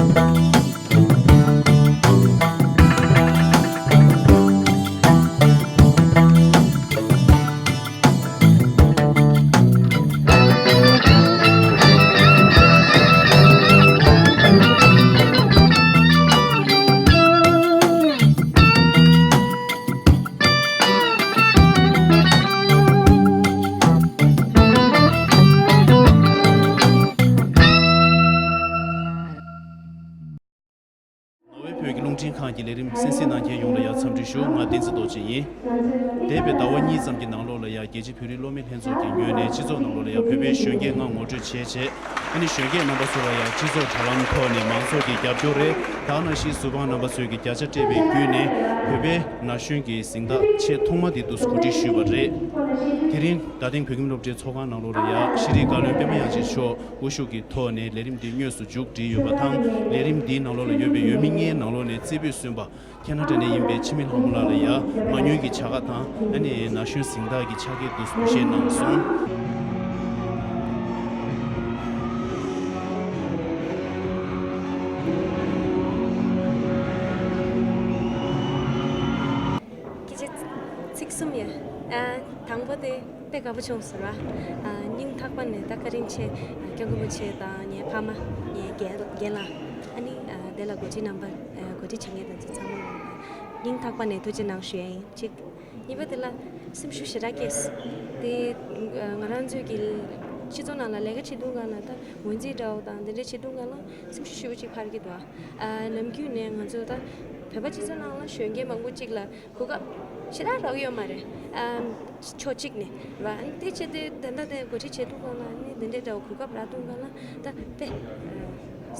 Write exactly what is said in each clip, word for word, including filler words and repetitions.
ནོར་ཝེ་བོད་ཀྱི་རླུང་འཕྲིན་ཁང་གི་ལས་རིམ་གསན་གཟིགས་གནང་མཁན་ཡོངས་ལ་ཡང་འཚམས་འདྲི་ཞུ། ང་བསྟན་འཛིན་རྡོ་རྗེ་ཡིན། འདས་པའི་ཟླ་བ་གཉིས་ཙམ་གྱི་ནང་ལོགས་ལ་ཡང་རྒྱལ་སྤྱིའི་བོད་རིགས་སློབ་མའི་ལྷན་ཚོགས་ཀྱི་ངོས་ནས་སྤྱི་ཚོགས་ནང་ལོགས་ལ་ཡང་བོད་པའི་གཞོན་སྐྱེས་ལྔ་ངོ་སྤྲོད་བྱས་རྗེས། ཨ་ནི་གཞོན་སྐྱེས་རྣམ་པ་ཚོ་ལ་ཡང་སྤྱི་ཚོགས་དྲ་ལམ་ཐོག་ནས་མང་ཚོགས་ཀྱི་རྒྱབ་སྐྱོར་རེད། ད་ག་ནང་བཞིན་གཟུ་དཔང་རྣམ་པ་ཚོས་ཀྱི་བརྒྱ་ཆ་སྤྲད་པའི་བརྒྱུད་ནས་བོད་པའི་ན་གཞོན་གྱི་གཟེངས་རྟགས་ཆེས་ཐོག་མ་དེ་འདུག་སེ་གོ་སྒྲིག་ཞུས་པ་རེད། དེ་རིང་རྡ་སྟེང་བོད་ཁྱིམ་སློབ་གྲྭའི་ཚོགས་ཁང་ནང་ལོགས་ལ་ཡང་ཤེས་རིག་བཀའ་བློན་པད་མ་དབྱངས་ཅན་མཆོག་དབུ་བཞུགས་ཀྱི་ཐོག་ནས་ལས་རིམ་འདི་དངོས་སུ་མཇུག་སྒྲིལ་ཡོད་པ་དང་། ལས་རིམ་འདིའི་ནང་ལོགས་ལ་ཡོད་པའི་འོས་མི་ལྔའི་ནང་ལོགས་ནས་རྩེ་ཕུད་སོན་པ་ཁེ་ན་ཌ་ནས་ཡིན་པའི་འཆི་མེད་ལྷ་མོ་ལགས་ལ་ཡང་མ་དངུལ་གྱི་བྱ་དགའ་དང་། ཨ་ནི་ན་གཞོན་གཟེངས་རྟགས་ཀྱི་ཕྱག་འཁྱེར་དུ་བཞེས་གནང་སོང་། སྐད་ཆ་ཚིག་གསུམ་ཡོད། ཨ། དང་པོ་དེ་དཔེ་དགའ་པོ་བྱུང་ཟེར་བ། ཨ། སྙིང་ཐག་པ་ནས་ད་བཀའ་དྲིན་ཆེ། སྐྱབས་མགོན་རིན་པོ་ཆེ་དང་ངའི་ཕ་མ། ངའི་རྒན་རྒན་ལགས། ཨ་ནི། ཨ། དེ་ལ་འགོ་ཁྲིད་རྣམ་པ། ཨ། འགོ་ཁྲིད་བྱེད་མཁན་དང་ཚོ་ཚང་མ་ལ་སྙིང་ཐག་པ་ནས་ཐུགས་རྗེ་གནང་ཞུ་ཡ་ཡིན། གཅིག་གཉིས་པ་དེ་ལ་སེམས་ཤུགས་ཞེ་དྲག་སྐྱེས། དེ། ཨ། ང་རང་ཚོའི་གི་སྤྱི་ཚོགས་ནང་ལ་ལས་ཀ་བྱེད་དུས་སྒང་ལ་ད་ངོས་འཛིན་འདྲ་བོ་དང་དེ་འདྲ་བྱེད་དུས་སྒང་ལ་སེམས་ཤུགས་ཞེ་པོ་ཅིག་འཕར་གྱི་འདུག་ཨ། ནམ་རྒྱུན་ནས་ང་ཚོ་ད་བོད་པ་སྤྱི་ཚོགས་ནང་ལ་གཞོན་སྐྱེས་མང་པོ་ཅིག་ལ་གོ་སྐབས་ཞེ་དྲག་རག་ཡོད་མ་རེད། ཨ། ཕྱོགས་གཅིག་ནས་ར། དེ་བྱས་ཏེ་ད་ལྟ་དེ་འགོ་ཁྲིད་བྱེད་དུས་སྒང་ལ་ནི་དེ་འདྲའི་འདྲ་བོ་གོ་སྐབས་རག་དུས་སྒང་ལ་ད་དཔེ་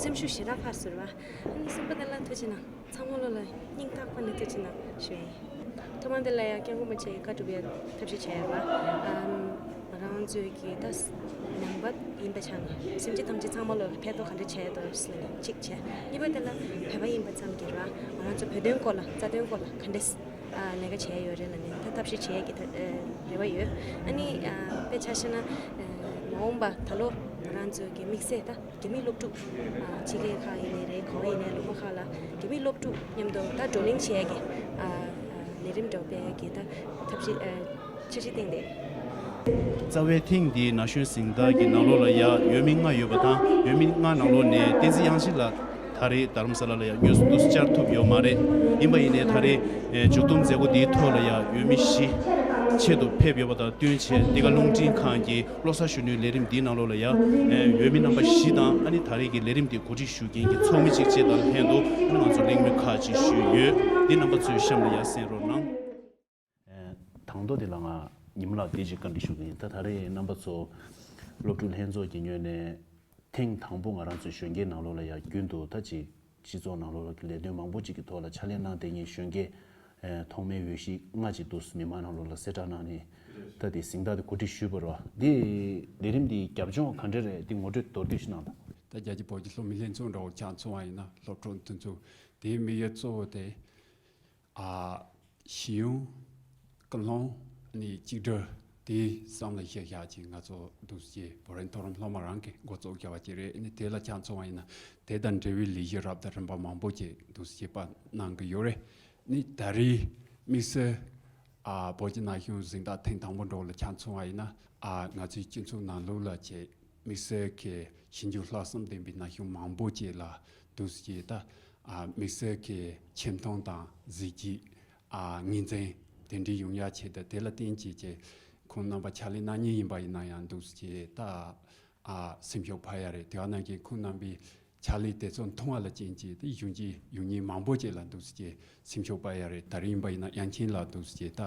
སེམས་ཤུགས་ཞེ་དྲག་འཕར་སོང་ར། ཨ་ནི་གསུམ་པ་དེ་ལ་ཐུགས་རྗེ་གནང་། ཚང་མ་ལོ་ལ་སྙིང་ཐག་པ་ནས་ཐུགས་རྗེ་གནང་ཞུ་ཡ་ཡིན། ཐོག་མ་དེ་ལ་ཡང་སྐྱབས་མགོན་རིན་པོ་ཆེའི་བཀའ་སྒྲུབ་ཡ་ཐབས་ཤེས་བྱས་ཡོད་པ། ཨམ། ང་རང་ཚོའི་གི་ད་ནང་པ་ཡིན་པ་ཆ་ནས་སེམས་ཅན་ཐམས་ཅད་ཚང་མ་ལོ་ལ་ཕན་ཐོགས་ག་འདྲ་བྱས་ཡོད་དོ་ཟེར་ནས་གཅིག་བྱས། གཉིས་པ་དེ་ལ་བོད་པ་ཡིན་པ་ཙམ་གྱིས་ར་ང་རང་ཚོ་བོད་དོན་སྐོར་ལ་རྩ་དོན་སྐོར་ལ་ག་འདྲས། ཨ། ལས་ཀ་བྱས་ཡོད་རེད་ལ་ནི་ད་ཐབས་ཤེས་བྱས་ཀྱི་ད་རེ་བ་ཡོད། ཨ་ནི། ཨ། དཔེ་ཆ་བཞག་ན། ཨ། མ་འོངས་པ་ད་ལོ་ང་རང་ཚོའི་གི་དམིགས་བསལ་ད་རྒྱ་མི་སློབ་ཕྲུག་ཨ། ཕྱི་རྒྱལ་ཁག་ཡིན་ནའི་རེད། ག་བ་ཡིན་ནའི་ལུང་པ་ཁག་ལ་རྒྱ་མི་སློབ་ཕྲུག་མཉམ་དུ་ད་བགྲོ་གླེང་བྱས་ཀྱི། ཨ། ཨ། ལས་རིམ་འདྲ་སྤེལ་ཡ་གི་ད་ཐབས་ཤེས། ཨ། འཆར་གཞི་བཏིང་སྟེ། རྩ་བའི་ཐེངས་འདིའི་ན་གཞོན་གཟེངས་རྟགས་ཀྱི་ནང་ལོགས་ལ་ཡ་འོས་མི་ལྔ་ཡོད་པ་དང་། འོས་མི་ལྔ་ནང་ལོགས་ནས་བསྟན་འཛིན་དབྱངས་ཅན་ལགས་ད་རེས་རྡ་རམ་ས་ལ་ལ་ཡ་དངོས་སུ་འདུག་སེ་བཅར་ཐུབ་ཡོད་མ་རེད། ཡིན་པ་ཡིན་ནའི་ད་རེས། ཨེ། མཇུག་བསྡོམས་མཛད་སྒོ་འདིའི་ཐོག་ལ་ཡ་འོས་མི་བཞི་ཆེད་དུ་ཕེབས་ཡོད་པ་དང་བསྟུན་བྱས། འདི་ག་རླུང་འཕྲིན་ཁང་གི་བློ་གསར་གཞོན་ནུའི་ལས་རིམ་འདིའི་ནང་ལོགས་ལ་ཡ། ཨེ། འོས་མི་རྣམ་པ་བཞི་དང་། ཨ་ནི་ད་རེས་ཀྱི་ལས་རིམ་འདི་གོ་སྒྲིག་ཞུ་མཁན་གྱི་ཚོགས་མི་གཅིག་བཅས་དང་ལྷན་དུ། ཨ་ནི་ང་ཚོ་གླེང་མོལ་ཁག་ཅིག་ཞུས་ཡོད། འདི་རྣམ་པ་ཚོས་གཤམ་ལ་ཡ་གསན་རོགས་གནང་། ཨེ། དང་ཐོག་དེ་ལ་ང་ཉི་མ་ལགས་བཀྲ་ཤིས་བཀའ་འདྲི་ཞུ་གི་ཡིན། ད་ད་རེས་རྣམ་པ་ཚོ་སློབ་ཕྲུག་ལྷན་ཚོགས་ཀྱི་ངོས་ནས་ཐེངས་དང་པོ་ང་རང་ཚོའི་གཞོན་སྐྱེས་ནང་ལོགས་ལ་ཡ་རྒྱུན་དུ་ད་ཅིག་སྤྱི་ཚོགས་ནང་ལོགས་ལ་ལས་དོན་མང་པོ་ཅིག་གི་ཐོག་ལ་ཕྱག་ལས་གནང་བསྡད་མཁན་གཞོན་སྐྱེས། ཨེ། ཐོག་མའི་འོས་གཞི་ལྔ་ཅིག་འདུག་མི་མང་ནང་ལོགས་ལ་གསལ་བསྒྲགས་གནང་ནས། ད་དེ་གཟེངས་རྟགས་དེ་གོ་སྒྲིག་ཞུས་པ་རེད་བ། འདི་ལས་རིམ་འདིའི་རྒྱབ་ལྗོངས་ག་འདྲ་རེད། འདི་ངོ་སྤྲོད་མདོར་བསྡུས་ཤིག་གནང་དང་། ད་རྒྱལ་སྤྱིའི་བོད་ཀྱི་སློབ་མའི་ལྷན་ཚོགས་འདྲ་བོ་ཆ་མཚོན་པ་ཡིན་ན། སློབ་ཕྲུག་དེ་ཚོ་དེའི་དམིགས་ཡུལ་གཙོ་བོ་དེ། ཨ། ཤེས་ཡོན། ཀུན་སློང་། ནི་གཅིག་སྒྲིལ་དེ་བསམ་ལ་བཞག་བཞག་ཅིག་ང་ཚོ་འདུག་སེ་བོད་རིགས་མཐོ་རིམ་སློབ་མ་རང་གིས་འགོ་བཙུགས་བྱས་པ་ཅིག་རེད། ནི་དེ་ལ་ཆ་མཚོན་པ་ཡིན་ན་དེ་དང་འབྲེལ་བའི་ལས་གཞི་རབ་དང་རིམ་པ་མང་པོ་ཅིག་འདུག་སེ་པར་གནང་གི་ཡོད་རེད། ནི་ད་རེས་དམིགས་བསལ། ཨ། བོད་ཀྱི་ན་གཞོན་གཟེངས་རྟགས་ཐེངས་དང་པོ་འདྲ་བོ་ལ་ཆ་མཚོན་པ་ཡིན་ན། ཨ། ང་ཚོའི་སྤྱི་ཚོགས་ནང་ལོགས་ལ་ཅིག་དམིགས་བསལ་གྱི་ཤེས་འཇོན་ལྷག་བསམ་ལྡན་པའི་ན་གཞོན་མང་པོ་ཅིག་ལ་འདུག་སེ་ད། ཨ། དམིགས་བསལ་གྱི་ཆེ་མཐོང་དང་གཟི་བརྗིད། ཨ། ངོས་འཛིན་དེ་འདྲའི་ཡོང་ཡ་ཆེད་དུ། དེ་ལ་བརྟེན་བྱས་ཀྱི་ཁོང་རྣམ་པ་ཕྱག་ལས་གནང་མཁན་ཡིན་པ་ཡིན་ན་ཡང་འདུག་སེ་ད། ཨ། སེམས་ཤུགས་འཕར་ཡ་རེད། དེ་ག་ནང་བཞིན་ཁོང་རྣམ་པའི་ཕྱག་ལས་དེ་ཚོ་མཐོང་བ་ལ་བརྟེན་བྱས་ཏེ་གཞོན་སྐྱེས་ཡོང་མཁན་མང་པོ་ཅིག་ལ་འདུག་སེ་སེམས་ཤུགས་འཕར་ཡ་རེད། ད་རེས་ཡིན་པ་ཡིན་ན་དབྱངས་ཅན་ལགས་འདུག་སེ་ད།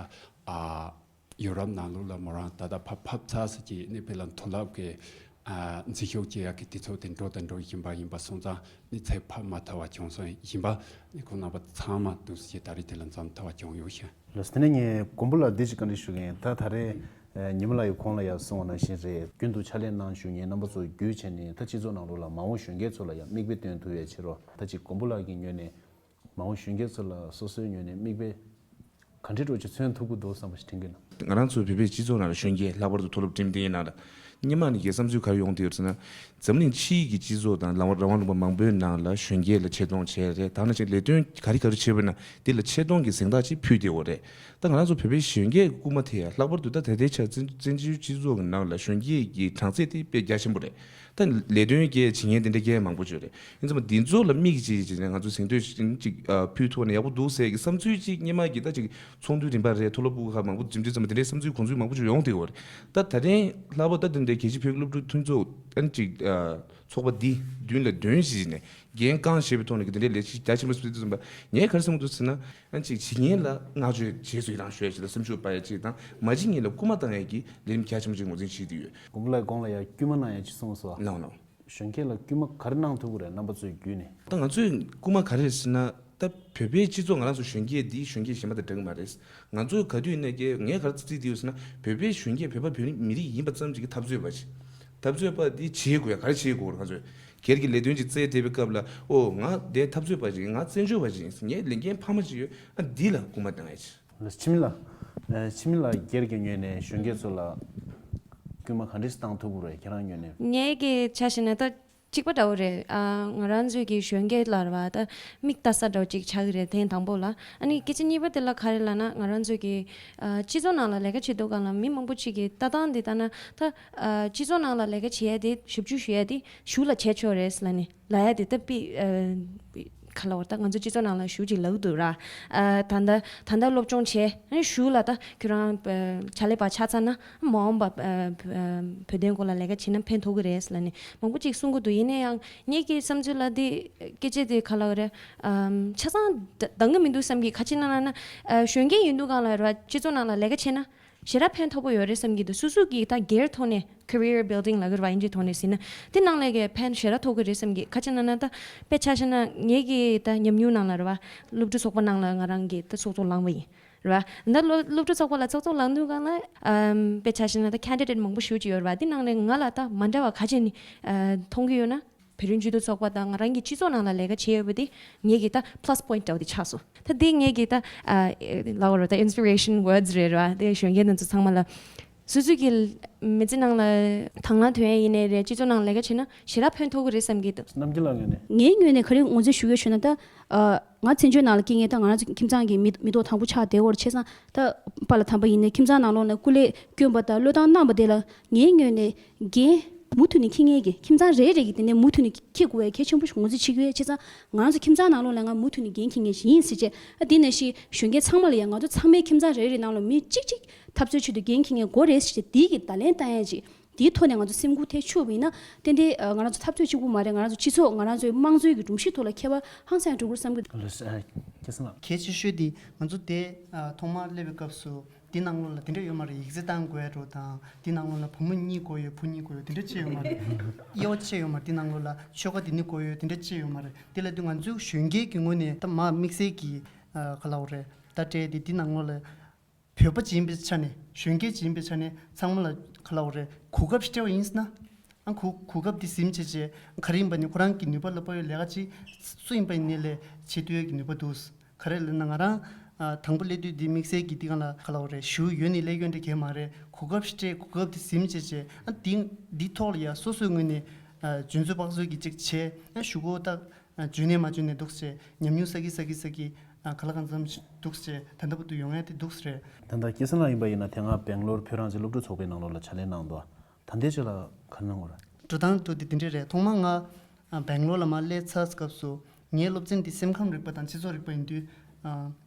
ཨ། ཡོ་རོབ་ནང་ལོགས་ལ་མོ་རང་ད་ལྟ་ཕར་ཕེབས་ཚར་ཟེར་གྱི་ནི་དཔེ་ལ་མཐོ་སློབ་ཀྱི། ཨ། འཛུལ་ཞུགས་བྱེད་ཡག་གི་དུས་ཚོད་དེ་འགྲོ་དང་འགྲོ་བཞིན་པ་ཡིན་པ་སོང་ཙང་ནི་ཚེ་ཕེབས་མ་ཐུབ་པ་བྱུང་སོང་། ཡིན་པ་ནི་ཁོང་རྣམ་པ་ཚང་མ་འདུག་སེ་ད་རེས་དེ་ལ་འཛོམས་ཐུབ་པ་བྱུང་ཡོད་ཤག་ལགས་སོ། དེ་ནས་ངས་མགོན་པོ་ལགས་འདི་ཅིག་བཀའ་འདྲི་ཞུ་གི་ཡིན། ད་ད་རེས་ཉི་མ་ལགས་ཀྱིས་གོང་ལ་ཡང་གསུངས་པ་ནང་བཞིན་རེད། རྒྱུན་དུ་ཕྱག་ལས་གནང་བཞུགས་མཁན་རྣམ་པ་ཚོ་བརྒྱུད་བྱས་ནས་ད་སྤྱི་ཚོགས་ནང་ལོགས་ལ་མ་འོངས་གཞོན་སྐྱེས་ཚོ་ལ་ཡང་མིག་དཔེ་སྟོན་ཐུབ་ཡ་ཕྱིར་རོ། ད་ཅིག་མགོན་པོ་ལགས་ཀྱི་ངོས་ནས་མ་འོངས་གཞོན་སྐྱེས་ཚོ་ལ་སོ་སོའི་ངོས་ནས་མིག་དཔེ་ག་འདྲ་འདྲ་ཅིག་མཚོན་ཐུབ་ཀྱི་འདུག་བསམ་པ་ཞིག་དྲན་གྱི་འདུག་ང་རང་ཚོ་བོད་པའི་སྤྱི་ཚོགས་ནང་ལ་གཞོན་སྐྱེས་ལྷག་པར་དུ་མཐོ་སློབ་འགྲིམ་སྟེ་ཡིན་ན་ལ། སྔོན་མ་ནས་ཀྱི་བསམ་ཚུལ་ག་རེ་ཡོང་བསྡད་ཡོད་ཟེར་ན། འཛམ་གླིང་ཕྱིའི་གི་སྤྱི་ཚོགས་དང་རང་དབང་རང་དབང་ལུང་པ་མང་པོའི་ནང་ལ་གཞོན་སྐྱེས་ལ་ཆེ་མཐོང་བྱས་རེད། ད་ནང་བཞིན་ལས་དོན་ག་རེ་ག་རེ་བྱས་པ་ན་དེ་ལ་ཆེ་མཐོང་གི་གཟེངས་རྟགས་ཅིག་ཕུལ་བསྡད་ཡོད་རེད། ད་ང་རང་ཚོ་བོད་པའི་གཞོན་སྐྱེས་ཀྱི་སྐུལ་མ་དེ་ཡང་ལྷག་པར་དུ་ད་ད་ལྟའི་ཆར་བཙན་བཙན་བྱོལ་སྤྱི་ཚོགས་ཀྱི་ནང་ལ་གཞོན་སྐྱེས་ཀྱི་གྲངས་ཚད་དེ་དཔེ་རྒྱ་ཆེན་པོ་རེད། ད་ལས་དོན་སྐྱེལ་བྱེད་མཁན་དེ་འདྲ་སྐྱེས་མང་པོ་ཅིག་ཡོད་རེད། ཡིན་ཙང་འདི་ཚོ་ལ་དམིགས་བྱས་བྱས་ནས་ང་ཚོས་གཟེངས་བསྟོད་ཅིག་ཨ་ཕུལ་ཐུབ་ན་ཡག་པོ་འདུག་ཟེར་གྱི་བསམ་ཚུལ་ཅིག་སྔོན་མ་གི་ད་ཅིག་ཚོགས་འདུའི་རིམ་པ་རེད། མཐོ་སློབ་ཁག་མང་པོ་འཛིན་གྲྭ་ཚང་མ་དེ་འདྲའི་བསམ་ཚུལ་དགོངས་ཚུལ་མང་པོ་ཅིག་ཡོང་བསྡད་ཡོད་རེད། ད་ད་རིང་ལྷག་པར་ད་དེ་འདྲའི་རྒྱལ་སྤྱིའི་བོད་ཀྱི་སློབ་ཕྲུག་མཐུན་ཚོགས་ཨ་ནི་ཅིག་ཨ་ཚོགས་པ་འདི་མདུན་ལ་འདོན་བྱས་ནས་འགན་རྐང་བཞེས་པའི་ཐོག་ནས་གི་དེ་འདྲའི་ལས་གཞི་རྒྱ་ཆེན་པོ་སྤེལ་དུས་ཙམ་པ་ངས་ག་རེ་བསམ་གྱི་འདུག་ཟེར་ན། ཨ་ནི་ཅིག་བྱེད་མཁན་ལ་བསྔགས་བརྗོད་རྗེས་སུ་ཡི་རང་ཞུ་ཡ་ཅིག་དང་སེམས་ཤུགས་སྤར་ཡ་ཅིག་དང་མ་བྱེད་མཁན་ལ་སྐུལ་མ་བཏང་ཡ་གི་ལས་རིམ་རྒྱ་ཆེན་པོ་ཅིག་ངོས་འཛིན་བྱེད་ཀྱི་ཡོད། གོང་ལ་གོང་ལ་ཡ་སྐུལ་མ་གནང་ཡ་ཅིག་གསུངས་སོང་། ལགས་ལགས། གཞོན་སྐྱེས་ལ་སྐུལ་མ་ག་རེ་གནང་ཐུབ་ཀྱི་རེད། རྣམ་པ་ཚོའི་བརྒྱུད་ནས། ད་ང་ཚོས་སྐུལ་མ་ག་རེ་རེད་ཟེར་ན། ད་བོད་པའི་སྤྱི་ཚོགས་ང་རང་ཚོ་གཞོན་སྐྱེས་འདི་གཞོན་སྐྱེས་གཞན་པ་དང་འདྲ་གི་མ་རེད། ང་ཚོས་ག་དུས་ཡིན་ན་ཀྱེ་ངས་ག་རེ་བརྩིས་བསྡད་ཡོད་ཟེར་ན། བོད་པའི་གཞོན་སྐྱེས་བོད་པ་བོད་མི་རིགས་ཡིན་པ་ཙམ་གྱིས་འཐབ་རྩོད་པ་ཞིག་འཐབ་རྩོད་པ་འདི་བྱེད་དགོས་ཡ་ག་རེ་བྱེད་དགོས་རེད། ང་ཚོས་སྒེར་གྱི་ལས་དོན་ཅིག་བཙལ་བསྡད་པའི་སྐབས་ལ། ཨོ་ང་འདི་འཐབ་རྩོད་པ་ཞིག་ཡིན། ང་བཙན་བྱོལ་བ་ཞིག་ཡིན། ངའི་ལས་འགན་འཕར་མ་ཅིག་ཡོད། ཨ་འདི་ལ་སྐུལ་མ་གཏང་ཡ་ཅིག་འཆི་མེད་ལགས། ཨ་འཆི་མེད་ལགས་སྒེར་གྱི་ངོས་ནས་གཞོན་སྐྱེས་ཚོ་ལ་སྐུལ་མ་ག་འདྲས་བཏང་ཐུབ་ཀྱི་རེད། ཁྱེད་རང་ངོས་ནས། ངའི་གི་ཆ་བཞག་ན་ད་གཅིག་པ་འདྲ་བོ་རེད། ཨ་ང་རང་ཚོའི་གི་གཞོན་སྐྱེས་ལ་རེད་བ། ད་མིག་ལྟ་ས་འདྲ་བོ་ཅིག་ཆགས་ཀྱི་རེད། ཐེངས་དང་པོ་ལ། ཨ་ནི་སྐད་ཆ་གཉིས་པ་དེ་ལ་ག་རེ་ལབ་ན། ང་རང་ཚོའི་གི་ཨ་སྤྱི་ཚོགས་ནང་ལ་ལས་ཀ་བྱེད་དུས་སྒང་ལ་མི་མང་པོ་ཅིག་གི་ལྟ་སྟངས་འདི་ལྟ་ན། ད་ཨ་སྤྱི་ཚོགས་ནང་ལ་ལས་ཀ་བྱེད་ཡ་དེ་ཞབས་ཕྱི་ཞུ་ཡ་དེ་གཞུག་ལ་བྱས་ཆོག་རེད་ལབ་ནས། ལབ་ཡ་དེ་ད་དཔེ་ཨ་ག་ལབ་དགོས་རེད། ད་ང་ཚོ་སྤྱི་ཚོགས་ནང་ལ་ཞེ་པོ་ཅིག་ལབ་ཀྱི་འདུག་ར། ཨ་ད་ལྟ་ད་ལྟ་སློབ་སྦྱོང་བྱས། ཨ་ནི་གཞུག་ལ་ད་ཁྱོད་རང་ཨ་ཕྱག་ལས་པ་ཆགས་ཚར་ན་མ་འོངས་པ་ཨ་ཨ་བོད་དོན་སྐོར་ལ་ལས་ཀ་བྱེད་ན་ཕན་ཐོགས་ཀྱི་རེད་ལབ་ནས་མང་པོ་ཅིག་གསུང་གི་འདུག་ཡིན་ན་ཡང་ངེད་ཀྱི་བསམ་ཚུལ་ལ་འདི་སྐད་ཆ་དེ་ག་ལབ་དགོས་རེད། ཨམ་ཆ་ཚང་འདང་གི་མི་འདུག་བསམ་གྱི། ག་ཅི་ལབ་ན་ན་ཨ་གཞོན་སྐྱེས་ཡིན་དུས་སྒང་ལ་ར་སྤྱི་ཚོགས་ནང་ལ་ལས་ཀ་བྱས་ན། ཞེ་དྲག་ཕན་ཐོགས་པོ་ཡོད་རེད་བསམ་གྱི་འདུག་སོ་སོ་གི་ད་སྒེར་ཐོག་ནས་career building ལབ་ཀྱི་རེད་བ། ཨིན་ཇིའི་ཐོག་ནས་ཟེར་ན་དེ་ནང་ལས་ཀྱི་ཕན་ཞེ་དྲག་ཐོགས་ཀྱི་རེད་བསམ་གྱི། ག་ཅི་ལབ་ན་ད་དཔེ་ཆ་བཞག་ན་ངེད་ཀྱི་ད་ཉམས་མྱོང་ནང་ལ་རེད་བ། སློབ་ཕྲུག་ཚོགས་པ་ནང་ལ་ང་རང་གི་ད་ཚོགས་གཙོ་ལངས་པ་ཡིན་རེད་བ། ད་སློབ་སློབ་ཕྲུག་ཚོགས་པ་ལ་ཚོགས་གཙོ་ལངས་དུས་སྒང་ལ་ཨམ་དཔེ་ཆ་བཞག་ན་ད་candidate མང་པོ་ཞེ་པོ་ཅིག་ཡོད་རེད་བ། དེ་ནང་ལས་ང་ལ་ད་མ་འདྲ་བ་ག་ཅི་ནི་ཨ་མཐོང་གི་ཡོད་ན། བོད་རིགས་སྤྱི་མཐུན་ཚོགས་པ་དང་ང་རང་གི་སྤྱི་ཚོགས་ནང་ལ་ལས་ཀ་བྱས་ཡོད་པ་དེ་ངེད་ཀྱི་ད་plus point འདྲ་བོ་དེ་ཆགས་སོང་། ད་དེ་ངེད་ཀྱི་ད་ཨ་ལབ་དགོས་རེད། ད་inspiration words རེད་ར། དེ་གཞོན་སྐྱེས་རྣམ་ཚོ་ཚང་མ་ལ། སོ་སོ་གི་མི་ཚེ་ནང་ལ་དང་བླངས་ཐོན་ཡས་ཡིན་ནའི་རེད། སྤྱི་ཚོགས་ནང་ལས་ཀ་བྱས་ན་ཞེ་དྲག་ཕན་ཐོགས་ཀྱི་རེད་བསམ་གྱི་འདུག་རྣམ་རྒྱལ་ལགས་ངོས་ནས། ངའི་ངོས་ནས་ག་རེ་ངོས་འཛིན་ཞུ་གི་ཡོད་ཞུ་ན། ད་ཨ་ང་བཙན་བྱོལ་ནང་ལ་སྐྱེས་མཁན་ད་ང་རང་ཚོ་ཁྱིམ་ཚང་གི་མི་མི་ཐོག་དང་པོ་ཆགས་བསྡད་ཡོད་རེད། བྱས་ཙང་ད་པཱ་ལགས་དམ་པ་ཡིན་ནའི་ཁྱིམ་ཚང་ནང་ལོགས་ནས་སྐུ་ལས་བསྐྱོན་པ་དང་བློས་བཏང་གནང་པ་དེ་ལ་ངའི་ངོས་ནས་འགན་མུ་མཐུད་ནས་འཁྱེར་མཁན་གྱི་ཁྱིམ་ཚང་རེ་རེ་གིས་དེ་ནས་མུ་མཐུད་ནས་འཁྱེར་དགོས་པའི་གལ་ཆེན་པོ་ཞིག་ངོས་འཛིན་བྱེད་ཀྱི་ཡོད། བྱས་ཙང་ང་རང་ཚོ་ཁྱིམ་ཚང་ནང་ལོགས་ལ་ང་མུ་མཐུད་ནས་འགན་འཁྱེར་མཁན་ཞིག་ཡིན་ཟེར་བྱས། ཨ་དེ་ནང་བཞིན་གཞོན་སྐྱེས་ཚང་མ་ལ་ཡང་ང་ཚོ་ཚང་མའི་ཁྱིམ་ཚང་རེ་རེ་ནང་ལ་མི་གཅིག་གཅིག་འཐབ་རྩོད་ཆེད་དུ་འགན་འཁྱེར་མཁན་དགོས་རེད་ཟེར་བྱས། དེའི་གི་བརྡ་ལན་བཏང་ཡ་ཅིག་དེའི་ཐོག་ནས་ང་ཚོ་སེམས་འགུལ་ཐེབས་ཆོག་པ་ཡིན་ན། ཏན་ཏན་ཨ་ང་རང་ཚོ་འཐབ་རྩོད་གཅིག་པུ་མ་རེད། ང་རང་ཚོ་སྤྱི་ཚོགས་ང་རང་ཚོའི་དམངས་གཙོའི་གི་སྒྲོམ་གཞི་ཐོག་ལ་ཁྱད་པར་ཧང་སང་འགྲོ་གི་རེད་བསམ་གི། ལགས་སོ། ཨ་སྐལ་བཟང་ལགས། གལ་ཆེ་ཤོས་དེ་ང་ཚོ་དེ་ཨ་ཐོག་མར་སླེབས་པའི་སྐབས་སུ་དེ་ནང་ལོགས་ལ་དེ་འདྲ་ཡོད་མ་རེད། ཡིག་ཚད་བཏང་དགོས་ཡ་འགྲོ་དང་། དེ་ནང་ལོགས་ལ་བུ་མོ་གཉིས་དགོས་ཡོད། བུ་གཉིས་དགོས་ཡོད། དེ་འདྲ་ཅི་ཡོད་མ་རེད། དབྱེ་བ་ཕྱེ་ཡོད་མ་རེད། དེ་ནང་ལོགས་ལ་ཆོལ་ཁ་དེ་ནི་དགོས་ཡོད། དེ་འདྲ་ཅི་ཡོད་མ་རེད། དེ་ལ་དུས་ང་ཚོའི་གཞོན་སྐྱེས་ཀྱི་ངོས་ནས་ད་མ་དམིགས་བསལ་གྱི་ཨ་ག་ལབ་དགོས་རེད། ད་སྤྲད་དེ་དེ་ནང་ལོགས་ལ། བོད་པ་ཅིག་ཡིན་པའི་ཆ་ནས། གཞོན་སྐྱེས་ཅིག་ཡིན་པའི་ཆ་ནས་ཚང་མ་ལ་ག་ལབ་དགོས་རེད། གོ་སྐབས་ཤིག་སྤྲད་པ་ཡིན་ཟེར་ན། ཨ་གོ་གོ་སྐབས་དེ་ཟིན་བྱས་བྱས་ག་རེ་ཡིན་པ་ནི་ཁོ་རང་གི་ནུས་པ་ལ་དཔག་པའི་ལས་ཀ་ཅིག་སུ་ཡིན་པ་ཡིན་ནའི་ལས་བྱེད་ཐུབ་ཡས་ཀྱི་ནུས་པ་འདུག་ག་རེ་ལབ་ན་ང་རང་ཨ་དང་པོ་སླེབས་དུས་འདི་དམིགས་བསལ་གྱི་འདི་སྒང་ལ་ག་ལབ་དགོས་རེད། ཞུ་ཡོད་ནི་སླེབས་ཡོད་འདྲ་གས་མ་རེད། གོ་སྐབས་ཤིག་སྤྲད། གོ་སྐབས་དེ་ཟིན་བྱས་བྱས་ཨ་འདི་འདི་ཐོག་ལ་ཡ་སོ་སོའི་ངོས་ནས་ཨ་འཇོན་ཚོད་དཔག་ཚོད་ཀྱི་ཅིག་བྱས། ཨ་གཞུག་གུ་ད་ཨ་འཇོན་ནས་མ་འཇོན་ནས་འདུག་སེ་བྱས། ཉམས་མྱོང་བསགས་ཀྱི་བསགས་ཀྱི་བསགས་ཀྱི། ཨ་ག་ལ་གང་འཚམ་ཞིག་འདུག་སེ་བྱས། ད་ལྟ་བར་དུ་ཡོང་ཡ་དེ་འདུག་སེ་རེད། ད་ལྟ་སྐལ་བཟང་ལགས་ཡིན་པ་ཡིན་ན་དེ་སྔ་སྦེང་ལོར་བོད་རང་བཙན་སློབ་ཕྲུག་ཚོགས་པའི་ནང་ལོགས་ལ་ཕྱག་ལས་གནང་འདུག་ད་ལྟའི་ཆ་ལ་ག་རེ་གནང་དགོས་རེད། འགྲོ་སྟངས་འགྲོ་དེ་དེ་འདྲས་རེད། ཐོག་མར་ང་ཨ་སྦེང་ལོར་ལ་མར་སླེབས་ཚར་སྐབས་སུ་ངའི་སློབ་ཚན་དེ་སེམས་ཁམས་རིག་པ་དང་སྤྱི་ཚོགས་རིག་པ་ཡིན་དུས། ཨ་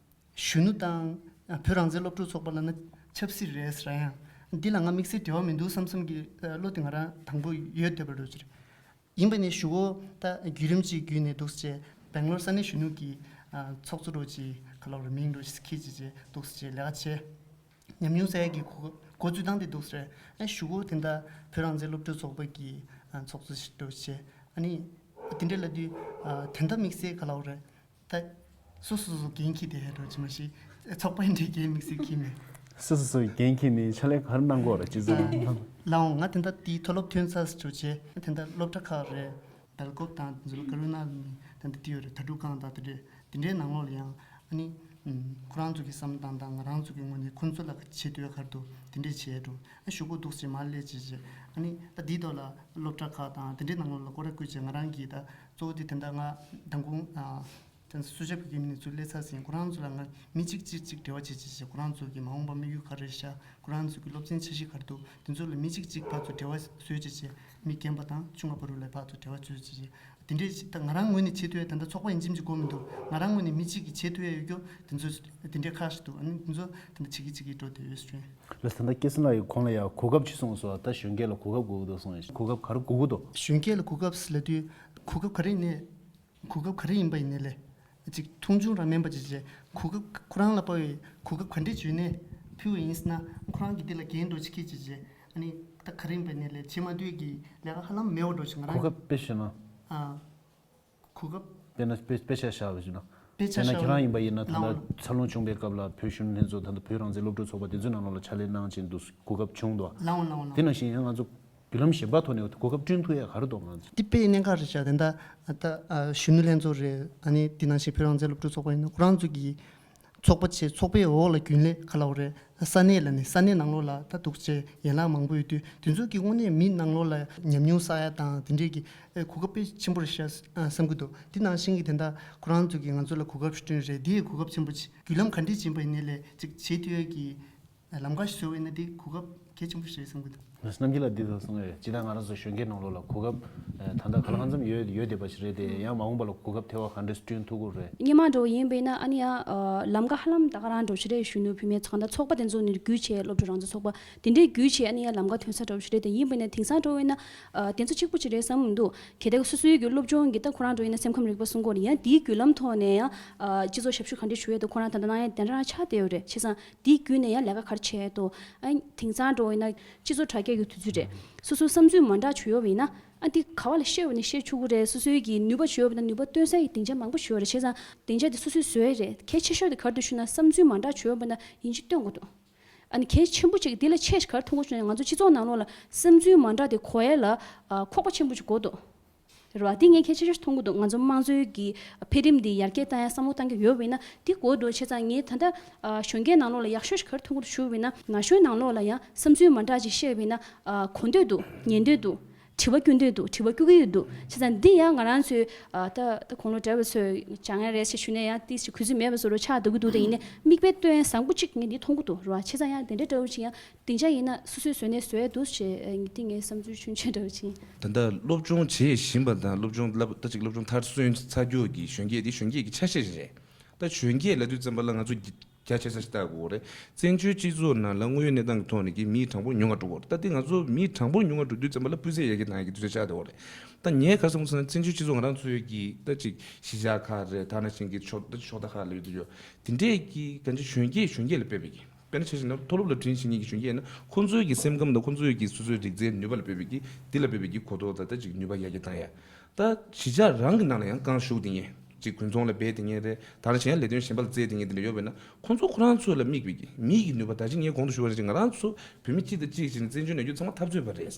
གཞོན་ནུ་དང་ཨ་བོད་རང་བཙན་སློབ་ཕྲུག་ཚོགས་པ་ལབ་ན་ཆབ་སྲིད་རེད་ཟེར་ཡང་། འདི་ལ་ང་དམིགས་བསལ་འབྲེལ་བ་མི་འདུག་བསམ་བསམ་གྱི་ཨ་བློ་དེ་ང་རང་དང་པོ་ཡོད་བསྡད་པ་འདྲ་ཅིག་རེད། ཡིན་པ་ནི་གཞུག་གུ་ད་བརྒྱུད་རིམ་གཅིག་བརྒྱུད་ནས་འདུག་སེ་བྱས། སྦེང་ལོར་ས་གནས་གཞོན་ནུ་གི་ཨ་ཚོགས་གཙོ་འདྲ་ཅིག་ག་ལབ་རེད། མིང་འདྲ་ཅིག་འཁྱེར་བྱས་བྱས་འདུག་སེ་བྱས་ལས་ཀ་བྱས། ཉམས་མྱོང་བསགས་ཡག་གི་གོ་འགོ་འཛུགས་སྟངས་དེ་འདུག་སེ་རེད། ཨ་གཞུག་གུ་དེ་འདྲ་བོད་རང་བཙན་སློབ་ཕྲུག་ཚོགས་པ་གི་ཨ་ཚོགས་གཙོ་ཞིག་འདྲ་བྱས། ཨ་ནི་དེ་འདྲ་ལབ་དུས་ཨ་དེ་འདྲ་དམིགས་བསལ་ག་ལབ་རེད། ད་སོ་སོ་སོ་འགན་འཁྱེར་བསྡད་ཡ་འདྲ་ཅིག་མ་གཞི་ཚོགས་པ་འདྲའི་འགན་དམིགས་བསལ་འཁྱེར་མེད། སོ་སོ་སོའི་འགན་འཁྱེར་ནས་ཕྱག་ལས་ག་རེ་གནང་དགོས་རེད། སྤྱི་ཚོགས་ནང་། ལའང་ང་དེ་འདྲ་དེའི་མཐོ་སློབ་ཐོན་ཚར་ཟེར་བྱས་དེ་འདྲ་སློབ་གྲྭ་ཁག་རེད། སྦེལ་ཀོབ་དང་འཛུལ་ཀ་རུ་ན་དེ་འདྲ་དེ་ཡོད་རེད། དྭ་ཕྲུག་ཁང་དང་དེ་འདྲའི་དེ་འདྲའི་ནང་ལོགས་ལ་ཡང་ཨ་ནི་ ཁོ་རང་ཚོ་གི་བསམ་སྟངས་དང་ང་རང་ཚོ་གི་ངོས་ནས་ཁོ་ཚོ་ལ་བྱེད་འདོད་ག་རེ་འདུག་དེ་འདྲས་བྱས་འགྲོ། ཨ་ཞུ་གོ་འདུག་ཅེས་མར་སླེབས་བྱས་བྱས། ཨ་ནི་ད་འདིའི་ཐོག་ལ་སློབ་གྲྭ་ཁག་དང་དེ་འདྲའི་ནང་ལོགས་ལ་སྐོར་ར་བསྐོར་བྱས། ང་རང་གིས་ད་གཙོ་བོ་དེ་དེ་འདྲ་ང་མདང་དགོང་ཨ། དེ་ཚོ་སུ་ཇཱ་ཕུ་གི་མི་ནས་ཚུར་སླེབས་ཚར་ཟིན། ཁོ་རང་ཚོ་ལ་ང་མི་གཅིག་གཅིག་གཅིག་འབྲེལ་བ་བྱེད་བྱེད་བྱེད། ཁོ་རང་ཚོ་གི་མ་འོངས་པ་དམིགས་ཡུལ་ག་རེ་ཤག་ཁོ་རང་ཚོ་གི་སློབ་ཚན་འཆར་གཞི་ག་རེ་འདུག་དེ་ཚོ་ལ་མི་གཅིག་གཅིག་ཕར་ཚུར་འབྲེལ་བ་བཟོས་བྱེད་བྱེད། མི་རྒན་པ་དང་ཆུང་བ་བར་དུ་ལ་ཕར་ཚུར་འབྲེལ་བ་བཟོས་བྱེད་བྱེད། དེ་འདྲའི་ད་ང་རང་ངོས་ནས་བྱེད་ཐུབ་ཡ་དེ་འདྲ་ཚོགས་པ་ཡིན་གཅིག་མིན་གཅིག་གིས་བྱེད་ཐུབ་ཡ་ཡོད་རྒྱུ་དེ་ཚོ་དེ་འདྲའི་ཆེད་དུ་ཡ་ཡོད་རྒྱུ་དེ་ཚོ་དེ་འདྲའི་ཁག་ཞིག་འདུག་ཨ་ནི་དེ་ཚོ་དེ་འདྲ་བྱེད་ཀྱི་བྱེད་ཀྱི་འགྲོ་བསྡད་ཡོད་ཟེར་བྱུང་། ལགས་སོ། ད་སྐལ་བཟང་ལགས་ཀྱིས་གོང་ལ་ཡ་གོ་སྐབས་ཅིག་གསུངས་སོང་། ད་གཞོན་སྐྱེས་ལ་གོ་སྐབས་དགོས་ཀྱི་འདུག་གསུངས་ཡ། གོ་སྐབས་ག་རེ་དགོས་ཀྱི་འདུག་གཞོན་སྐྱེས་ལ་གོ་སྐབས་ཟེར་ལབ་དུས་གོ་སྐབས་ག་རེ་ཡིན་ནའི་གོ་སྐབས་ག་རེ་ཡིན་པ་ཡིན་ནའི་ལས་ཅིག་མཐོང་ཆུང་རང་མིན་པ་ཅིག་བྱས། གོ་སྐབས་ཁོ་རང་ལ་དཔག་པའི་གོ་སྐབས་ག་འདྲས་བྱུང་ནའི་ཕུལ་བ་ཡིན་ཟེར་ན། ཁོ་རང་གིས་འདི་ལ་འགན་འདྲ་ཅིག་འཁྱེར་ཅིག་བྱས། ཨ་ནི་ད་ག་རེ་ཡིན་པ་ཡིན་ནའི་ལས་བྱེད་མ་ཐུབ་ཀྱི་ལས་ཀ་ཧ་ལམ་མེད་པ་འདྲ་ཅིག་ང་རང་གོ་སྐབས་དཔེ་བཞག་ན། ཨ། གོ་སྐབས། དཔེར་ན་དཔེ་དཔེ་ཆ་བཞག་པ་ཞིག་ན། དཔེ་ཆ་དཔེར་ན་བཞག་ཁྱེད་རང་ཡིན་པ་ཡིན་ན་ད་ལྟ་ལའང་འཚར་ལོངས་བྱུང་བའི་སྐབས་ལ་བོད་གཞོན་ནུ་ལྷན་ཚོགས་ད་ལྟ་བོད་རང་བཙན་སློབ་ཕྲུག་ཚོགས་པ་དེ་ཚོའི་ནང་ལོགས་ལ་ཕྱག་ལས་གནང་བཞིན་དུ་གོ་སྐབས་བྱུང་འདུག་ལའང་ལའང་ལའང་། དེ་ནང་བཞིན་ཡང་ང་ཚོ་བརྒྱུད་ལམ་གཞན་པ་ཐོག་ནས་གོ་སྐབས་བསྐྲུན་ཐུབ་ཡ་ག་རེ་འདུག་ང་ཚོ། འདི་དཔེ་གནད་འགག་རེད་ཤག་དེ་འདྲ་ད་གཞོན་ནུ་ལྷན་ཚོགས་རེད། ཨ་ནི་དེ་ནང་བཞིན་བོད་རང་བཙན་སློབ་ཕྲུག་ཚོགས་པ་ཡིན་ན་ཁོ་རང་ཚོ་གི་ཚོགས་པ་བྱས། ཚོགས་པའི་འོག་ལ་རྒྱུན་ལས་ག་ལབ་དགོས་རེད། ས་གནས་ལ་ནི་ས་གནས་ནང་ལོགས་ལ་ད་འདུག་ཅེས་ཡན་ལག་མང་པོ་ཡོད་དུས། དེ་ཚོ་གི་དངོས་གནས་མི་ནང་ལོགས་ལ་ཉམས་མྱོང་བསགས་ཡ་དང་དེ་འདྲས་ཀྱི་ཨེ་གོ་སྐབས་དཔེ་ཆེན་པོ་རེད་ཤག་བསམ་གྱི་འདུག་དེ་ནང་བཞིན་གྱི་དེ་འདྲ་ཁོ་རང་ཚོ་གིས་ང་ཚོ་ལ་གོ་སྐབས་ཤིག་བསྐྲུན་རེད། དེ་ཡི་གོ་སྐབས་ཆེན་པོ་ཅིག་བརྒྱུད་ལམ་ག་འདྲས་ཕྱིན་པ་ཡིན་ནའི་ལས་ཅིག་བྱེད་ཐུབ་ཡ་གི་ལམ་ཁ་ཞིག་བཟོས་པ་ཡིན་ན་དེ་གོ་སྐབས་གལ་ཆེན་པོ་ཞིག་རེད་བསམ་གྱི་འདུག་རྣམ་རྒྱལ་ལགས་འདི་ལྟར་གསུངས་ཡོད། སྤྱིར་བཏང་ང་རང་ཚོ་གཞོན་སྐྱེས་ནང་ལོགས་ལ་གོ་སྐབས་ཨེ་ད་ལྟ་གང་ལ་གང་འཚམ་ཡོད་ཡོད་བསྡད་པ་ཞིག་རེད་དེ། ཡང་མ་འོངས་པ་ལ་གོ་སྐབས་དེ་བ་ག་འདྲས་བསྐྲུན་ཐུབ་ཀྱི་རེད། སྔོན་མ་འདྲ་བོ་ཡིན་པས་ན་ཨ་ནི་ཡང་ཨ་ལམ་ཀ་ཧ་ལམ་ད་ག་རང་འདྲ་བོ་ཞིག་རེད། གཞོན་ནུ་བུད་མེད་ཚོ་གང་ལྟར་ཚོགས་པ་དེ་ཚོ་ནས་བརྒྱུད་བྱས། སློབ་ཕྲུག་རང་བཙན་ཚོགས་པ་དེ་འདྲས་བརྒྱུད་བྱས་ཨ་ནི་ཡང་ལམ་ཀ་ཐོན་ས་འདྲ་བོ་ཞིག་རེད་དེ། ཡིན་པས་ན་དེང་སང་འདྲ་བོ་ཡིན་ན་ཨ་དེ་ཚོ་གཅིག་པུ་ཅིག་རེད་བསམ་མི་འདུག་གལ་ཏེ་སོ་སོའི་གི་སློབ་སྦྱོང་གི་ད་ཁོ་རང་འདྲ་བོ་ཡིན་ན་སེམས་ཁམས་རིག་པ་གསུང་གི་ཡོད་ན། ཡང་དེའི་བརྒྱུད་ལམ་ཐོག་ནས་ཡང་ཨ་སྤྱི་ཚོགས་ཞབས་ཞུ་གང་འདྲས་ཞུ་ཡས་འདུག་ཁོ་རང་ད་ལྟ་ན་ཡང་དེ་འདྲ་ཆགས་བསྡད་ཡོད་རེད། བྱས་ཙང་དེའི་བརྒྱུད་ནས་ཡང་ལས་ཀ་ག་རེ་བྱས་འདུག་ཨ་དེང་སང་འདྲ་བོ་ཡིན་ན་སྤྱི་ཚོགས་དྲ་རྒྱ་གི་དུས་ཚོད་རེད། སོ་སོའི་བསམ་ཚུལ་མ་འདྲ་བྱུང་ཡོད་པ་ཡིན་ན། ཨ་འདི་ག་བ་ལ་བཤད་འོ་ནི་བཤད་ཆོག་གི་རེད། སོ་སོའི་གི་ནུས་པ་བྱུང་ཡོད་པ་ན་ནུས་པ་སྟོན་ས་ཡི་སྡིངས་ཆ་མང་པོ་བྱུང་ཡོད་རེད། བྱས་ཙང་སྡིངས་ཆ་དེ་སོ་སོས་བཟོས་ཡ་རེད། གལ་ཆེ་ཤོས་དེ་ག་རེ་འདུག་ཞུ་ན་བསམ་ཚུལ་མ་འདྲ་བྱུང་ཡོད་པ་ན་ཡིན་གཅིག་སྟོན་དགོས་འདུག་ཨ་ནི་གལ་ཆེན་པོ་གཅིག་འདི་ལ་ཆེ་ཞིག་ག་རེ་མཐོང་གི་ཞུ་ན། ང་ཚོ་སྤྱི་ཚོགས་ནང་ལོགས་ལ་བསམ་ཚུལ་མ་འདྲ་དེ་གོ་ཡ་ལ་ཨ་ཁོག་པ་ཆེན་པོ་ཅིག་དགོས་འདུག་རེད་བ། འདི་ངས་གལ་ཆེ་ཤོས་མཐོང་གི་འདུག་ང་ཚོ་དམངས་གཙོའི་གི་འཕེལ་རིམ་འདི་ཡར་རྒྱས་བཏང་ཡ་བསམ་བློ་བཏང་གི་ཡོད་པ་ཡིན་ན་འདི་དགོས་འདུག་བྱས་ཙང་ངས་ད་ལྟ་ཨ་གཞོན་སྐྱེས་ནང་ལོགས་ལ་ཡག་ཤོས་ཤིག་ག་རེ་མཐོང་གི་འདུག་ཞུ་བ་ཡིན་ན། ན་གཞོན་ནང་ལོགས་ལ་ཡང་བསམ་ཚུལ་མ་འདྲ་ཅིག་བཤད་པ་ཡིན་ན་ཨ་གོ་འདོད་འདུག་ཉན་འདོད་འདུག་དྲི་བ་བསྐྱོན་འདོད་འདུག་དྲི་བ་བསྐྱོན་གྱི་ཡོད་འདུག་བྱས་ཙང་འདི་ཡང་ང་རང་ཚོའི་ཨ་ད་ད་དགུང་ལོ་བགྲེས་པ་ཚོས་སྦྱང་ཡ་རེད་ཅེས་ཞུ་ནས་ཡང་ཏིས་ཅིག་གུས་བརྩི་མེད་པ་བཟོ་འདྲ་ཆགས་སྡོད་ཀྱི་འདུག་དེ་ཡིན་ནའི་མིག་དཔེ་སྟོན་ཡ་བཟང་པོ་གཅིག་ངས་འདི་མཐོང་གི་འདུག་རེད་བ། བྱས་ཙང་ཡང་དེ་འདྲའི་འདྲ་བོ་ཅིག་ཡང་སྡིངས་ཆ་ཡིན་ན་སོ་སོས་བཟོས་ནས་བཟོ་ཡ་འདུག་ཅེས་ངས་འདི་ངའི་བསམ་ཚུལ་ཆུང་ཆུང་འདྲ་བོ་ཅིག་ཡིན། ད་ལྟ་སློབ་སྦྱོང་བྱེད་བཞིན་པ་དང་སློབ་སྦྱོང་བསླབ་ད་ཅིག་སློབ་སྦྱོང་མཐར་སོན་ཚར་རྒྱུ་གི་གཞོན་སྐྱེས་དེ་གཞོན་སྐྱེས་ཀྱི་ཆ་ཤས་ཤིག་རེད། ད་གཞོན་སྐྱེས་ལབ་དུས་ཙམ་པ་ལ་ང་ཚོ་རྒྱ་ཆེ་ས་ཞིག་ལྟ་དགོས་རེད། བཙན་བྱོལ་སྤྱི་ཚོགས་ནང་ལ་དངོས་ཡོད་གནས་སྟངས་ཀྱི་ཐོག་ནས་ཀྱི་མིའི་གྲངས་འབོར་ཉུང་བ་འགྲོ་གི་རེད། ད་དེ་ང་ཚོ་མིའི་གྲངས་འབོར་ཉུང་བ་འགྲོ་དུས་ཙམ་པ་ལ་སྤུས་ཚད་ཡར་རྒྱས་བཏང་ཡག་གི་དུས་ཚོད་ཆགས་བསྡད་ཡོད་རེད། ད་ངས་ག་རེ་བསམ་སོང་ན་བཙན་བྱོལ་སྤྱི་ཚོགས་ང་རང་ཚོའི་གི་ད་ཅིག་གཞིས་ཆགས་ཁག་རེད། ད་ནང་བཞིན་གྱི་ཕྱོགས་ད་ཅིག་ཕྱོགས་མཐའ་ཁག་ལ་ཡོད་དུས་ཡོད། དེ་འདྲས་ཀྱི་གང་ཅི་གཞོན་སྐྱེས་གཞོན་སྐྱེས་ལ་དཔེ་བའི་གི་དཔེར་ན་ཆ་བཞག་ན་མཐོ་སློབ་ལ་འགྲིམ་བྱེད་མཁན་གྱི་གཞོན་སྐྱེས་ཡིན་ན་ཁོང་ཚོའི་གི་སེམས་ཁམས་དང་ཁོང་ཚོའི་གི་སོ་སོའི་རིག་རྩལ་ནུས་པ་ལ་དཔེ་བའི་གི་འདི་ལ་དཔེ་བའི་གི་གོ་རྟོགས་དང་ད་ཅིག་ནུས་པ་ཡར་རྒྱས་བཏང་ཡ། ད་གཞིས་ཆགས་རང་གི་ནང་ལ་ཡང་རྐང་ཞུགས་དེ་ངས་ཅིག་དགུན་ཚོང་ལ་འབད་དེ་ངས་རེད། ད་ནང་བཞིན་ཡང་ལས་དོན་གཞན་པ་ལ་བཙལ་དེ་ངས་དེ་འདྲ་ཡོད་པས་ན་ཁོང་ཚོ་ཁོ་རང་ཚོ་ལ་དམིགས་པའི་གི་མིའི་གི་ནུས་པ་ད་ཅིག་ངས་གོང་དུ་ཞུ་བ་རེད། ཅིག་ང་རང་ཚོ་བོད་མི་གཅིག་དང་གཅིག་བྱས་ནས་བཙན་བྱོལ་ནང་ཡོད་ཚང་མ་འཐབ་རྩོད་པ་རེད།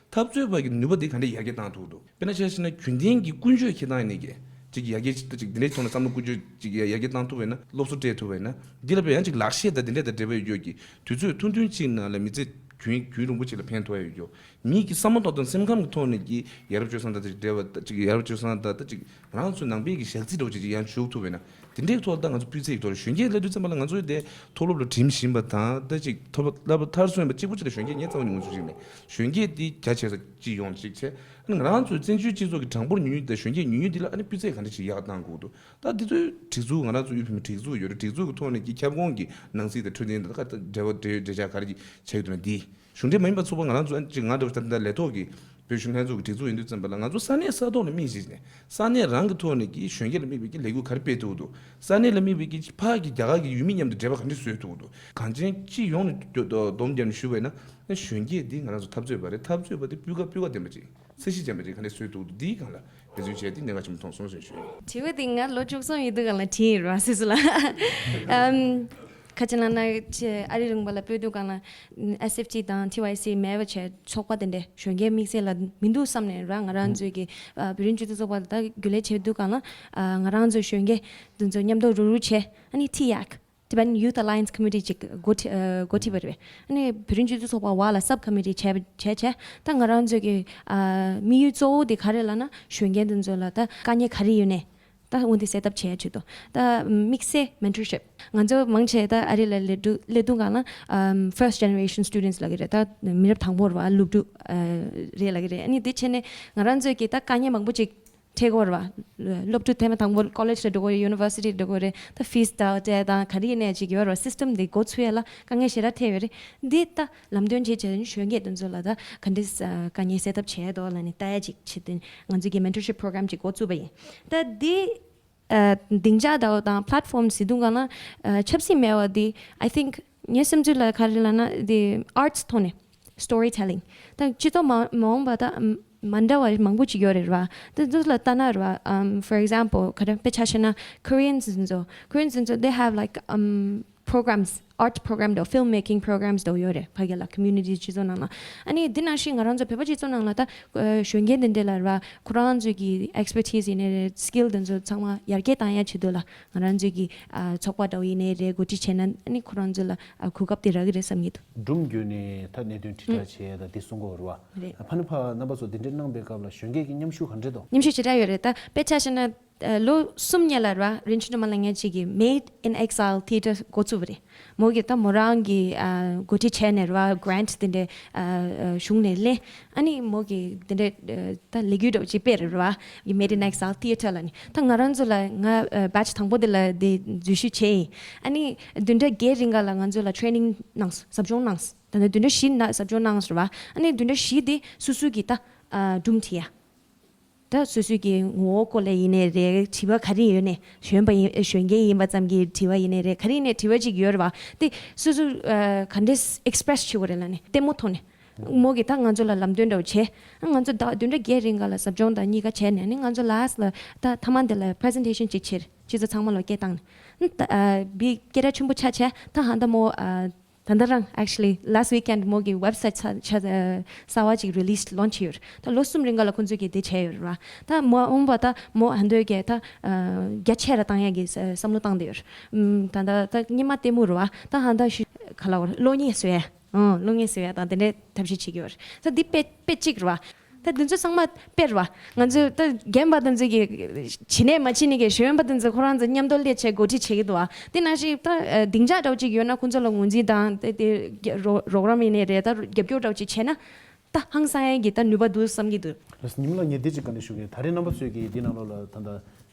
འཐབ་རྩོད་པ་གི་ནུས་པ་དེ་ག་འདྲས་ཡར་རྒྱས་བཏང་ཐུབ་འདུག་དཔེར་ན་ཆ་བཞག་ན་རྒྱུན་ལྡན་གྱི་ཀུན་སྤྱོད་འཁྱེར་སྟངས་ཡིན་ནའི་གི་ཅིག་ཡར་རྒྱས་ཅིག་ད་ཅིག་འདི་འདྲའི་ཐོག་ནས་བསམ་བློ་ཀུན་སྤྱོད་ཅིག་ཡར་ཡར་རྒྱས་བཏང་ཐུབ་པས་ན་སློབ་གསོ་སྤྲད་ཐུབ་པས་ན་འདི་ལ་དཔེ་ཡང་ཅིག་ལག་ཤེས་དང་འདི་འདྲས་དང་འབྲེལ་བ་ཡོད་རྒྱུ་གི་དུས་ཚོད་ཐུང་ཐུང་གཅིག་ནང་ལ་མི་ཚེ་རྒྱུན་རྒྱུན་རིང་པོ་ཅིག་ལ་ཕན་ཐོགས་ཡ་ཡོད་རྒྱུ། མིའི་གི་བསམ་བློ་ཐོག་དང་སེམས་ཁམས་ཀྱི་ཐོག་ནས་ཀྱི་ཡ་རབས་སྤྱོད་བཟང་དང་ཅིག་འབྲེལ་བ་ད་ཅིག་ཡ་རབས་སྤྱོད་བཟང་དང་ད་ཅིག་རང་ཚོའི་ནང་པའི་གི་ཞག་རྩི་འདྲ་བོ་ཅིག་ཅིག་ཡང་ཞུགས་ཐུབ་པས་ན་དེ་འདྲའི་ཐོག་ལ་ད་ང་ཚོ་སྤུས་ཚད་ཀྱི་ཐོག་ལ་གཞོན་སྐྱེས་ལབ་དུས་ཙམ་པ་ལ་ང་ཚོའི་དེ་མཐོ་སློབ་ལ་འགྲིམ་བཞིན་པ་དང་ད་ཅིག་མཐོ་སློབ་བསླབ་པ་མཐར་སོན་པ་གཅིག་པུ་ཅིག་ལ་གཞོན་སྐྱེས་ངས་རྩ་བ་ནས་ངོས་འཛིན་ཞིག་མེད། གཞོན་སྐྱེས་དེ་རྒྱ་ཆེ་ས་ཅིག་ཡོང་ཅིག་བྱས་ང་རང་ཚོའི་བཙན་བྱོལ་སྤྱི་ཚོགས་ཀྱི་གྲངས་འབོར་ཉུང་ཉུང་དང་གཞོན་སྐྱེས་ཉུང་ཉུང་འདི་ལ་ཨ་ནི་སྤུས་ཚད་ག་འདྲ་ཞིག་ཡག་བཏང་དགོས་འདུག་ད་འདི་ཚོའི་སྒྲིག་འཛུགས་ང་རང་ཚོ་དབུས་བོད་མིའི་སྒྲིག་འཛུགས་ཡོད་རེད། སྒྲིག་འཛུགས་ཀྱི་ཐོག་ནས་ཀྱི་ཁྱབ་ཁོངས་ཀྱི་ནང་སྲིད་དང་འཕྲོད་བསྟེན་དང་ད་ག་འབྲེལ་བ་འབྲེལ་འབྲེལ་ཆགས་ག་རེ་བྱས་ཡོད་འདུག་ན་འདི་གཞུང་འབྲེལ་མ་ཡིན་པ་ཚོགས་པ་ང་རང་ཚོ་ཅིག་ང་འདྲ་བོ་ད་ལྟ་ལས་ཐོག་གི་བོད་གཞོན་ལྷན་ཚོགས་ཀྱི་སྒྲིག་འཛུགས་ཡིན་དུས་ཙམ་པ་ལ་ང་ཚོ་ས་གནས་ས་ཐོག་ལ་དམིགས་བྱས་ནས་ས་གནས་རང་གི་ཐོག་ནས་ཀྱི་གཞོན་སྐྱེས་ལ་དམིགས་པའི་ཀྱི་ལས་འགུལ་ག་རེ་སྤེལ་ཐུབ་འདུག་ས་གནས་ལ་དམིགས་པའི་ཀྱི་ཕར་གྱི་རྒྱ་གར་གྱི་ཡུལ་མི་མཉམ་དུ་འབྲེལ་བ་ག་འདྲ་བཟོས་ཐུབ་འདུག་གངས་ཅན་སྤྱི་ཡོངས་ནས་སྡོམ་རྒྱབ་ནས་ཞུས་པ་ཡིན་ན་གཞོན་སྐྱེས་འདི་ང་རང་ཚོ་འཐབ་རྩོད་པ་རེད། འཐབ་རྩོད་པ་དེ་སྤུས་ཀ་སྤུས་ཀ་ལྡན་པ་ཅིག་ཚད་གཞི་ཅན་པ་ཅིག་ག་འདྲ་བཟོས་ཐུབ་འདུག་འདིའི་སྒང་ལ་འབད་བརྩོན་བྱས་ཏེ་གནད་འགག་ཆེན་པོ་མཐོང་སོང་ཞེས་ཞུ་ཡིན། དྲི་བ་དེ་ང་ལོ་བཅུ་གསུམ་ཡིན་དུས་སྒང་ལ་དྲིས་ཡིན་ར་སྲིད་ཟུར་ལ། ཨམ། ཁ་ཅིག་ལ་ན་ཅེ་ཨ་རི་རིང་པ་ལ་སྤོས་དུས་གང་ལ་ཨེས་ཨེཕ་ཊི་དང་ཐི་ཝའི་སི་མེད་པ་བྱས་ཚོགས་པ་དེ་འདྲས་གཞོན་སྐྱེས་དམིགས་བསལ་ལ་མི་འདུག་བསམ་ནས་ར། ང་རང་ཚོའི་གི་ཨ་བོད་རིགས་སྤྱི་མཐུན་ཚོགས་པ་ལ་ད་རྒྱུན་ལས་བྱེད་དུས་གང་ལ་ཨ་ང་རང་ཚོའི་གཞོན་སྐྱེས་དེ་ཚོ་མཉམ་དུ་རུག་རུག་བྱས། ཨ་ནི་ཐི་ཡག་Tibetan Youth Alliance Committee ཅིག་འགོ་ཁྲི་ཨ་འགོ་ཁྲིད་པ་རེད། ཨ་ནི་བོད་རིགས་སྤྱི་མཐུན་ཚོགས་པ་བ་ལ་sub committee བྱས་བྱས་བྱས། ད་ང་རང་ཚོའི་གི་ཨ་དམིགས་ཡུལ་གཙོ་བོ་དེ་ག་རེ་ལབ་ན་གཞོན་སྐྱེས་དེ་ཚོ་ལ་ད་དཀའ་ངལ་ག་རེ་ཡོད་ནས། ད་འོན་ཏེ་སེ་ཊབ་བྱས་ཆེད་དུ་ད་དམིགས་བསལ་མེན་ཊོར་ཤིབ། ང་ཚོ་མང་ཆེ་ད་ཨ་རི་ལ་སླེབས་དུས་སླེབས་དུས་གང་ལ་ཨམ་first generation students ལབ་ཀྱི་རེད། ད་མི་རབས་དང་པོ་རེད་བ། སློབ་ཕྲུག་ཨ་རེད་ལབ་ཀྱི་རེད། ཨ་ནི་དེ་བྱས་ནས་ང་རང་ཚོས་ཀྱི་ད་དཀའ་ངལ་མང་པོ་ཅིག་འཕྲད་ཀྱི་ཡོད་རེད་བ། སློབ་ཕྲུག་ཐེངས་མ་དང་པོ་ཀོ་ལེཇ་ལ་འགྲོ་དགོས་རེད། ཡུ་ནི་ཝར་སི་ཊི་འགྲོ་དགོས་རེད། ད་ཕིས་ད་ཏྲེ་དང་ག་རེ་ཡིན་ནའི་ཅིག་ཡོད་རེད་བ། སིས་ཊམ་དེ་འགོ་ཚུགས་ཡ་ལ་དཀའ་ངལ་ཞེ་དྲག་འཕྲད་ཡོད་རེད། འདི་ད་ལམ་སྟོན་བྱེད་བྱས་གཞོན་སྐྱེས་དེ་ཚོ་ལ་ད་ག་འདྲས་ཨ་དཀའ་ངལ་སེ་ཊབ་བྱས་འདུག་ལབ་ནས་ལྟ་ཡ་ཅིག་བྱེད་དུས་ང་ཚོ་གི་མེན་ཊོར་ཤིབ་པོ་རོ་གྷ་རམ་ཅིག་འགོ་བཙུགས་པ་ཡིན། ད་འདི་ཨ་སྡིངས་ཆ་དང་དང་པ་ལེཊ་ཕོམ་ཟེར་དུས་གང་ལ་ཨ་ཆབ་སྲིད་མེད་པ་འདི་I think ངའི་སེམས་ཚོད་ལ་ག་རེ་ལབ་ན་འདི་ཨར་ཊི་ཐོག་ནས་སི་ཊོ་རི་ཊེ་ལིང་། ད་སྤྱི་ཚོགས་མ་མ་འོངས་པ་ད་མ་འདྲ་བ་མང་པོ་ཅིག་ཡོད་རེད་བ། ད་འདི་ལ་ལྟ་ན་རེད་བ། ཨམ་for example ག་རེ་དཔེ་ཆ་བཞག་ན་Koreans དེ་ཚོ། Koreans དེ་ཚོ་they have like um programs, art program དང་film making programs དང་ཡོད་རེད། ཕ་གི་ལ་ཀོ་མུ་ནི་ཊི་སྤྱི་ཚོགས་ནང་ལ། ཨ་ནི་འདི་ནང་བཞིན་ང་རང་ཚོ་བོད་པ་སྤྱི་ཚོགས་ནང་ལ་ད་ཨ་གཞོན་སྐྱེས་འདི་འདྲས་ལ་ར་ཁོ་རང་ཚོའི་གི་ཨེག་སི་པར་ཊི་སི་ཡིན་ནའི་རེད། སི་ཀིལ་འདི་ཚོ་ཚང་མ་ཡར་རྒྱས་བཏང་ཡ་ཆེད་དུ་ལ་ང་རང་ཚོའི་གི་ཨ་ཚོགས་པ་འདྲ་བོ་ཡིན་ནའི་རེད། འགོ་ཁྲིད་བྱས་ན་ཨ་ནི་ཁོ་རང་ཚོ་ལ་ཨ་གོ་སྐབས་དེ་རག་གི་རེད་བསམ་གྱི་འདུག་སྒྲུང་བརྒྱུད་ནས་ད་གནད་དོན་དྲིལ་བསྒྲགས་བྱས་ཡ་ད་འདི་གསུང་གི་ཡོད་རེད་བ། རེད། ཕ་ནི་ཕ་རྣམ་པ་ཚོ་འདི་འདྲའི་གནང་པའི་སྐབས་ལ་གཞོན་སྐྱེས་ཀྱི་མཉམ་ཞུགས་ག་འདྲས་འདུག་མཉམ་ཞུགས་ཞེ་དྲག་ཡོད་རེད། ད་དཔེ་ཆ་བཞག་ན། ལོ་གསུམ་སྔོན་ལ་ར་རིན་ཆེན་སྒྲོལ་མ་ལགས་ངེད་ཅིག་གིས་Made in Exile Theatre འགོ་བཙུགས་པ་རེད། མོ་གིས་ད་མོ་རང་གི་འགོ་ཁྲིད་བྱས་ནས་ར་གྷི་རེན་ཊི་དེ་འདྲའི་གཞུང་ནས་ལེན། ཨ་ནི་མོ་གིས་དེ་འདྲའི་ད་ལས་འགུལ་འདྲ་པོ་ཅིག་སྤེལ་རེད་ར། Made in Exile Theatre ལ་ནི་ད་ང་རང་ཚོ་ལ་ང་བེ་ཆི་དང་པོ་དེ་ལ་དེ་འཛུལ་ཞུགས་བྱས་ཡིན། ཨ་ནི་བདུན་ཕྲག་བརྒྱད་རིང་ག་ལ་ང་ཚོ་ལ་ཊེ་རེ་ནིང་གནང་སོང་། ཟབ་སྦྱོང་གནང་སོང་། ད་ནི་བདུན་ཕྲག་བཞི་ན་ཟབ་སྦྱོང་གནང་སོང་ར། ཨ་ནི་བདུན་ཕྲག་བཞི་དེ་སོ་སོ་གིས་ད་སྒྲུང་བྲིས་ཡ། ད་སོ་སོའི་གི་ངོ་བོ་སྐོར་ལ་ཡིན་ནའི་རེད། དྲི་བ་ག་རེ་ཡོད་ནའི་གཞོན་པ་ཡིན་གཞོན་སྐྱེས་ཡིན་པ་ཙམ་གྱི་དྲི་བ་ཡིན་ནའི་རེད། ག་རེ་ཡིན་ནའི་དྲི་བ་ཅིག་ཡོད་རེད་བ། དེ་སོ་སོ་ཨ་ག་འདྲས་ཨེག་སི་པི་རེ་སི་བྱེད་དགོས་རེད་ལབ་ནས་ལྟད་མོ་ཐོག་ནས་མོ་གིས་ད་ང་ཚོ་ལ་ལམ་སྟོན་འདྲ་པོ་བྱས། ང་ཚོ་ཟླ་བདུན་ཕྲག་བརྒྱད་རིང་ག་ལ་ཟབ་སྦྱོང་དང་གཉིས་ཀ་བྱས་ནས་ནི་ང་ཚོ་ལ་སི་ཊི་ལ་ད་མཐའ་མ་འདི་ལ་པི་རི་ཟེན་ཊེ་ཤན་ཅིག་བྱས། སྤྱི་ཚོགས་ཚང་མ་ལ་སྐད་བཏང་ནས་ཨ་བི་སྐད་གྲགས་ཆེན་པོ་ཆགས་བྱས། ད་ཧ་ད་མོ་ཨ། ད་ལྟ་རང་actually last weekend མོ་གི་ཝེབ་སའིཊ་ཆ་ཆ་གསར་བ་ཅིག་རི་ལིས་ལོན་ཆི་བྱས་ཡོད་རེད། ད་ལོ་གསུམ་རིང་ག་ལ་ཁོང་ཚོས་ཀྱིས་དེ་བྱས་ཡོད་རེད་བ། ད་མ་འོངས་པ་ད་མོ་ཧ་འདོད་ཀྱི་ད་རྒྱ་ཆེ་ར་བཏང་ཡ་གི་བསམ་བློ་བཏང་བསྡད་ཡོད་རེད། ད་ད་ད་སྔོན་མ་ལྟད་མོ་རེད་བ། ད་ཧ་ད་ཤི་ག་ལ་བར་གློག་བརྙན་བཟོ་ཡ་ཨང་གློག་བརྙན་བཟོ་ཡ་དང་དེ་འདྲའི་ཐབས་ཤེས་བྱེད་ཀྱི་ཡོད་རེད། ད་འདི་དཔེ་དཔེ་གཅིག་རེད་བ། ད་འདི་ཚོ་ཚང་མ་དཔེ་རེད་བ། ང་ཚོས་ད་རྒན་པ་དེ་ཚོ་གི་བྱེད་ནས་མ་བྱེད་ནས་ཀྱི་གཞོན་པ་དེ་ཚོ་ཁོ་རང་ཚོ་མཉམ་དུ་སླེབས་བྱས་འགོ་ཁྲིད་བྱེད་ཀྱི་འདུག་བ། དེ་ནང་བཞིན་ད་སྡིངས་ཆ་འདྲ་པོ་ཅིག་ཡོད་ན་ཁོང་ཚོ་ལ་ངོས་འཛིན་དང་དེ་དེ་རོགས་རོགས་རམ་ཡིན་ནའི་རེད། ད་རྒྱབ་སྐྱོར་འདྲ་པོ་ཅིག་བྱས་ན་ད་ཧང་སང་ཡ་གི་ད་ནུས་པ་འདུག་བསམ་གྱི་འདུག་ལགས་སོ། ཉི་མ་ལགས་ངས་འདི་ཅིག་བཀའ་འདྲི་ཞུ་གི་ཡིན། ད་རེས་རྣམ་པ་ཚོས་ཀྱིས་འདི་ནང་ལོགས་ལ་ད་ལྟ་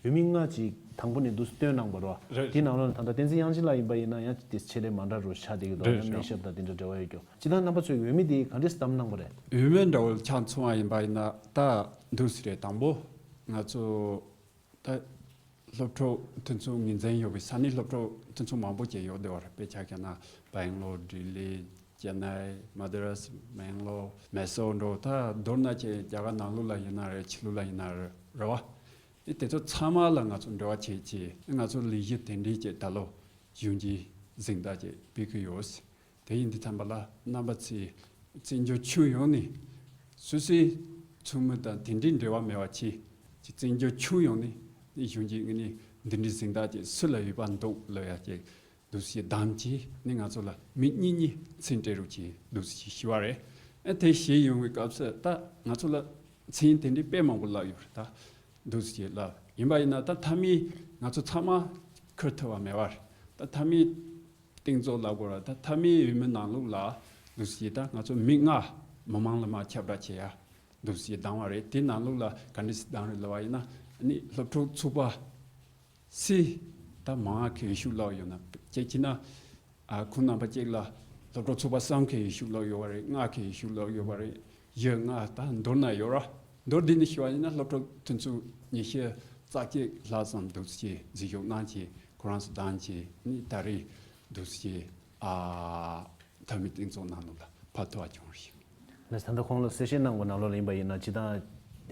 འོས་མི་ལྔ་ཅིག་དང་པོ་ནས་འདུག་སེ་བཏོན་གནང་བ་རེད་བ། རེད། དེའི་ནང་ལོགས་ལ་ད་ལྟ་བསྟན་འཛིན་དབྱངས་ཅན་ལགས་ཡིན་པ་ཡིན་ན་ཡང་དེ་ཆེད་ལས་མ་འདྲ་རུ་ཆགས་བསྡད་ཀྱི་འདུག་རེད། ཡང་སྨན་ཞབས་དང་དེ་འདྲ་འབྲེལ་བ་ཡོད་ཀྱང་། སྤྱིར་བཏང་རྣམ་པ་ཚོས་འོས་མི་དེ་ག་འདྲས་བདམས་གནང་བ་རེད། འོས་མི་འདྲ་བོ་ཆ་མཚོན་པ་ཡིན་པ་ཡིན་ན་ད་འདུག་སེ་རེད། དང་པོ་ང་ཚོ་ད་སློབ་ཕྲུག་དེ་ཚོ་ངོས་འཛིན་ཡོད་པའི་ས་གནས་སློབ་ཕྲུག་དེ་ཚོ་མང་པོ་ཅིག་ཡོད་བསྡད་པ་རེད། དཔེ་ཆ་བཞག་ན་སྦེང་ལོར། ལྡི་ལི། ཅེ་ནའི། མ་དུ་ར་སི། མེང་ལོར། མེ་སོར་འགྲོ། ད་མདོར་ན་ཅིག་རྒྱ་གར་ནང་ལོགས་ལ་ཡིན་ན་རེད། ཕྱི་ལོགས་ལ་ཡིན་ན་རེད་བ། དེ་དེ་ཚོ་ཚང་མ་ལ་ང་ཚོ་འབྲེལ་བ་བྱེད་ཀྱི། ང་ཚོ་ལས་གཞི་དེ་འདྲའི་ཅིག་ད་ལོ་གཞོན་སྐྱེས་གཟེངས་རྟགས་ཅིག་ཕུལ་གྱི་ཡོད། དེ་ཡིན་དུས་ཙམ་པ་ལ་རྣམ་པ་ཚོས་བཙན་བྱོལ་ཁྱོན་ཡོངས་ནས་སོ་སོའི་ཚོགས་མི་དང་དེ་འདྲའི་འབྲེལ་བ་མེད་པ་བྱས་ཀྱི་བཙན་བྱོལ་ཁྱོན་ཡོངས་ནས་གཞོན་སྐྱེས་ངོས་ནས་འདི་འདྲའི་གཟེངས་རྟགས་ཅིག་སུ་ལ་ཡོད་པ་འདུག་ལབ་ཡ་ཅིག་འདུག་སེ་བདམས་བྱས་ནས་ང་ཚོ་ལ་མི་གཉིས་གཉིས་མཚན་སྤྲད་རོགས་བྱེད་འདུག་སེ་ཞུས་པ་རེད། ཨ་དེ་ཞུས་ཡོང་བའི་སྐབས་སུ་ད་ང་ཚོ་ལ་མཚན་དེ་འདྲའི་དཔེ་མང་པོ་ལབ་ཡོད་རེད། ད་འདུག་སེ་ལབ་ཡིན་པ་ཡིན་ན་ད་མཐའ་མའི་ང་ཚོ་ཚང་མ་ཁུར་ཐུབ་པ་མེད་པ་རེད། ད་མཐའ་མའི་སྟེང་ཚོགས་ལབ་དགོས་ར། ད་མཐའ་མའི་འོས་མི་ནང་ལོགས་ལ་འདུག་སེ་ད་ང་ཚོ་མི་ལྔ་མི་མང་ལ་མ་ཁྱབ་བསྒྲགས་བྱེད་ཡ་འདུག་སེ་བདམས་པ་རེད། དེ་ནང་ལོགས་ལ་ག་འདྲ་སེ་བདམས་རེད་ལབ་པ་ཡིན་ན་ཨ་ནི་སློབ་ཕྲུག་ཚོགས་པ་སུ་ད་མང་ང་གི་འོས་ཤོག་བླུགས་ཡོད་ན། ཅེ་ཅི་ན་ཨ་ཁོང་རྣམ་པ་གཅིག་ལ་སློབ་ཕྲུག་ཚོགས་པ་གསུམ་གི་འོས་ཤོག་བླུགས་ཡོད་པ་རེད། ལྔ་གི་འོས་ཤོག་བླུགས་ཡོད་པ་རེད། བཞི་ལྔ་ད་མདོར་ན་ཡོད་ར། མདོར་བསྡུས་ནས་ཞུ་བ་ཡིན་ན་སློབ་ཕྲུག་དེ་ཚོ་ཉི་ཤུ་རྩ་གཅིག་ལྷག་ཙམ་འདུག་སེ་འཛུལ་ཞུགས་གནང་བྱས་ཁོ་རང་ཚོ་བདམས་བྱས་ནས་ད་རེས་འདུག་སེ་ཨ་མཐའ་མའི་སྟེང་ཚོགས་ནང་ལོགས་ལ་ཕར་ཐུག་པ་བྱུང་བ་རེད། ལགས་སོ། ད་ལྟ་ཁོང་ལ་གསལ་བཤད་གནང་བ་ནང་ལོགས་ལ་ཡིན་པ་ཡིན་ན་སྤྱིར་བཏང་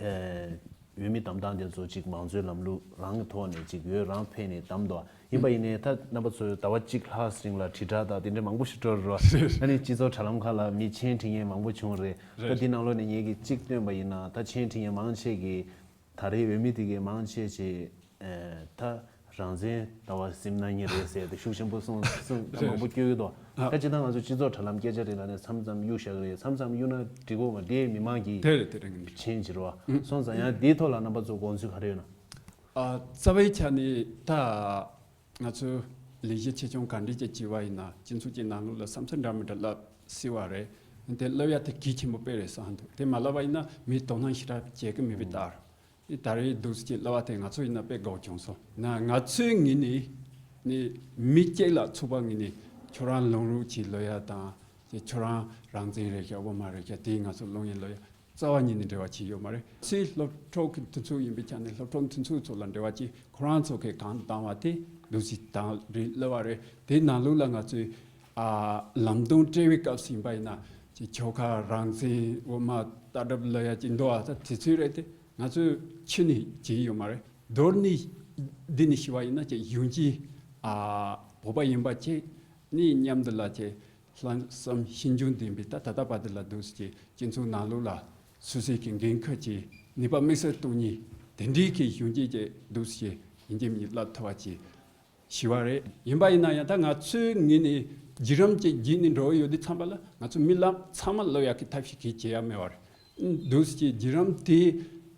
ཨེ་ འོས་མི་གདམ་སྟངས་དེ་ཚོ་ཅིག་མང་གཙོའི་ལམ་ལུགས་རང་གི་ཐོག་ནས་ཅིག་འོས་རང་ཕེབས་ནས་གདམ་འདུག་ཡིན་པ་ཡིན་ནའི་ད་རྣམ་པ་ཚོས་ཟླ་བ་གཅིག་ལྷག་རིང་ལ་དྲིལ་བསྒྲགས་དང་དེ་འདྲ་མང་པོ་ཞིག་འགྲོ་རེད་བ། ཨ་ནི་སྤྱི་ཚོགས་དྲ་ལམ་ཁག་ལ་མི་མཆན་བྲིས་མཁན་མང་པོ་བྱུང་རེད། ད་འདི་ནང་ལོགས་ནས་ངེད་ཀྱིས་གཅིག་བཏོན་པ་ཡིན་ན་ད་མཆན་བྲིས་མཁན་མང་ཆེ་གིས། ད་རེས་འོས་མི་དེ་གའི་མང་ཆེ་ཆེ། ཨེ། ད་རང་བཙན་ལྟ་བ་སེམས་ནང་ཉིད་རེད་ཟེར་ཏེ་ཤུགས་ཆེན་པོ་གསུངས་གསུངས་ད་མང་པོ་སྐྱོ་གི་འདུག་ཨ། ད་སྤྱིར་བཏང་ང་ཚོ་སྤྱི་ཚོགས་དྲ་ལམ་སྐད་ཆ་དྲིས་ལ་ནས་མཚམས་མཚམས་གཡུག་བཞག་གི་རེད། མཚམས་མཚམས་གཡུག་ན་འགྲིག་གོ་མ་དེ་མི་མང་གི་དེ་རེད་དེ་རེད་ངས་མཆན་བྱེད་རོགས་སོང་ཙང་ཡང་དེའི་ཐོག་ལ་རྣམ་པ་ཚོ་དགོངས་ཚུལ་ག་རེ་ཡོད་ན། ཨ། རྩ་བའི་ཆ་ནས་ད་ང་ཚོ་ལས་གཞི་ཆེ་ཆུང་ག་འདྲས་ཅིག་བྱས་པ་ཡིན་ན་སྤྱི་ཚོགས་ཀྱི་ནང་ལོགས་ལ་བསམ་ཚུལ་འདྲ་མི་འདྲ་ལབ་སྲིད་པ་རེད། དེ་ལབ་ཡ་དེ་གལ་ཆེན་པོ་དཔེ་རེད་བསམ་འདུག་དེ་མ་ལབ་པ་ཡིན་ན་མིས་དོ་སྣང་ཞེ་དྲག་བྱེད་ཀྱི་མེད་པའི་ལྟར། ཨེ། ད་རེས་འདུག་སེ་ལབ་པ་དེ་ང་ཚོ་ཡིན་ན་དཔེ་དགའ་བོ་བྱུང་སོང་། ན་ང་ཚོའི་ངོས་ནས་ནི་མི་གཅིག་ལ་ཚུགས་པ་ངོས་ནས་ཁྱོད་རང་ལངས་རོགས་བྱེད་ལབ་ཡ་དང་། དེ་ཁྱོད་རང་རང་བཙན་རེད་ཤག་དབུ་མ་རེད་ཤག་དེ་ང་ཚོ་ལངས་ཡིན་ལབ་ཡ་རྩ་བ་ཉིད་ནས་འབྲེལ་བ་བྱས་ཡོད་མ་རེད། ཚེ་སློབ་ཕྲུག་གི་འདུ་ཚོགས་ཡིན་པའི་ཆ་ནས་སློབ་ཕྲུག་འདུ་ཚོགས་ཚོ་ལ་འབྲེལ་བ་བྱས་ཁོ་རང་ཚོ་གིས་གང་བཏང་བ་དེ་འདུག་སེ་བཏང་རེད་ལབ་པ་རེད། དེ་ནང་ལོགས་ལ་ང་ཚོས་ཨ་ལམ་སྟོན་སྤྲད་པའི་སྐབས་སུ་ཡིན་པ་ཡིན་ན་ཅིག་ཁྱོ་ག་རང་བཙན་དབུ་མ་ལྟ་གྲུབ་ལབ་ཡ་ཅིག་འདུག་ཨ། ད་དེ་ཚོའི་རེད་དེ་ང་ཚོས་ཁྱོན་ནས་བྱས་ཡོད་མ་རེད། མདོར་ནས་འདི་ནས་ཞུ་བ་ཡིན་ན་ཅིག་གཞོན་སྐྱེས་ཨ་བོད་པ་ཡིན་པ་ཅིག་ནས་མཉམ་དུ་ལ་ཅིག་ལྷག་བསམ་ཤེས་འཇོན་ལྡན་པའི་ད་ད་ལྟ་བར་དུ་ལ་འདུག་སེ་ཅིག་སྤྱི་ཚོགས་ནང་ལོགས་ལ་སོ་སོའི་གི་འགན་ཁུར་གྱི་ནུས་པ་དམིགས་སུ་གཏོང་མཁན་དེ་འདྲའི་གི་གཞོན་སྐྱེས་ཀྱི་འདུག་སེ་ཡིན་གཅིག་མིན་གཅིག་བསླབ་ཐུབ་པ་ཅིག་ཞུ་བ་རེད། ཡིན་པ་ཡིན་ན་ཡང་ད་ང་ཚོའི་ངོས་ནས་བརྒྱུད་རིམ་ཅིག་བརྒྱུད་ནས་འགྲོ་གི་ཡོད་དུས་ཙམ་པ་ལ་ང་ཚོ་རྨི་ལམ་ཚང་མ་སློབ་ཡག་གི་ཐབས་ཤེས་གིས་བྱེད་ཡ་མེད་པ་རེད། འདུག་སེ་བརྒྱུད་རིམ་དེ་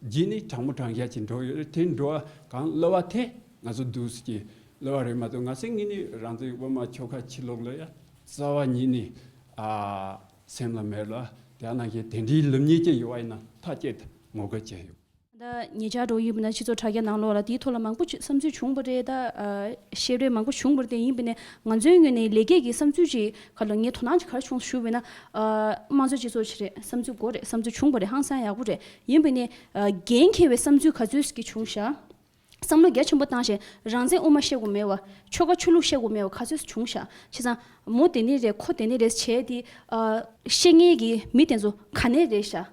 བརྒྱུད་ནས་དྲང་མོ་དྲང་བཞག་ཅིག་འགྲོ་གི་ཡོད་རེད། དེ་འགྲོ་བ་གང་སློབ་པ་དེ་ང་ཚོ་འདུག་སེ་སློབ་པ་རེད་མ་གཏོགས་ང་ཚོའི་ངོས་ནས་རང་བཙན་དབུ་མ་ཁྱོ་ག་ཕྱིར་ལོག་ལབ་ཡ་རྩ་བ་ཉིད་ནས་ཨ་སེམས་ལ་མེད་ལ། དེ་ནང་བཞིན་དེ་འདྲའི་ལབ་མཁན་ཅིག་ཡོད་པ་ཡིན་ན་ཐག་བཅད་དེ་ངོ་རྒོལ་བྱས་ཡོད། ད་ཉེ་ཆར་འགྲོ་ཡིན་པ་ན་སྤྱི་ཚོགས་དྲ་རྒྱ་ནང་ལོགས་ལ་དེའི་ཐོག་ལ་མང་པོ་ཅིག་བསམ་ཚུལ་བྱུང་བ་རེད། ད་ཨ་བཤད་རེས་མང་པོ་བྱུང་བ་རེད། དེ་ཡིན་པ་ནས་ང་ཚོའི་ངོས་ནས་ལས་ཀའི་གི་བསམ་ཚུལ་ཅིག་ག་ལ་ངས་དོ་སྣང་ཅིག་ག་རེ་བྱུང་ཞུས་པ་ན། ཨ་དམངས་གཙོའི་སྤྱི་ཚོགས་ཅིག་རེད། བསམ་ཚུལ་དགོས་རེད། བསམ་ཚུལ་བྱུང་བ་རེད། ཧང་སང་ཡག་པོ་རེད། ཡིན་པ་ནས་ཨ་འགན་འཁྱེར་བའི་བསམ་ཚུལ་ག་ཚོད་ཅིག་བྱུང་ཤག་བསམ་བློ་རྒྱ་ཆེན་པོ་བཏང་བྱས་རང་བཙན་དབུ་མ་བཤད་དགོས་མེད་བ། ཆོལ་ཁ་ཆོས་ལུགས་བཤད་དགོས་མེད་བ་ག་ཚོད་བྱུང་ཤག་བྱས་ཙང་མོ་དེ་ནས་རེད་ཁོ་དེ་ནས་རེད་བྱས་ཏེ་ཨ་བཤད་མཁན་གྱི་མི་དེ་ཚོ་ག་ནས་རེད་ཤག་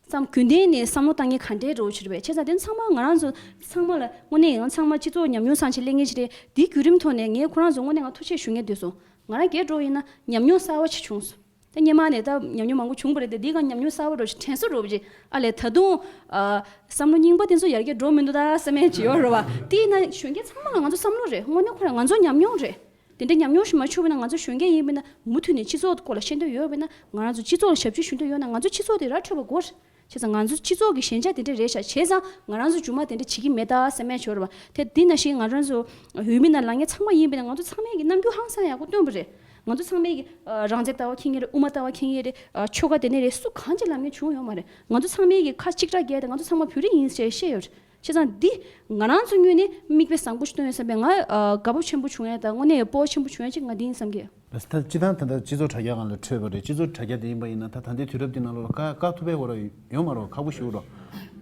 བསམ་རྒྱུན་ལྡན་ནས་བསམ་བློ་བཏང་མཁན་ག་འདྲས་འགྲོ་ཕྱིར་བས་བྱས་ཙང་དེ་ཚང་མ་ང་རང་ཚོ་ཚང་མ་ལ་དངོས་གནས་ང་ཚང་མ་སྤྱི་ཚོགས་ཉམས་མྱོང་བཟང་ཆེ་སླེབས་མཁན་ཞིག་རེད། འདིའི་བརྒྱུད་རིམ་ཐོག་ནས་ངས་ཁོ་རང་ཚོ་དངོས་གནས་ང་ཐུགས་རྗེ་ཞུ་མཁན་འདུག་སོང་། ང་རང་སྒེར་འགྲོ་ཡིན་ན་ཉམས་མྱོང་གསར་བ་ཞིག་བྱུང་སོང་། ད་སྔོན་མ་ནས་ད་ཉམས་མྱོང་མང་པོ་བྱུང་བ་རེད་དེ་འདི་ག་ཉམས་མྱོང་གསར་བ་འགྲོ་ཞིག་དྲན་གསོ་འགྲོ་བ་ཅིག་ཨ་ལས་ད་དུང་ཨ་བསམ་བློ་རྙིང་པ་དེ་ཚོ་ཡར་རྒྱས་འགྲོ་མི་འདུག་ད་བསམ་ཡས་ཅིག་ཡོད་རེད་བ། དེ་ཡིན་ན་གཞོན་སྐྱེས་ཚང་མ་ལ་ང་ཚོ་བསམ་བློ་རེད། དངོས་གནས་ཁོ་རང་ང་ཚོ་ཉམས་མྱོང་རེད། དེ་འདྲའི་ཉམས་མྱོང་ཞིག་མ་བྱུང་བས་ན་ང་ཚོ་གཞོན་སྐྱེས་ཡིན་པས་ན་མུ་མཐུད་ནས་སྤྱི་ཚོགས་སྐོར་ལ་ཤེས་འདོད་ཡོད་པས་ན་ང་རང་ཚོ་སྤྱི་ཚོགས་ལ་ཞབས་ཕྱི་ཞུ་འདོད་ཡོད་ན་ང་ཚོ་སྤྱི་ཚོགས་དེ་ར་འཕྲོད་པ་དགོས། བྱས་ཙང་ང་ཚོ་སྤྱི་ཚོགས་ཀྱི་ཞན་ཆ་དེ་འདྲ་རེད་ཤག་བྱས་ཙང་ང་རང་ཚོ་རྒྱུན་མ་དེ་འདྲ་བྱེད་ཀྱི་མེད་ད་བསམ་ཡས་ཅིག་ཡོད་རེད་བ། དེ་འདི་ནང་བཞིན་ང་རང་ཚོ་འོས་མི་ནང་ལངས་མཁན་ཚང་མ་ཡིན་པས་ན་ང་ཚོ་ཚང་མས་ཀྱི་རྣམ་འགྱུར་ཧང་སང་ཡག་པོ་སྟོན་པ་རེད། ང་ཚོ་ཚང་མས་ཀྱི་ཨ་རང་བཙན་ལྟ་བ་འཁྱེར་མཁན་རེད། དབུ་མ་ལྟ་བ་འཁྱེར་མཁན་རེད། ཨ་ཆོལ་ཁ་དེ་ནས་རེད། སུ་གང་ཅིག་ལབ་མཁན་བྱུང་ཡོད་མ་རེད། ང་ཚོ་ཚང་མས་ཀྱི་ཁ་གཅིག་གྲགས་རྒྱས་ཏེ་ང་ཚོ་ཚང་མ་བོད་རིགས་ཡིན་ཞེས་བཤད་ཡོད་རེད། བྱས་ཙང་འདི་ང་རང་ཚོ་ངོས་ནས་མིག་དཔེ་བཟང་པོ་ཞིག་སྟོན་ཡོད་བསམ་པའི་ང་ཨ་དགའ་པོ་ཆེན་པོ་བྱུང་ཡ་དང་དངོས་གནས་སྤོབས་པ་ཆེན་པོ་བྱུང་ཡ་གཅིག་ང་འདི་ཡིན་བསམ་གི། ད་སྤྱི་བཏང་ད་ལྟ་སྤྱི་ཚོགས་དྲ་རྒྱ་སྒང་ལ་འཕྲོད་པ་རེད། སྤྱི་ཚོགས་དྲ་རྒྱ་དེ་ཡིན་པ་ཡིན་ན་ད་ད་ལྟའི་དུས་རབས་འདི་ནང་ལོགས་ལ་བཀག་བཀག་ཐུབ་པའི་སྐོར་ལ་ཡོད་མ་རེད། ཁག་པོ་ཞིག་རེད།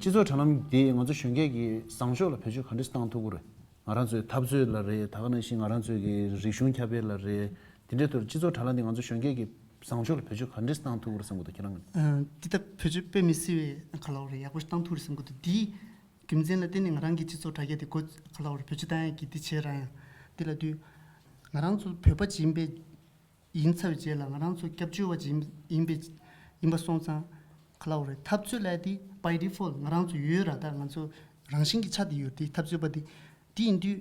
སྤྱི་ཚོགས་དྲ་ལམ་དེ་ང་ཚོ་གཞོན་སྐྱེས་ཀྱི་བཟང་ཕྱོགས་ལ་བེད་སྤྱོད་ག་འདྲས་བཏང་ཐུབ་ཀྱི་རེད། ང་རང་ཚོའི་འཐབ་རྩོད་ལ་རེད། ད་ག་ནང་བཞིན་ང་རང་ཚོའི་གི་རིག་གཞུང་ཁྱབ་སྤེལ་ལ་རེད། དེ་འདྲའི་ཐོག་སྤྱི་ཚོགས་དྲ་ལམ་འདི་ང་ཚོ་གཞོན་སྐྱེས་ཀྱི་བཟང་ཕྱོགས་ལ་བེད་སྤྱོད་ག་འདྲས་བཏང་ཐུབ་ཀྱི་རེད་བསམ་གྱི་འདུག་ཁྱེད་རང་གི། ཨ། འདི་ལྟ་བེད་སྤྱོད་དཔེ་མི་སྲིད་པའི་ག་ལབ་དགོས་རེད། ཡག་པོ་ཞིག་བཏང་ཐུབ་རེད་བསམ་གྱི་འདུག་འདིའི་རྒྱུ་མཚན་ལ་བརྟེན་ནས་ང་རང་གི་སྤྱི་ཚོགས་དྲ་རྒྱ་དེ་འགོ་ག་ལབ་དགོས་རེད། བེད་སྤྱོད་བཏང་ཡག་གི་འདི་བྱས་ར་ཡང་འདི་ལ་དུས་ང་རང་ཚོ་བོད་པ་ཅིག་ཡིན་པའི་ཡིན་ཚར་བའི་རྗེས་ལ་ང་རང་ཚོ་སྐྱབས་བཅོལ་བ་ཅིག་ཡིན་ཡིན་པའི་ཡིན་པ་སོང་ཙང་ག་ལབ་དགོས་རེད། འཐབ་རྩོད་ལབ་ཡ་དེ་by default ང་རང་ཚོ་ཡོད་ར། ད་ང་ཚོ་རང་བཞིན་གྱི་ཆ་དེ་ཡོད་དེ་འཐབ་རྩོད་པ་དེ། དེ་ཡིན་དུས་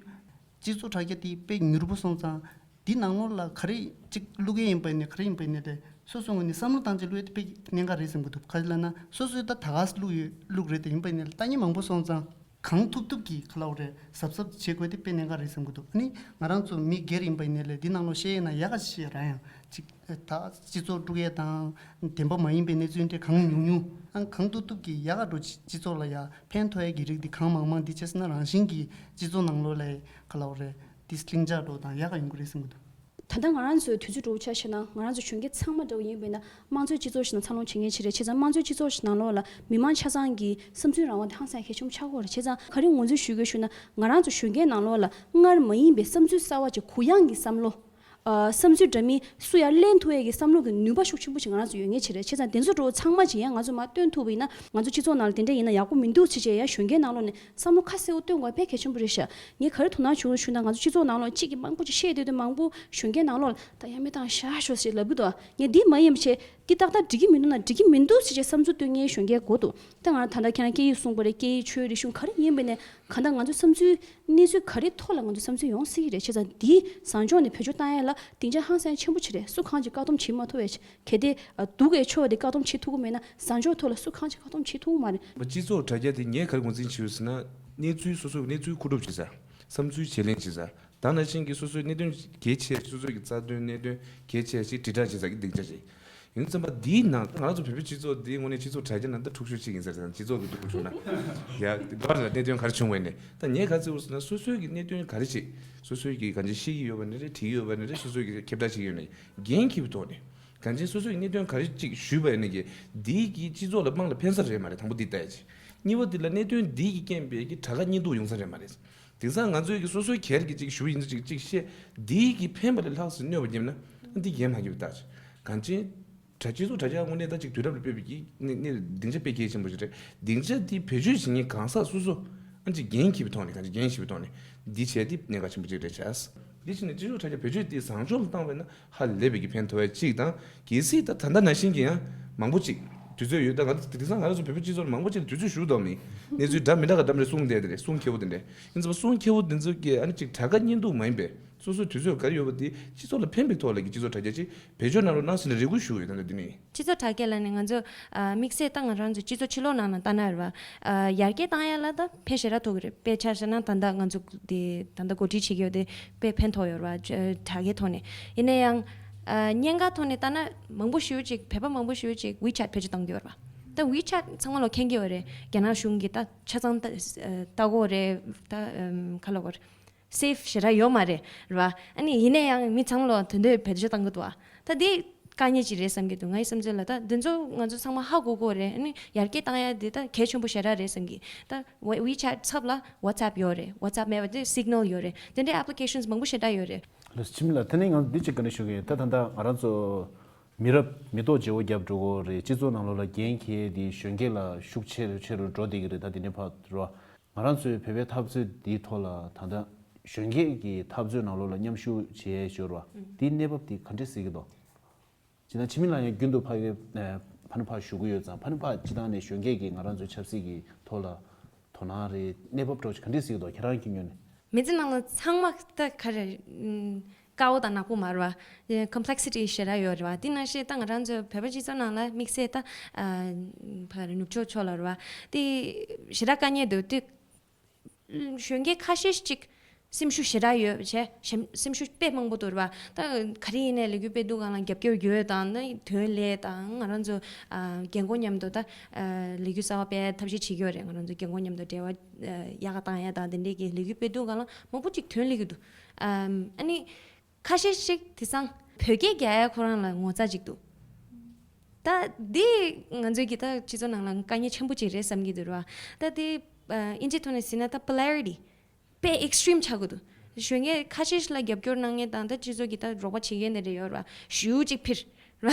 སྤྱི་ཚོགས་དྲ་རྒྱ་དེ་དཔེ་མྱུར་པོ་སོང་ཙང་འདི་ནང་ལོགས་ལ་ག་རེ་གཅིག་བླུག་གི་ཡིན་པ་ཡིན་ནའི་ག་རེ་ཡིན་པ་ཡིན་ནའི་རེད། སོ་སོ་ངོས་ནས་བསམ་བློ་བཏང་ཅིག་བླུག་ཡ་དེ་དཔེ་གནད་འགག་རེད་བསམ་གྱི་འདུག་ག་རེ་ལབ་ན་སོ་སོས་ད་ད་ག་སེ་བླུག་ཡོད་བླུག་རེད་དེ་ཡིན་པ་ཡིན་ནའི་ལྟ་མཁན་མང་པོ་སོང་ཙང་། གང་ཐུབ་ཐུབ་ཀྱིས་ག་ལབ་དགོས་རེད། གཟབ་གཟབ་བྱེད་དགོས་དེ་དཔེ་གནད་འགག་རེད་བསམ་གྱི་འདུག་ཨ་ནི་ང་རང་ཚོ་མི་སྒེར་ཡིན་པ་ཡིན་ནའི་ལས་འདི་ནང་ལོགས་བཤད་ཡས་ན་ཡག་ག་བཤད་ར་ཡང་ཅིག་ད་སྤྱི་ཚོགས་དཀྲུག་ཡས་དང་བདེན་པ་མ་ཡིན་པའི་གནས་ཚུལ་འདྲ་གང་ཉུང་ཉུང་ཨང་གང་ཐུབ་ཐུབ་ཀྱིས་ཡག་ག་འགྲོ་སྤྱི་ཚོགས་ལ་ཡ་ཕན་ཐོགས་ཡས་ཀྱི་རིགས་འདི་གང་མང་མང་འདི་བྱས་ཟིན་ན་རང་བཞིན་གྱིས་སྤྱི་ཚོགས་ནང་ལོགས་ལ་ག་ལབ་དགོས་རེད། འདི་ལྷིང་འཇགས་འགྲོ་དང་ཡག་ག་ཡོང་གི་རེད་བསམ་གྱི་འདུག་ད་ལྟ་ང་རང་ཚོའི་དུས་ཚོད་འདྲ་བོ་ཆ་བཞག་ན་ང་རང་ཚོ་གཞོན་སྐྱེས་ཚང་མ་འདྲ་བོ་ཡིན་པས་ན་དམངས་གཙོའི་སྤྱི་ཚོགས་ཤིག་ནང་འཚར་ལོངས་བྱེད་མཁན་ཞིག་རེད། བྱས་ཙང་དམངས་གཙོའི་སྤྱི་ཚོགས་ཤིག་ནང་ལོགས་ལ་མི་མང་ཆ་ཚང་གི་བསམ་ཚུལ་རང་དབང་དེ་ཧང་སང་གལ་ཆེན་པོ་ཆགས་ཀྱི་ཡོད་རེད། བྱས་ཙང་ག་རེ་ངོས་འཛིན་ཞུ་དགོས་ཞུ་ན་ང་རང་ཚོ་གཞོན་སྐྱེས་ནང་ལོགས་ལ་སྔར་མ་ཡིན་པའི་བསམ་ཚུལ་གསར་བ་ཅིག་གུ་ཡངས་ཀྱི་བསམ་བློ། ཨ། བསམ་ཚུལ་འདྲ་མིན་སུ་ཡར་གླེང་ཐུབ་ཡས་ཀྱི་བསམ་བློ་གི་ནུས་པ་ཤུགས་ཆེན་པོ་ཞིག་ང་རང་ཚོ་ཡོད་ངེས་བྱེད་རེད། བྱས་ཙང་དེ་ཚོ་འདྲ་བོ་ཚང་མ་ཅིག་ཡང་ང་ཚོ་མར་སྟོན་ཐུབ་པ་ཡིན་ན་ང་ཚོ་སྤྱི་ཚོགས་ནང་ལ་དེ་འདྲ་ཡིན་ན་ཡག་པོ་མི་འདུག་ཟེར་བྱས་ཡང་གཞོན་སྐྱེས་ནང་ལོགས་ནས་བསམ་བློ་ཁ་གསལ་པོ་སྟོན་དགོས་དཔེ་གལ་ཆེན་པོ་རེད་ཤག་ངས་ག་རེ་དོ་སྣང་བྱུང་ཞུ་ན་ང་ཚོ་སྤྱི་ཚོགས་ནང་ལོགས་གཅིག་གིས་མང་པོ་ཅིག་བཤད་བསྡད་དུས་མང་པོ་གཞོན་སྐྱེས་ནང་ལོགས་ལ་ད་ཡ་མེད་དང་ཤ་ཤོ་ཞེས་ལབ་གི་འདུག་ངས་འདི་མ་ཡིན་པ་བྱས་འདི་ཏག་ཏག་འགྲིག་གི་མི་འདུག་ན་འགྲིག་གི་མི་འདུག་ཟེར་བྱས་བསམ་ཚུལ་སྟོན་མཁན་གཞོན་སྐྱེས་དགོས་འདུག་ད་ང་ད་ལྟ་ཁྱེད་རང་སྐད་ཡིག་གསུངས་པ་རེད། སྐད་ཡིག་ཆོས་རིག་གཞུང་ག་རེ་ཡིན་པ་ནས་གང་ལྟར་ང་ཚོའི་བསམ་ཚུལ་གནས་ཚུལ་ག་རེ་ཐོག་ལ་ང་ཚོ་བསམ་ཚུལ་ཡོང་སྲིད་ཀྱི་རེད། བྱས་ཙང་འདིའི་བཟང་ཕྱོགས་ནས་བེད་སྤྱོད་བཏང་ཡ་ལ་སྡིངས་ཆ་ཧང་སང་ཆེན་པོ་ཅིག་རེད། སུ་གང་ཅིག་བཀག་སྡོམ་བྱེད་མ་ཐུབ་པས། གལ་ཏེ་སྡུག་གི་ཕྱོགས་དེ་བཀག་སྡོམ་བྱེད་ཐུབ་ཀྱི་མེད་ན་བཟང་ཕྱོགས་ཐོག་ལ་སུ་གང་ཅིག་བཀག་སྡོམ་བྱེད་ཐུབ་ཀྱི་མ་རེད། སྤྱི་ཚོགས་དྲ་རྒྱ་དེ་ངས་ག་རེ་ངོས་འཛིན་བྱས་ཡོད་ཟེར་ན། གནས་ཚུལ་སོ་སོའི་གནས་ཚུལ་མཁོ་སྒྲུབ་བྱེད་ས། བསམ་ཚུལ་བརྗེ་ལེན་བྱེད་ས། ད་ནང་བཞིན་གྱི་སོ་སོའི་གནད་དོན་གལ་ཆེ། སོ་སོའི་གི་རྩ་དོན་གནད་དོན་གལ་ཆེ་ཞིག་དྲིལ་བསྒྲགས་བྱེད་ས་གི་སྡིངས་ཆ་ཞིག་ཡིན་ཙམ་པ། འདིའི་ནང་ང་རང་ཚོ་བོད་པའི་སྤྱི་ཚོགས་འདིའི་དངོས་གནས་སྤྱི་ཚོགས་དྲ་རྒྱ་ནང་ད་འཁྲུག་ཤོར་ཅིག་ཡིན་ས་རེད། སྤྱི་ཚོགས་ཀྱི་འཁྲུག་ཤོར་ན་ཡ་འདི་འདྲ་ལ་གནད་དོན་ག་རེ་བྱུང་བ་ཡིན་ནའི་ད་ངས་ག་ཚོད་ཟེར་ན། སོ་སོའི་གི་གནད་དོན་ག་རེ་ཅིག་སོ་སོའི་གི་གང་ཅི་ཤེས་ཀྱི་ཡོད་པ་ནི་རེད། བྲིས་ཀྱི་ཡོད་པ་ནི་རེད། སོ་སོའི་གི་ཁྱབ་བསྒྲགས་བྱེད་ཀྱི་ཡོད་ནི་འགན་འཁྱེར་བའི་ཐོག་ནས་གང་ཅི་སོ་སོའི་གནད་དོན་ག་རེ་ཅིག་ཞུས་པ་ཡིན་ནི་གི་འདིའི་གི་སྤྱི་ཚོགས་ལ་དམངས་ལ་ཕན་ས་རེད་མ་རེད། དང་པོ་འདི་ལྟ་ཡ་ཅིག་གཉིས་པ་འདི་ལ་གནད་དོན་འདི་གི་རྐྱེན་པས་ཀྱི་དྲག་ཁ་གཉིས་འདུག་ཡོང་ས་རེད་མ་རེད། དེང་སང་ང་ཚོའི་གི་སོ་སོའི་གལ་གི་ཅིག་ཞུ་ཡིན་ཅིག་ཅིག་བཤད། འདིའི་གི་ཕན་པ་ལས་ལྷག་ཟིན་གནོད་པ་ཉེམ་ན་འདི་འགན་མ་འཁྱེར་བའི་རྟགས་ཅིག་གང་ཅི་དྲ་སྤྱི་ཚོགས་དྲ་རྒྱ་དངོས་གནས་ད་ཅིག་དུས་རབས་ལ་དཔག་པའི་གི་གནས་གནས་སྡིངས་ཆ་དཔེ་གལ་ཆེན་པོ་ཞིག་རེད། སྡིངས་ཆ་འདི་བེད་སྤྱོད་བྱེད་མཁན་གང་ཟག་སོ་སོ་ཨ་ཅིག་འགན་འཁྱེར་བའི་ཐོག་ནས་གང་ཅི་འགན་བཞེས་པའི་ཐོག་ནས་འདི་བྱས་འདི་གནད་འགག་ཆེན་པོ་ཅིག་རེད་བྱས། འདི་བྱས་ནས་སྤྱི་ཚོགས་དྲ་རྒྱ་བེད་སྤྱོད་འདི་བཟང་ཕྱོགས་ལ་བཏང་བས་ན། ཧ་ལས་པའི་གི་ཕན་ཐོགས་ཡ་གཅིག་དང་། གལ་སྲིད་ད་ད་ལྟ་ནང་བཞིན་གྱི་ཡང་མང་པོ་གཅིག་དུས་ཚོད་ཡོད། ད་ང་ཚོ་དེང་སང་ང་རང་ཚོ་བོད་པའི་སྤྱི་ཚོགས་ལ་མང་པོ་གཅིག་ལ་དུས་ཚོད་ཞུ་གཏོགས་མེད། གནས་ཚུལ་འདྲ་མི་འདྲ་ག་འདྲ་མི་འདྲ་གསུང་བསྡད་དེ་རེད། གསུང་ཁེ་པོ་དེ་འདྲ་ཡིན་ཙང་གསུང་ཁེ་པོ་དེ་ཚོ་གི་ཨ་ནི་གཅིག་དྲ་ཁ་གཉིས་འདུག་མ་ཡིན་པས་སོ་སོའི་དུས་ཚོད་ག་རེ་ཡོད་པ་དེ་སྤྱི་ཚོགས་ལ་ཕན་པའི་ཐོག་ལ་གི་སྤྱི་ཚོགས་དྲ་རྒྱ་ཅིག་བེད་སྤྱོད་གནང་རོགས་གནང་ཟེར་ནས་རེ་སྐུལ་ཞུ་ཡོད། ད་ལྟ་འདི་ནས། སྤྱི་ཚོགས་དྲ་རྒྱ་ལ་ནི་ང་ཚོ་ཨ་དམིགས་བསལ་ད་ང་རང་ཚོ་སྤྱི་ཚོགས་ཕྱི་ལོགས་ནང་ལ་ལྟ་ན་རེད་བ། ཨ་ཡར་རྒྱས་བཏང་ཡ་ལ་ད་ཕན་ཞེ་དྲག་ཐོགས་ཀྱི་རེད། དཔེ་ཆ་བཞག་ན་ད་ལྟ་ང་ཚོ་དེ་ད་ལྟ་འགོ་ཁྲིད་བྱེད་ཀྱི་ཡོད་དེ་དཔེ་ཕན་ཐོགས་ཡོད་རེད་བ། དྲ་རྒྱའི་ཐོག་ནས། ཡིན་ན་ཡང་ཨ་ཉེན་ཁ་ཐོག་ནས་ལྟ་ན་མང་པོ་ཞེ་པོ་ཅིག་བོད་པ་མང་པོ་ཞེ་པོ་ཅིག་WeChat་བེད་སྤྱོད་བཏང་གི་ཡོད་རེད་བ། ད་WeChat་ཚང་མ་ལོ་མཁྱེན་གྱི་ཡོད་རེད། རྒྱ་ནག་གཞུང་གིས་ད་ཆ་ཚང་ལྟ་ལྟ་གོ་རེད། ད་ཨམ་ག་ལབ་དགོས་རེད། སེབ་ཞེ་དྲག་ཡོད་མ་རེད་རེད་བ། ཨ་ནི་ཡིན་ན་ཡང་མི་ཚང་མ་ལོ་དེ་འདྲའི་བེད་སྤྱོད་བཏང་གི་འདུག་བ། ད་དེ་དཀའ་ངལ་ཅིག་རེད་བསམ་གྱི་འདུག་ངའི་བསམ་ཚུལ་ལ་ད་འདི་ཚོ་ང་ཚོ་ཚང་མ་ཧ་གོ་གོ་རེད། ཨ་ནི་ཡར་རྒྱས་བཏང་ཡ་དེ་ད་གལ་ཆེན་པོ་ཞེ་དྲག་རེད་བསམ་གྱི། ད་We- WeChat་ཚབ་ལ་WhatsApp་ཡོད་རེད། WhatsApp་མེད་པ་དེ་Signal་ཡོད་རེད། དེ་འདྲའི་applications་མང་པོ་ཞེ་དྲག་ཡོད་རེད། ལགས་སོ། འཆི་མེད་ལགས། དེ་ནས་ང་འདི་གཅིག་བཀའ་འདྲི་ཞུ་གི་ཡིན། ད་ད་ལྟ་ང་རང་ཚོ་མི་རབས་མི་ཐོག་བརྗེ་པོ་བརྒྱབ་འགྲོ་གི་རེད། སྤྱི་ཚོགས་ནང་ལོགས་ལ་འགན་འཁྱེར་དེ་གཞོན་སྐྱེས་ལ་ཤུགས་ཆེ་རུ་ཆེ་རུ་འགྲོ་བསྡད་ཀྱི་རེད། ད་དེ་ནས་ཕར་རོ། ང་རང་ཚོའི་བོད་པའི་འཐབ་རྩོད་འདིའི་ཐོག་ལ་ད་ལྟ་གཞོན་སྐྱེས་ཀྱི་འཐབ་རྩོད་ནང་ལོགས་ལ་མཉམ་ཞུགས་བྱེད་ཡས་ཞོར་བ་འདིའི་གནས་བབ་འདི་ག་འདྲས་གཟིགས་ཀྱི་འདུག་ཅི་ན་འཆི་མེད་ལགས་ཡང་རྒྱུན་དུ་ཕ་གི་ཕ་ནས་ཕར་ཞུ་གི་ཡོད་ཙང་། ཕ་ནས་ཕར་སྤྱི་བཏང་ནས་གཞོན་སྐྱེས་ཀྱིས་ང་རང་ཚོའི་ཆབ་སྲིད་ཀྱི་ཐོག་ལ་དོ་སྣང་རེད། གནས་བབ་འདྲ་བོ་ཅིག་ག་འདྲས་གཟིགས་ཀྱི་འདུག་ཁྱེད་རང་གི་ངོས་ནས། མི་ཚེ་ནང་ལ་ཚང་མ་ད་ག་རེ་ཨམ་དཀར་པོ་དང་ནག་པོ་མ་རེད་བ། ཨེ་complexity་ཞེ་དྲག་ཡོད་རེད་བ། དེ་ནང་བཞིན་ད་ང་རང་ཚོའི་བོད་པ་སྤྱི་ཚོགས་ནང་ལ་དམིགས་བསལ་ད་ཨ་ཕ་ག་རེ་ནུབ་ཕྱོགས་ཕྱོགས་ལ་རེད་བ། དེ་ཞེ་དྲག་དཀའ་ངལ་འདུག་དེ་གཞོན་སྐྱེས་ཁ་ཤས་ཅིག་སེམས་ཤུགས་ཞེ་དྲག་ཡོད་བྱས་སེམས་སེམས་ཤུགས་དཔེ་མང་པོ་འདུག་རེད་བ། ད་ག་རེ་ཡིན་ནའི་ལས་འགུལ་སྤེལ་དུས་སྒང་ལ་རྒྱབ་སྐྱོར་ཡོད་དང་ན་དོན་ལས་དང་ང་རང་ཚོ་ཨ་རྒན་རྒོན་མཉམ་དུ་ད་ཨ་ལས་འགུལ་གསར་པ་སྤེལ་ཐབས་ཤེས་བྱེད་ཀྱི་ཡོད་རེད། ང་རང་ཚོ་རྒན་རྒོན་མཉམ་དུ་འབྲེལ་བ་ཨ་ཡག་ག་བཏང་ཡ་དང་དེ་འདྲས་ཀྱི་ལས་འགུལ་སྤེལ་དུས་སྒང་ལ་མང་པོ་ཅིག་དོན་སླེབས་ཀྱི་འདུག་ཨམ་ཨ་ནི་ཁ་ཤས་ཤིག་དེང་སང་བོད་སྐད་རྒྱག་ཡ་ཁོ་རང་ལ་ངོ་ཚ་ཅིག་འདུག་ད་འདི་ང་ཚོའི་གི་ད་སྤྱི་ཚོགས་ནང་ལ་དཀའ་ངལ་ཆེན་པོ་ཅིག་རེད་བསམ་གྱི་འདུག་ར། ད་དེ་ཨ་ཨིན་ཇིའི་ཐོག་ནས་ཟེར་ན་ད་polarity་དཔེ་extreme་ཆགས་ཀྱི་འདུག་གཞོན་སྐྱེས་ཁ་ཤས་ཤིག་ལ་རྒྱབ་སྐྱོར་གནང་མཁན་དང་ད་སྤྱི་ཚོགས་ཀྱི་ད་རོགས་པ་བྱེད་མཁན་དེ་འདྲ་ཡོད་ར། ཞུ་གཅིག་ཕིར་ར།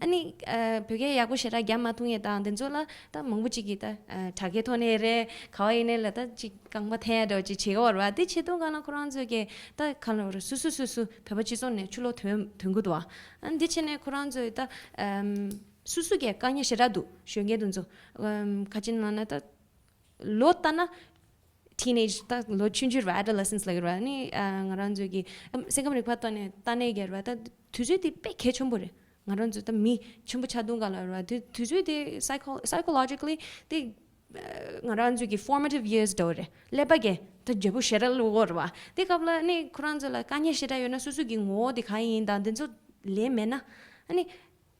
ཨ་ནི་ཨ་བོད་སྐད་ཡག་པོ་ཞེ་དྲག་རྒྱག་མ་ཐུབ་མཁན་དང་དེ་ཚོ་ལ་ད་མང་པོ་ཅིག་གིས་ད་ཨ་དྲ་རྒྱའི་ཐོག་ནས་རེད། ག་བ་ཡིན་ནའི་ལ་ད་ཅིག་རྐང་པ་འཐེན་ཡ་འདྲ་བོ་ཅིག་བྱེད་ཀྱི་ཡོད་ར། དེ་བྱེད་དུས་སྒང་ལ་ཁོ་རང་ཚོས་ཀྱི་ད་ག་ལབ་ར། སོ་སོ་སོ་སོ་བོད་པ་སྤྱི་ཚོགས་ནས་ཕྱི་ལོགས་ཐོན་ཐོན་གྱི་འདུག་ཨ། ཨ་ནི་དེ་བྱས་ནས་ཁོ་རང་ཚོས་ད་ཨམ་སོ་སོ་གི་དཀའ་ངལ་ཞེ་དྲག་འདུག་གཞོན་སྐྱེས་དེ་ཚོ་ཨམ་ག་ཅི་ལབ་ན་ད། ལོ་ལྟ་ན་teenage་ད་ལོ་ཆུང་ཆུང་རེད་བ། adolescence་ལབ་ཀྱི་རེད་བ། ཨ་ནི་ཨ་ང་རང་ཚོ་གི་ཨམ་སེམས་ཁམས་རིག་པ་ལྟ་ནས་ལྟ་ནས་ཀྱི་རེད་བ། ད་དུས་ཚོད་དེ་དཔེ་གལ་ཆེན་པོ་རེད། ང་རང་ཚོ་ད་མི་ཆེན་པོ་ཆགས་དུས་སྒང་ལ་རེད་བ། དུས་དུས་ཚོད་དེ་psycho- psychologically་དེ་ཨ་ང་རང་ཚོ་གི་formative years་འདྲ་བོ་རེད། ཀླད་པ་གི་ད་བརྗེ་པོ་ཞེ་དྲག་ལུས་ཀྱི་རེད་བ། དེ་སྐབས་ལ་ཨ་ནི་ཁོ་རང་ཚོ་ལ་དཀའ་ངལ་ཞེ་དྲག་ཡོད་ན་སོ་སོ་གི་ངོ་བོ་དེ་ག་ཡིན་དང་དེ་ཚོ་ལས་མེད་ན་ཨ་ནི།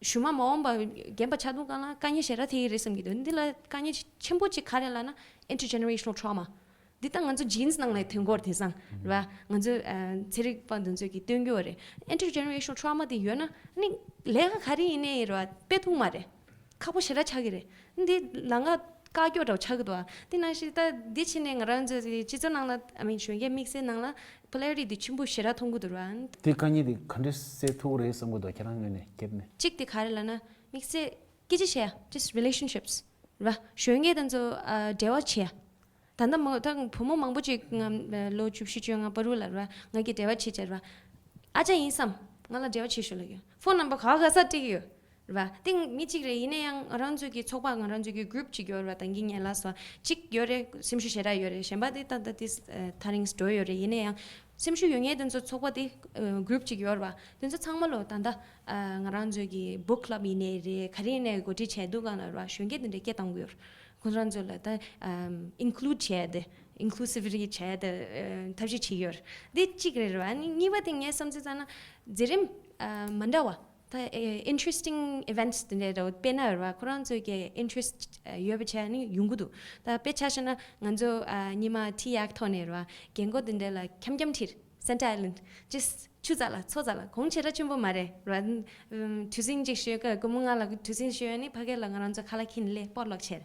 གཞུག་མ་མ་འོངས་པ་རྒན་པ་ཆགས་དུས་སྒང་ལ་དཀའ་ངལ་ཞེ་དྲག་འཕྲད་ཀྱི་རེད་བསམ་གྱི་འདུག་འདི་ལ་དཀའ་ངལ་ཆེ- ཆེན་པོ་གཅིག་ག་རེ་ལབ་ན་intergenerational trauma། འདི་ད་ང་ཚོ་genes་ནང་ལ་ཐོན་གྱི་ཡོད་རེད། དེང་སང་རེད་བ། ང་ཚོ་ཨ་ཚན་རིག་པ་འདི་ཚོས་ཀྱིས་སྟོན་གྱི་ཡོད་རེད། Intergenerational trauma་དེ་ཡོད་ན་ནི་ལས་ཀ་ག་རེ་ཡིན་ནའི་རེད་བ། སྤེལ་ཐུབ་མ་རེད། ཁག་པོ་ཞེ་དྲག་ཆགས་ཀྱི་རེད། འདི་ལམ་ཁ་ དཀའ་སྐྱོ་འདྲ་བོ་ཆགས་ཀྱི་འདུག་ཨ། དེ་ནང་བཞིན་ད་འདི་ཕྱིན་ནས་ང་རང་ཚོའི་སྤྱི་ཚོགས་ནང་ལ་I mean གཞོན་སྐྱེས་དམིགས་བསལ་ནང་ལ་པོ་ལ་རི་ཊི་དེ་ཆེན་པོ་ཞེ་དྲག་མཐོང་གི་འདུག་ར། དེ་དཀའ་ངལ་དེ་ག་འདྲས་སེལ་ཐུབ་ཀྱི་རེད་བསམ་གྱི་འདུག་ཁྱེད་རང་ངོས་ནས་ཁྱེད་ནས། གཅིག་དེ་ག་རེ་ལབ་ན་དམིགས་བསལ་སྐད་ཆ་བཤད་ཡ་just relationships ར། གཞོན་སྐྱེས་དེ་ཚོ་ཨ་འབྲེལ་བ་བྱེད་ཡ། ད་ལྟ་མ་ད་བུ་མོ་མང་པོ་ཅིག་ང་ལོ་བཅུ་བཞི་བཅོ་ལྔ་བར་དུ་ལ་ར་ང་གི་འབྲེལ་བ་བྱེད་བྱེད་ར། ཨ་ཅག་ཡིན་བསམ། ང་ལ་འབྲེལ་བ་བྱེད་ཤོག་ལབ་ཡོད། ཕོན་ནམ་བར་ག་ག་ས་སྤྲད་ཀྱི་ཡོད་ར། ཏིང་མི་གཅིག་རེད། ཡིན་ན་ཡང་ང་རང་ཚོའི་གི་ཚོགས་པ་ང་རང་ཚོའི་གི་གུ་རུབ་ཅིག་ཡོད་ར། ད་གིན་ངས་ལབ་སོང་། གཅིག་ཡོད་རེད། སེམས་ཤུགས་ཞེ་དྲག་ཡོད་རེད། གཞན་པ་དེ་ད་ད་དེ་ཐ་རིང་འགྲོ་ཡོད་རེད། ཡིན་ན་ཡང་སེམས་ཤུགས་ཡོད་མཁན་དེ་ཚོ་ཚོགས་པ་དེ་གུ་རུབ་ཅིག་ཡོད་ར། དེ་ཚོ་ཚང་མ་ལོ་ད་ལྟ་ང་རང་ཚོའི་གི་book club ཡིན་ནའི་རེད། ག་རེ་ཡིན་ནའི་གོ་སྒྲིག་བྱས་འདུག་ག་ལ་ར། གཞོན་སྐྱེས་དེ་འདྲ་སྐད་གཏོང་གི་ཡོད་ར། ཁོང་རང་ཚོ་ལ་ད་ཨམ་include བྱས་ཏེ། Inclusivity བྱས་ཏེ་ཨ་ཐབས་ཤེས་བྱེད་ཀྱི་ཡོད་རེད། འདི་གཅིག་རེད་ར། ཨ་ནི་གཉིས་པ་དེ་ངས་བསམ་ཚུལ་བཏང་ན་མཛད་རིམ་ཨ་མ་འདྲ་བ་ད་ཨེ་interesting events དེ་འདྲ་ར་སྤེལ་ན་ར། ཁོ་རང་ཚོའི་གི་interest ཨ་ཡོད་པ་བྱས་ནི་ཡོང་གི་འདུག་ད་དཔེ་ཆ་བཞག་ན་ང་ཚོ་ཨ་ཉི་མ་ཊི་ཡག་ཐོག་ནས་ར་རྒན་གོག་དེ་འདྲ་ལ་འཁྱམ་འཁྱམ་ཁྲིད། Santa Island just ཆུ་རྩ་ལ་མཚོ་རྩ་ལ་གོང་ཆེ་དྲག་ཆེན་པོ་མ་རེད་ར། ཨུམ་གྲུ་གཟིངས་གཅིག་ཞོན་ཀ་སྒོར་མོ་ལྔ་ལ་གྲུ་གཟིངས་ཞོན་ནི་ཕ་གི་ལ་ང་རང་ཚོ་ཁ་ལག་ཁྱེར་ནས་སླེབས་སྤོ་ལོག་བྱས་རེད།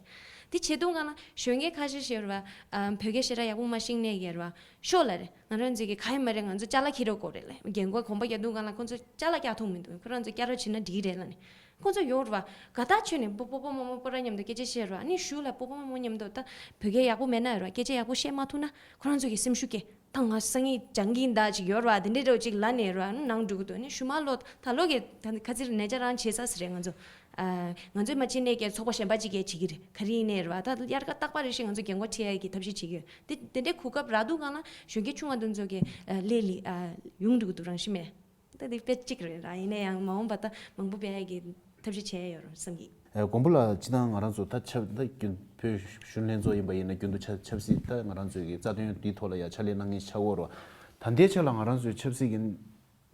དེ་བྱེད་དུས་སྒང་ལ་གཞོན་སྐྱེས་ཁ་ཤས་ཤིག་ར་ཨམ་བོད་སྐད་ཞེ་དྲག་ཡག་པོ་མ་ཤེས་ནས་ཡོད་ར། ཤོག་ལབ་རེད། ང་རང་ཚོ་གི་ག་ཡེ་མ་རེད། ང་ཚོ་ཅ་ལག་འཁྱེར་རོགས་དགོས་རེད་ལབ། རྒན་གོག་གོམ་པ་རྒྱག་དུས་སྒང་ལ་ཁོང་ཚོ་ཅ་ལག་རྒྱག་ཐུབ་མི་འདུག་ཁོ་རང་ཚོ་སྐྱ་རོགས་བྱེད་ན་འགྲིག་གི་རེད་ལབ་ནས། ཁོང་ཚོ་ཡོང་ར་ག་ད་ཆོས་ནས་པོ་པོ་པོ་མོ་མོ་པོ་ར་མཉམ་དུ་སྐད་ཆ་བཤད་ར། ཨ་ནི་གཞུག་ལ་པོ་པོ་མོ་མོ་མཉམ་དུ་ད་བོད་སྐད་ཡག་པོ་མེད་ན་ར་སྐད་ཆ་ཡག་པོ་བཤད་མ་ཐུབ་ན་ཁོ་རང་ཚོ་གི་སེམས་ཤུགས་སྐྱེ། ད་ང་སང་ཉིན་སྦྱང་གིན་ད་ཅིག་ཡོད་ར། དེ་འདྲའི་འདྲ་བོ་ཅིག་ལབ་ནས་ར་ནང་འགྲོ་གི་འདུག་ནི་གཞུག་མ་ལོ་ད་ལོ་གི་ད་ཁ་ཚིར་ནས་ཅ་རང་བྱེད་ས་སི་རེད། ང་ཚོ་ཨ་ང་ཚོས་མ་བྱེད་ནས་ཀྱི་ཚོགས་པ་གཞན་པ་ཅིག་གིས་བྱེད་ཀྱི་རེད། ག་རེ་ཡིན་ནའི་ར་ད་དབྱར་ཁ་རྟག་པ་རེ་བཞིན་ང་ཚོ་རྒན་གོག་ཁྲིད་ཡ་གི་ཐབས་ཤེས་བྱེད་ཀྱི་ཡོད། དེ་དེ་འདྲའི་གོ་སྐབས་རག་དུས་སྒང་ལ་གཞོན་སྐྱེས་ཆུང་བ་དེ་ཚོ་གི་ཨ་ལས་ལི་ཨ་ཡོང་འགྲོ་གི་འདུག་རང་ཤི་མེད། ད་དེ་དཔེ་གཅིག་རེད་ར། ཡིན་ན་ཡང་མ་འོངས་པ་ད་མང་པོ་སྤེལ་ཡ་གི་ཐབས་ཤེས་བྱས་ཡོད་རེད་བསམ་གི། ཨེ་མགོན་པོ་ལགས་སྤྱིར་བཏང་ང་རང་ཚོ་ད་ཆབ་ད་རྒྱུན་བོད་གཞོན་ལྷན་ཚོགས་ཡིན་པ་ཡིན་ན་རྒྱུན་དུ་ཆབ་ཆབ་སྲིད་ད་ང་རང་ཚོའི་གི་རྩ་དོན་འདིའི་ཐོག་ལ་ཡ་ཕྱག་ལས་གནང་མཁན་ཆགས་ཡོད་རེད། ད་ལྟའི་ཆ་ལ་ང་རང་ཚོའི་ཆབ་སྲིད་ཀྱི་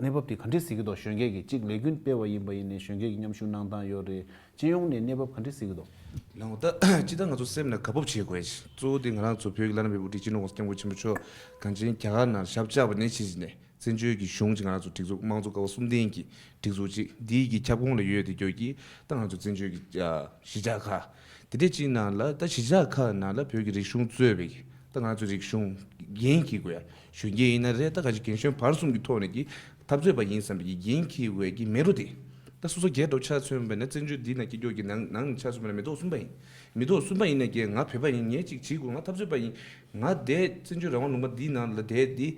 གནས་བབ་དེ་ག་འདྲས་གཟིགས་ཀྱི་འདུག་གཞོན་སྐྱེས་ཀྱི་གཅིག་ལས་འགུལ་སྤེལ་བ་ཡིན་པ་ཡིན་ནའི་གཞོན་སྐྱེས་ཀྱི་མཉམ་ཞུགས་གནང་སྟངས་ཡོད་རེད། སྤྱི་ཡོངས་ནས་གནས་བབ་ག་འདྲས་གཟིགས་ཀྱི་འདུག་ལགས་འོ། ད་སྤྱིར་བཏང་ང་ཚོ་སེམས་ལ་དགའ་སྤོབས་བྱེད་དགོས་ཡ་ཞིག་གཙོ་བོ་དེ་ང་རང་ཚོ་བོད་ཀྱི་བླ་ན་མེད་པའི་དབུ་ཁྲིད་སྤྱི་ནོར་༸གོང་ས་༸སྐྱབས་མགོན་ཆེན་པོ་མཆོག་གངས་ཅན་རྒྱ་གར་ནང་ཞབས་བཅགས་པ་ནས་བྱས་ནས་བཙན་བྱོལ་གྱི་གཞུང་ཅིག་ང་རང་ཚོ་སྒྲིག་འཛུགས་དམངས་གཙོ་ཀ་བ་གསུམ་ལྡན་གྱི་སྒྲིག་འཛུགས་ཅིག་འདིའི་གི་ཁྱབ་ཁོངས་ལ་ཡོད་དེ་ཁྱོད་ཀྱིས་ད་ང་ཚོ་བཙན་བྱོལ་གྱི་ཨ་གཞིས་ཆགས་ཁག་དེ་འདྲས་ཅིག་ནང་ལ་ད་གཞིས་ཆགས་ཁག་ནང་ལ་བོད་ཀྱི་རིག་གཞུང་གཙོས་པའི་གི་ད་ང་ཚོ་རིག་གཞུང་འགན་འཁྱེར་དགོས་ཡ། གཞོན་སྐྱེས་ཡིན་ན་རེད། ད་ག་ཅིག་རྒན་གཞོན་བར་གསུམ་གྱི་ཐོག་ནས་ཀྱི་འཐབ་རྩོད་པ་ཡིན་བསམ་པའི་གི་འགན་འཁྱེར་དགོས་ཀྱི་མེ་རོ་དེ། ད་སོ་སོ་སྒེར་འདྲ་ཆ་མཚོན་པ་ན་བཙན་བྱོལ་འདི་ན་སྐྱེ་རྒྱུ་གི་ནང་ནང་ནས་ཆ་མཚོན་པ་ན་མི་ཐོག་གསུམ་པ་ཡིན། མི་ཐོག་གསུམ་པ་ཡིན་ན་ཀྱི་ང་བོད་པ་ཡིན། ངས་ཅིག་བྱེད་དགོས། ང་འཐབ་རྩོད་པ་ཡིན། ང་དེ་བཙན་བྱོལ་རང་དབང་ལུང་པ་འདིའི་ནང་ལ་བསྡད་འདི་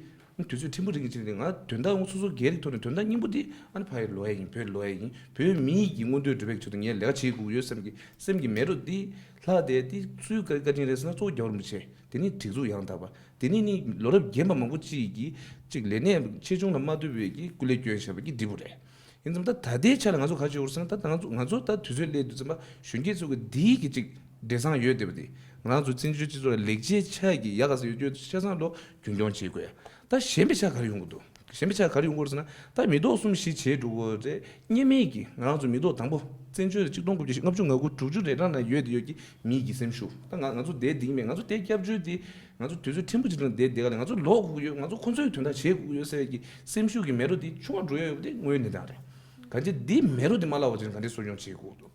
དུས་ཚོད་ཕྲན་བུ་རིང་གི་ཕྱིར་ཏེ་ང་དོན་དག་ངོ་སོ་སོ་སྒེར་གྱི་ཐོག་ནས་དོན་དག་སྙིང་པོ་འདི་ཨ་ནི་ཕ་ཡི་ལོ་ཡ་ཡིན། བོད་ལོ་ཡ་ཡིན། བོད་མི་ཡིས་ཀྱི་མངོན་འདོད་སྒྲུབ་པའི་ཆེད་དུ་ངས་ལས་ཀ་བྱེད་དགོས་ཡོད་བསམ་གྱི་སེམས་ཀྱི་མེ་རོ་འདི་ལྷག་བསྡད་དེ་སུའི་བཀའ་བཀའ་དྲིན་རེད་ཟེར་ན་གཙོ་བོ་རྒྱལ་བ་རིན་པོ་ཆེ། དེ་ནི་སྒྲིག་འཛུགས་ཡང་དག་པ། དེ་ནི་ནི་ལོ་རབས་རྒན་པ་མང་པོ་ཅིག་གིས་ཅིག་ལས་གནས་ཆེ་ཆུང་ལ་མ་ལྟོས་པའི་གི་སྐུ་ལས་བསྐྱོན་བཞག་པ་གི་འབྲས་བུ་རེད། ཡིན་ཙང་ད་ད་ལྟའི་ཆ་ལ་ང་ཚོ་ག་ཅིག་ཡོད་ཟེར་ན། ད་ད་ང་ཚོ་ང་ཚོ་ད་དུས་ཚོད་སླེབས་དུས་ཙམ་པ་གཞོན་སྐྱེས་ཚོ་གི་འདིའི་གི་ཅིག་འབྲས་བཟང་ཡོད་བསྡད་པ་དེ་ང་རང་ཚོ་བཙན་བྱོལ་སྤྱི་ཚོགས་ལ་ལེགས་ཆའི་ཆ་གི་ཡག་ག་ས་ཡོད་རྒྱུ་ཆ་ཚང་ལོ་རྒྱུན་འཁྱོངས་བྱེད་དགོས་ཡ། ད་གཞན་པའི་ཆ་ག་རེ་ཡོང་གི་འདུག་གཞན་པའི་ཆ་ག་རེ་ཡོང་གི་རེད་ཟེར་ན། ད་མི་ཐོག་གསུམ་བཞི་བྱས་འགྲོ་གི་རེད། སྔོན་མའི་གི་ང་རང་ཚོ་མི་ཐོག་དང་པོ་བཙན་བྱོལ་ཆིག་སྟོང་དགུ་བརྒྱ་ལྔ་བཅུ་ང་དགུ་དྲུག་ཅུ་རེ་གྲངས་ནང་ཡོད་དེ་ཡོད་ཀྱི་མིའི་གི་སེམས་ཤུགས། ད་ང་ང་ཚོ་དེ་འདིང་མེད། ང་ཚོ་དེ་སྐྱབས་བཅོལ་དེ་ང་ཚོ་དུས་ཚོད་ཕྲན་བུ་ཅིག་རིང་དེ་དེ་ག་ལ་ང་ཚོ་ལོག་དགོས་ཀྱི་ཡོད། ང་ཚོ་ཁོ་ཚོའི་དོན་དག་བྱེད་དགོས་ཀྱི་ཡོད་ཟེར་ཡ་གི་སེམས་ཤུགས་ཀྱི་མེ་རོ་དེ་ཆུང་བ་འགྲོ་ཡ་ཡོད་པ་དེ་དངོས་ཡོད་གནས་སྟངས་རེད། གང་ཅི་དེ་མེ་རོ་དེ་མ་བརླག་པ་ཅིག་ག་འདྲས་གསོ་སྐྱོང་བྱེད་དགོས་འདུག་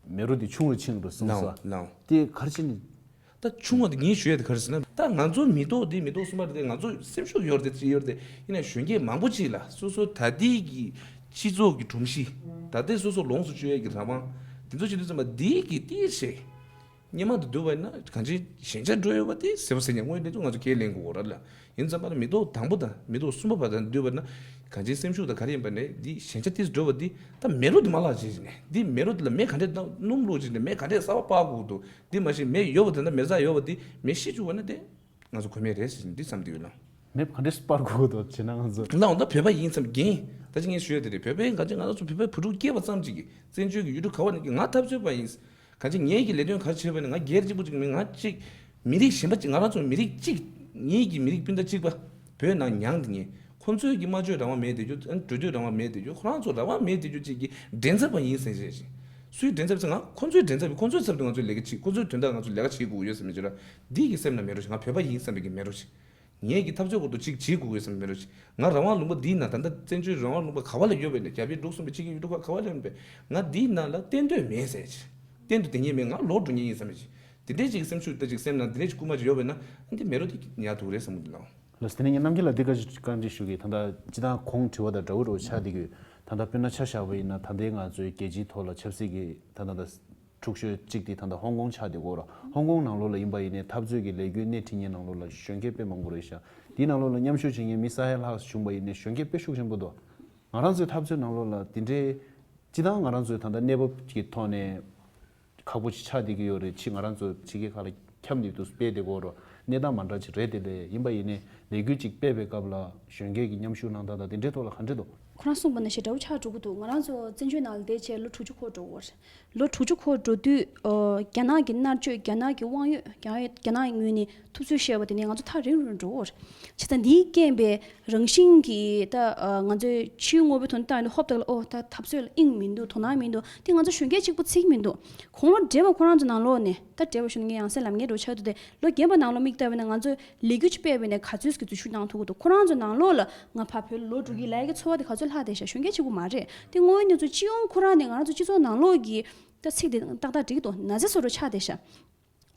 མེ་རོ་དེ་ཆུང་རུ་ཕྱིན་འགྲོ་སོང་ལའོ་ས། ལའོ། དེ་ག་རེ་བྱས་ནས། ད་ཆུང་བ་དེ་ངས་ཞུ་ཡ་དེ་ག་རེ་ཟེར་ན། ད་ང་ཚོ་མི་ཐོག་དེ་མི་ཐོག་གསུམ་པ་དེ་ང་ཚོ་སེམས་ཤུགས་ཡོད་རེད་དེ་ཡོད་རེད་དེ། ཡིན་ན་གཞོན་སྐྱེས་མང་པོ་ཅིག་ལ་སོ་སོ་ད་ལྟའི་གི་སྤྱི་ཚོགས་ཀྱི་སྒྲོམ་གཞི། ད་ལྟའི་སོ་སོ་ལོངས་སུ་སྤྱོད་ཡ་གི་རང་དབང་དེ་ཚོ་བྱེད་དུས་ཙམ་པ་འདིའི་གི་ཏིས་ཞེ་སྔོན་མ་དུ་བསྡུས་པ་ཡིན་ན་གང་ཅི་ཞན་ཆ་འགྲོ་ཡོད་པ་དེ་གསལ་པོ་གསལ་རྐྱང་དངོས་གནས་ཚོ་ང་ཚོ་ཁས་ལེན་དགོས་རེད་ལ། ཡིན་ཙམ་པ་ལ་མི་ཐོག་དང་པོ་དང་མི་ཐོག་གསུམ་པ་བར་དུ་བསྡུས་པ་ན་གང་ཅི་སེམས་ཤུགས་དང་ག་རེ་ཡིན་པ་ནས་འདི་ཞན་ཆ་ཏིས་འགྲོ་བ་འདི་ད་མེ་རོ་འདི་མ་བརླག་བྱེད་ཅིག་ནས། འདི་མེ་རོ་འདི་ལ་མེ་ག་འདྲས་བཏང་སྣུམ་བླུགས་ཅིག་ནས་མེ་ག་འདྲས་གསར་པ་སྤར་དགོས་འདུག་འདི་མ་གཞི་མེ་ཡོད་པ་དེ་འདྲ་མེ་བཟའ་ཡོད་པ་འདི་མེ་ཤི་བཅུག་པ་ན་དེ་ང་ཚོ་གོ་མེད་རེད་ཟེར་ནས་འདི་བསམ་གྱི་ཡོད་ལ། མེ་ག་འདྲས་སྤར་དགོས་འདུག་བྱས་ན་ང་ཚོ་ལ་འོང་ད་བོད་པ་ཡིན་བསམ་རྒྱུ་ཡིན། ད་ཅི་ངས་ཞུ་ཡ་དེ་རེད། བོད་པའི་ག་ཅི་ང་ཚོ་བོད་པའི་བུ་ཕྲུག་སྐྱེས་པ་ཙམ་ཅིག་གིས་བཙན་བྱོལ་གྱི་ཡུལ་གྲུ་ག་བ་ནས་ཀྱི་ང་འཐབ་རྩོད་པ་ཡིན། གང་ཅི་ངེད་ཀྱི་ལས་དོན་ག་རེ་བྱས་པ་ནི་ང་སྒེར་གཅིག་པུ་གཅིག་མིན། ང་གཅིག་མི་རིགས་གཞན་པ་གཅིག་ང་རང་ཚོ་མི་རིགས་གཅིག་ངེད་ཀྱི་མི་རིགས་སྤུན་ཟླ་གཅིག་པ་བོད་ནང་མྱངས་དེ་ངེད་ཁོང་ཚོའི་གི་སྨྲ་བརྗོད་རང་དབང་མེད་དེ་རྒྱུ། འགྲོ་སྡོད་རང་དབང་མེད་དེ་རྒྱུ། ཁོ་རང་ཚོ་རང་དབང་མེད་དེ་རྒྱུ་གཅིག་གི་འགྲན་ཚབ་པ་ཡིན་ཟེར་བྱས་ཤིང་། སུའི་འགྲན་ཚབ་ཟེར། ང་ཁོང་ཚོའི་འགྲན་ཚབ་ཡིན། ཁོང་ཚོའི་ཚབ་ཏུ་ང་ཚོའི་ལས་ཀ་བྱེད། ཁོང་ཚོའི་དོན་དག་ང་ཚོ་ལས་ཀ་བྱེད་དགོས་ཡོད་ཟེར་མི་བྱེད་ར། འདི་གི་སེམས་ནང་མེ་རོ་ཞིག་ང་བོད་པ་ཡིན་བསམ་པའི་གི་མེ་རོ་ཞིག་ངེད་ཀྱི་འཐབ་རྩོད་སྐོར་དུ་གཅིག་བྱེད་དགོས་ཡོད་བསམ་པའི་མེ་རོ་ཞིག་ང་རང་དབང་ལུང་པ་འདིའི་ནང་ད་ལྟ་བཙན་བྱོལ་རང་དབང་ལུང་པ་ག་བ་ལ་ཡོད་པའི་ནས་རྒྱ་བལ་འབྲུག་གསུམ་པའི་ཕྱི་རྒྱལ་ཡུལ་གྲུ་ཁག་ག་བ་ལ་ཡོད་པའི་ང་འདིའི་ནང་ལ་གཏན་སྡོད་མེད་ཟེར་ཅིག་གཏན་དུ་བསྡད་མཁན་མེད། ང་ལོག་འགྲོ་མཁན་ཡིན་བསམ་པའི་ཅིག་དེ་འདྲའི་ཅིག་སེམས་ཤུགས་དང་ཅིག་སེམས་ནང་དེ་འདྲའི་ཅིག་སྐུལ་མ་ཅིག་ཡོད་པས་ན་ཨ་འདི་མེད་རོ་དེ་ཉར་ཐུབ་རེད་བསམ་གི་འདུག་ལགས། ལགས་སོ། དེ་ནས་ངས་རྣམ་རྒྱལ་ལགས་འདི་ག་ཅིག་བཀའ་འདྲི་ཞུ་གི། ད་ལྟ་སྤྱི་བཏང་ཁོང་དྲི་བ་དང་འདྲ་བོ་རོ་ཆགས་བསྡད་ཀྱི་ཡོད། ད་ལྟ་དཔེར་ན་ཆ་བཞག་པ་ཡིན་ན་ད་ལྟའི་ང་ཚོའི་རྒྱལ་སྤྱིའི་ཐོག་ལ་ཆབ་སྲིད་ཀྱི་ད་ལྟ་ད་འཁྲུག་ཤོས་གཅིག་དེ་ད་ལྟ་ཧོང་ཀོང་ཆགས་བསྡད་ཀྱི་ཡོད་རེད། ཧོང་ཀོང་ནང་ལོགས་ལ་ཡིན་པ་ཡིན་ནའི་འཐབ་རྩོད་ཀྱི་ལས་འགུལ་སྣེ་ཁྲིད་མཁན་ནང་ལོགས་ལ་གཞོན་སྐྱེས་དཔེ་མང་པོ་རེད་ཤག་དེའི་ནང་ལོགས་ལ་མཉམ་ཞུགས་བྱེད་མཁན་མི་ས་ཡ་ལྷག་བྱུང་པ་ཡིན་ནའི་གཞོན་སྐྱེས་དཔེ་ཤུགས་ཆེན་པོ་འདུག་ང་རང་ཚོའི་འཐབ་རྩོད་ནང་ལོགས་ལ་དེ་འདྲའི་སྤྱི་བཏང་ང་རང་ཚོའི་ད་ལྟ་གནས་བབ་ཀྱི་ཐོག་ནས་ཁག་པོ་ཅིག་ཆགས་བསྡད་ཀྱི་ཡོད་རེད། ཕྱི་ང་རང་ཚོ་ཕྱི་རྒྱལ་ཁག་ལ་འཁྱམས་ནས་འདུག་སྤེལ་བསྡད་ཀྱི་ཡོད་རེད། གནས་སྟངས་མ་འདྲ་ཅིག་རེད་དེ་ལས་ཡིན་པ་ཡིན་ནའི་ལས་འགུལ་ཅིག་སྤེལ་བའི་སྐབས་ལ་གཞོན་སྐྱེས་ཀྱི་མཉམ་ཞུགས་གནང་སྟངས་དང་དེ་འདྲའི་ཐོག་ལ་ག་འདྲ་འདུག་ཁོ་རང་གསུངས་པ་ནང་བཞིན་འདྲ་བོ་ཆགས་འགྲོ་གི་འདུག་ང་རང་ཚོ་བཙན་བྱོལ་ནང་ལ་བསྡད་བྱས་ལོ་དྲུག་ཅུ་འཁོར་འགྲོ་གི་ཡོད་རེད། ལོ་དྲུག་ཅུ་འཁོར་འགྲོ་དུས་ཨོ་རྒྱ་ནག་གི་མནར་གཅོད། རྒྱ་ནག་གི་དབང་ཡོད། རྒྱ་རྒྱ་ནག་གི་ངོས་ནས་ཐུབ་ཚོད་བཤད་པ་དེ་ནས་ང་ཚོ་ཐག་རིང་རུ་འགྲོ་གི་ཡོད་རེད། བྱས་ཙང་འདིའི་རྐྱེན་པས་རང་བཞིན་གྱིས་ད་ང་ཚོའི་ཕྱིའི་དངོས་པོའི་ཐོག་ནས་བལྟ་ཡོང་དུས་ཧོབ་ཏེ་ལ་ཨོ་ད་འཐབ་རྩོད་ལ་དབྱིངས་མི་འདུག་དོ་སྣང་མི་འདུག་དེ་ང་ཚོ་གཞོན་སྐྱེས་གཅིག་པུ་ཚིག་མི་འདུག་གོང་ལོ་བགྲེས་པ་ཁོ་རང་ཚོ་ནང་ལོགས་ནས། ད་བགྲེས་པ་ཞུ་ན་ངས་ཡང་སེ་ལབ་ངེས་འགྲོ་ཆགས་འདུག་སྟེ། ལོ་རྒན་པ་ནང་ལོགས་མིག་ལྟ་བས་ན་ང་ཚོས་ལས་འགུལ་ཅིག་སྤེལ་བས་ན་ག་ཚོད་ཀྱི་འཛུལ་ཞུགས་གནང་ཐུབ་ཀྱི་འདུག་ཁོ་རང་ཚོ་ནང་ལོགས་ལ་ང་ཕར་བོད་ལ་ལོ་དྲུག་གི་ལས་ཀྱི་འཚོ་བ་དེ་ག་ཚོད་ལྷག་བསྡད་ཤག་གཞོན་སྐྱེས་གཅིག་པུ་མ་རེད། དེ་དངོས་ཡོད་གནས་ཚུལ་སྤྱི་ཡོངས་ཁོ་རང་ནས་ང་རང་ཚོ་སྤྱི་ཚོགས་ནང་ལོགས་ཀྱི་ད་ཚིག་དེ་ཏག་ཏག་འགྲིག་གི་འདུག་ན་ཚ་བཟོ་འདྲ་ཆགས་བསྡད་ཤག་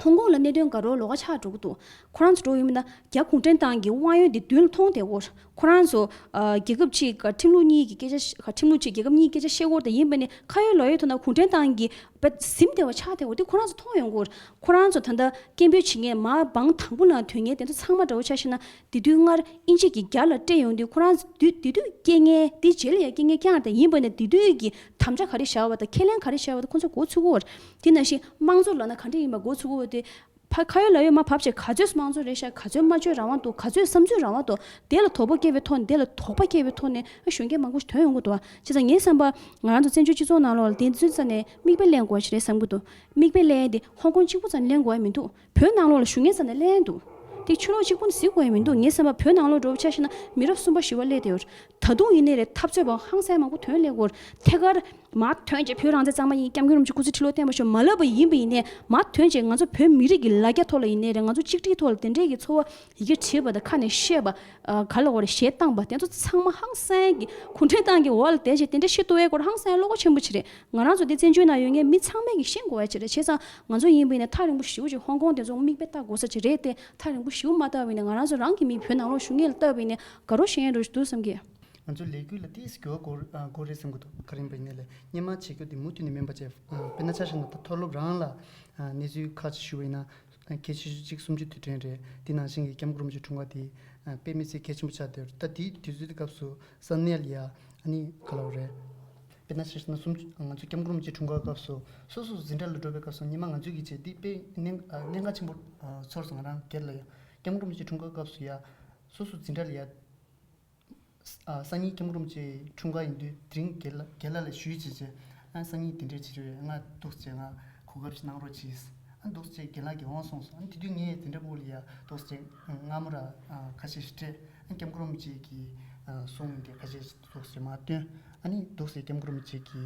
ཧོང་ཀོང་ལ་གནད་དོན་དགའ་རབ་ལོགས་ཀ་ཆགས་འགྲོ་གི་འདུག་ཁོ་རང་ཚོ་འགྲོ་ཡིན་མིན་ན་རྒྱ་གུང་ཁྲན་ཏང་གི་དབང་ཡོད་འདི་མདུན་ལ་མཐོང་བསྡད་ཡོད། ཁོ་རང་ཚོ་ཨ་རྒྱལ་ཁབ་གཅིག་ག་ཁྲིམས་ལུགས་གཉིས་ཀྱི་སྐད་ཆ་ཤ་ཁྲིམས་ལུགས་གཅིག་རྒྱལ་ཁབ་གཉིས་སྐད་ཆ་བཤད་ཡོད་རེད། ད་ཡིན་པ་ནི་ཁ་ཡོད་ལག་ཡོད་ཐོག་ན་གུང་ཁྲན་ཏང་གི་བ་ཟིམ་བསྡད་པ་ཆགས་བསྡད་ཡོད་འདི་ཁོ་རང་ཚོ་མཐོང་ཡོང་གི་ཡོད། ཁོ་རང་ཚོ་ད་ལྟ་སྐད་འབོད་བྱེད་མཁན་མར་བང་དང་པོ་ནང་ཐོན་མཁན་དེ་ཚོ་ཚང་མ་འདྲ་བོ་ཆ་བཞག་ན་དེ་དུས་སྔར་དབྱིན་ཇི་གིས་རྒྱ་ལ་སྤྲད་ཡོང་དུས་ཁོ་རང་ཚོ་དུས་དེ་དུས་སྐྱེ་མཁན་དེ་རྗེས་ལ་ཡང་སྐྱེ་མཁན་རྐྱང་རེད། ད་ཡིན་པ་ནི་དེ་དུས་ཀྱི་དམ་བཅའ་ག་རེ་བཞག་པ་དང་ཁས་ལེན་ག་རེ་བཞག་པ་དང་ཁོ་ཚོ་མགོ་ཚོད་ཀྱི་ཡོད་རེད། དེ་ནང་བཞིན་དམངས་གཙོ་ལབ་ན་ག་འདྲ་ཡིན་པ་མགོ་ཚོད་ཀྱི་ཡོད་དེ། ཕ་ཁ་ཡོད་ལག་ཡོད་མར་བབས་བྱས་ག་ཚོད་དམངས་གཙོ་རེད་ཤག་ག་ཚོད་བསམ་ཚུལ་རང་དབང་འདུག་ག་ཚོད་བསམ་ཚུལ་རང་དབང་འདུག་དེ་ལ་དོགས་པ་སྐྱེ་བའི་ཐོག་ནས་དེ་ལ་དོགས་པ་སྐྱེ་བའི་ཐོག་ནས་ཨ་གཞོན་སྐྱེས་མང་པོ་ཞིག་ཐོན་ཡོང་གི་འདུག་བྱས་ཙང་ངའི་བསམ་པ་ང་རང་ཚོ་བཙན་བྱོལ་སྤྱི་ཚོགས་ནང་ལོགས་ལ་དེ་ཚོའི་རྩ་ནས་མིག་དཔེ་ལེན་དགོས་ཞིག་རེད་བསམ་གྱི་འདུག་མིག་དཔེ་ལེན་ཡས་དེ་ཧོང་ཀོང་གཅིག་པུ་རྩ་ནས་ལེན་དགོས་ཡ་མི་འདུག་བོད་ནང་ལོགས་ལ་བཞུགས་མཁན་རྩ་ནས་ལེན་འདུག་དེ་ཕྱི་ལོགས་གཅིག་པུ་ནས་གཟིགས་དགོས་ཡ་མི་འདུག་ངའི་བསམ་པ་བོད་ནང་ལོགས་འགྲོ་བ་ཆ་བཞག་ན་མི་རབས་གསུམ་པ་བཞི་པ་སླེབས་བསྡད་ཡོད་རེད། ད་དུང་ཡིན་ནའི་རེད་འཐབ་རྩོད་པ་ཧང་སང་མང་པོ་ཐོན་སླེབས་ཀྱི་ཡོད་རེད། ཐད་ཀར་མར་ཐོན་བྱས་བོད་རང་བཙན་གཙང་མ་ཡིན། སྐྱབས་མགོན་རིན་པོ་ཆེ་སྐུ་ཚེ་ཁྲི་ལོ་བརྟན་པར་ཤོག་མ་ལབ་པ་ཡིན་པ་ཡིན་ནའི་མར་ཐོན་བྱས་ང་ཚོ་བོད་མི་རིགས་ཀྱི་ལ་རྒྱ་ཐོག་ལ་ཡིན་ནའི་རེད། ང་ཚོ་གཅིག་སྒྲིལ་ཐོག་ལ་དེ་འདྲས་ཀྱི་ཚོར་བ་ཡི་གེ་བྲིས་པ་དང་ཁ་ནས་བཤད་པ་ག་ལ་བ་རེད་གཞས་བཏང་པ་དེ་ཚོ་ཚང་མ་ཧང་སང་གི་གུང་ཁྲན་ཏང་གི་འོག་ལ་བསྡད་བྱས་དེ་འདྲ་བཤད་ཐུབ་པའི་སྐོར་ཧང་སང་བློ་ཁོག་ཆེན་པོ་ཅིག་རེད། ང་རང་ཚོ་དེ་བཙན་བྱོལ་ནང་ཡོད་མཁན་མི་ཚང་མས་ཀྱི་ཤེས་དགོས་པ་ཅིག་རེད། བྱས་ཙང་ང་ཚོ་ཡིན་པ་ཡིན་ནའི་ཐག་རིང་པོ་ཞེ་པོ་ཅིག་ཧོང་ཀོང་དེ་ཚོ་མིག་དཔེ་ལྟ་དགོས་ས་ཅིག་རེད་དེ། ཐག་རིང་པོ་ཞེ་པོ་མ་ལྟ་བ་ཡིན་ནའི་ང་རང་ཚོ་རང་གི་མི་བོད་ནང་ལོགས་བཞུགས་མཁན་ལ་ལྟ་བ་ཡིན་ནའི་དགའ་རབ་ཤེས་ཡོན་འདྲ་བོ་ཞིག་འདུག་བསམ་གི། ང་ཚོའི་ལས་འགུལ་ལ་ཏོག་ཙམ་འགྱུར་བ་དགོས་ཨ་དགོས་རེད་བསམ་གྱི་འདུག་ག་རེ་ཡིན་པ་ཡིན་ནའི་ལས་སྔོན་མ་བྱེད་རྒྱུ་དེ་མུ་མཐུད་ནས་མིན་པ་བྱས། ཨ་དཔེར་ན་ཆ་བཞག་ན་ད་མཐོ་སློབ་རང་ལ་ཨ་གནས་ཚུལ་ཁག་ཅིག་ཞུ་བ་ཡིན་ན་ཨ་གལ་ཆེ་ཤོས་གཅིག་གསུམ་བཅུའི་དུས་དྲན་རེད། དེ་ནང་བཞིན་གྱི་སྐྱབས་མགོན་རིན་པོ་ཆེའི་འཁྲུངས་སྐར་དེ་ཨ་དཔེ་མི་སྲིད་གལ་ཆེན་པོ་ཆགས་བསྡད་ཡོད་རེད། ད་དེའི་དུས་ཚོད་དེ་སྐབས་སུ་ས་གནས་ལ་ཡ་ཨ་ནི་ག་ལབ་དགོས་རེད། དཔེར་ན་ཆ་བཞག་ན་གསུམ་བཅུ་ང་ཚོ་སྐྱབས་མགོན་རིན་པོ་ཆེའི་འཁྲུངས་སྐར་སྐབས་སུ་སོ་སོ་འཛིན་གྲྭ་ལ་འགྲོ་བའི་སྐབས་སུ་སྔོན་མ་ང་ཚོས་ཀྱི་བྱས་དེ་དཔེ་གནད་ཨ་གནད་འགག་ཆེན་པོ་ཨ་ཚོར་སོང་། ང་རང་སྒེར་ལ་ཡ་སྐྱབས་མགོན་རིན་པོ་ཆེའི་འཁྲུངས་སྐར་སྐབས་སུ་ཡ་སོ་སོ་འཛིན་གྲྭ་ལ་ཡ། ཨ་སང་ཉིན་སྐྱབས་མགོན་རིན་པོ་ཆེའི་འཁྲུངས་སྐར་ཡིན་དུས་དེ་རིང་རྒན་ལགས་རྒན་ལགས་ལ་ཞུས་བྱས་བྱས། ཨ་སང་ཉིན་དེ་འདྲས་བྱེད་རྒྱུ་ཡོད། ང་འདུག་སེ་བྱས་ང་གོ་སྐབས་ཤིག་གནང་རོགས་གྱིས། ཨ་འདུག་སེ་བྱས་རྒན་ལགས་ཀྱིས་འོང་གསུངས་སོང་། ཨ་དེ་དུས་ངས་དེ་འདྲ་མོ་ལ་ཡ་འདུག་སེ་བྱས་སྔ་མོ་ར་ཨ་ཁ་ཤས་ཤིག་སྤྲད། ཨ་སྐྱབས་མགོན་རིན་པོ་ཆེ་གིས་ཨ་གསུངས་དེ་ཁ་ཤས་ཤིག་འདུག་སེ་བྱས་མར་བཏོན། ཨ་ནི་འདུག་སེ་བྱས་སྐྱབས་མགོན་རིན་པོ་ཆེ་གི་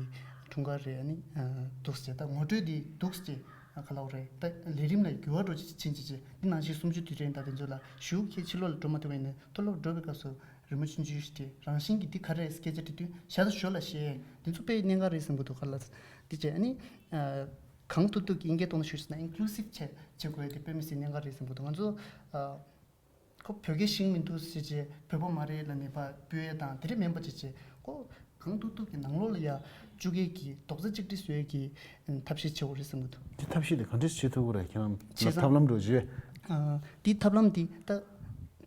འཁྲུངས་སྐར་རེད། ཨ་ནི་ཨ་འདུག་སེ་བྱས་ད་ངོ་སྤྲོད་དེ་འདུག་སེ་བྱས་ཨ་ག་ལབ་དགོས་རེད། ད་ལས་རིམ་ལ་འགྱུར་བ་འགྲོ་ཕྱིན་བྱས་བྱས་འདི་ནང་བཞིན་གསུམ་བཅུའི་དུས་དྲན་དང་དེ་ཚོ་ལ་ཞུགས་ཁྱེད་ཕྱི་ལོགས་ལ་འགྲོ་མ་ཐུབ་པ་ཡིན་ནའི་མཐོ་སློབ་འགྲོ་བའི་སྐབས་སུ། རི་མོ་ཆུང་ཆུང་ཞིག་བྲིས། རང་བཞིན་གྱིས་འདི་ག་རེ་རེད་སྐད་ཆ་དྲིས་དུས་ཞར་དང་ཞོར་ལ་བཤད། འདི་ཚོ་དཔེ་གནད་འགག་རེད་བསམ་གྱི་འདུག་ག་ལ། འདི་བྱས་ཨ་ནི་ཨ་གང་ཐུབ་ཐུབ་ཀྱིས་དབྱིན་སྐད་ཐོག་ནས་ཞུས་ཟེར་ན་ཨིན་ཀླུ་སིབ་བྱས་བྱེད་དགོས་ཡ་དེ་དཔེ་མི་སྲིད་གནད་འགག་རེད་བསམ་གྱི་འདུག་ང་ཚོ་ཨ་ཁོ་བོད་སྐད་ཤེས་ཀྱི་མི་འདུག་ཟེར་བྱས་བོད་པ་མ་རེད་ལབ་ནས་ཕར་སྤོ་ཡ་དང་དེ་འདྲ་མིན་པ་བྱས་བྱས་ཁོ་གང་ཐུབ་ཐུབ་ཀྱིས་ནང་ལོགས་ལ་ཡ་བཅུག་ཡས་ཀྱི་རྡོག་རྩ་གཅིག་སྒྲིལ་བཟོ་ཡས་ཀྱི་ཐབས་ཤེས་བྱེད་དགོས་རེད་བསམ་གྱི་འདུག་དེ་ཐབས་ཤེས་དེ་ག་འདྲས་བྱེད་ཐུབ་ཀྱི་རེད། ཁྱེད་རང་ལ་ཐབས་ལམ་འདྲ་བོ་ཅིག་ཡོད། ཨ་དེའི་ཐབས་ལམ་དེ་ད།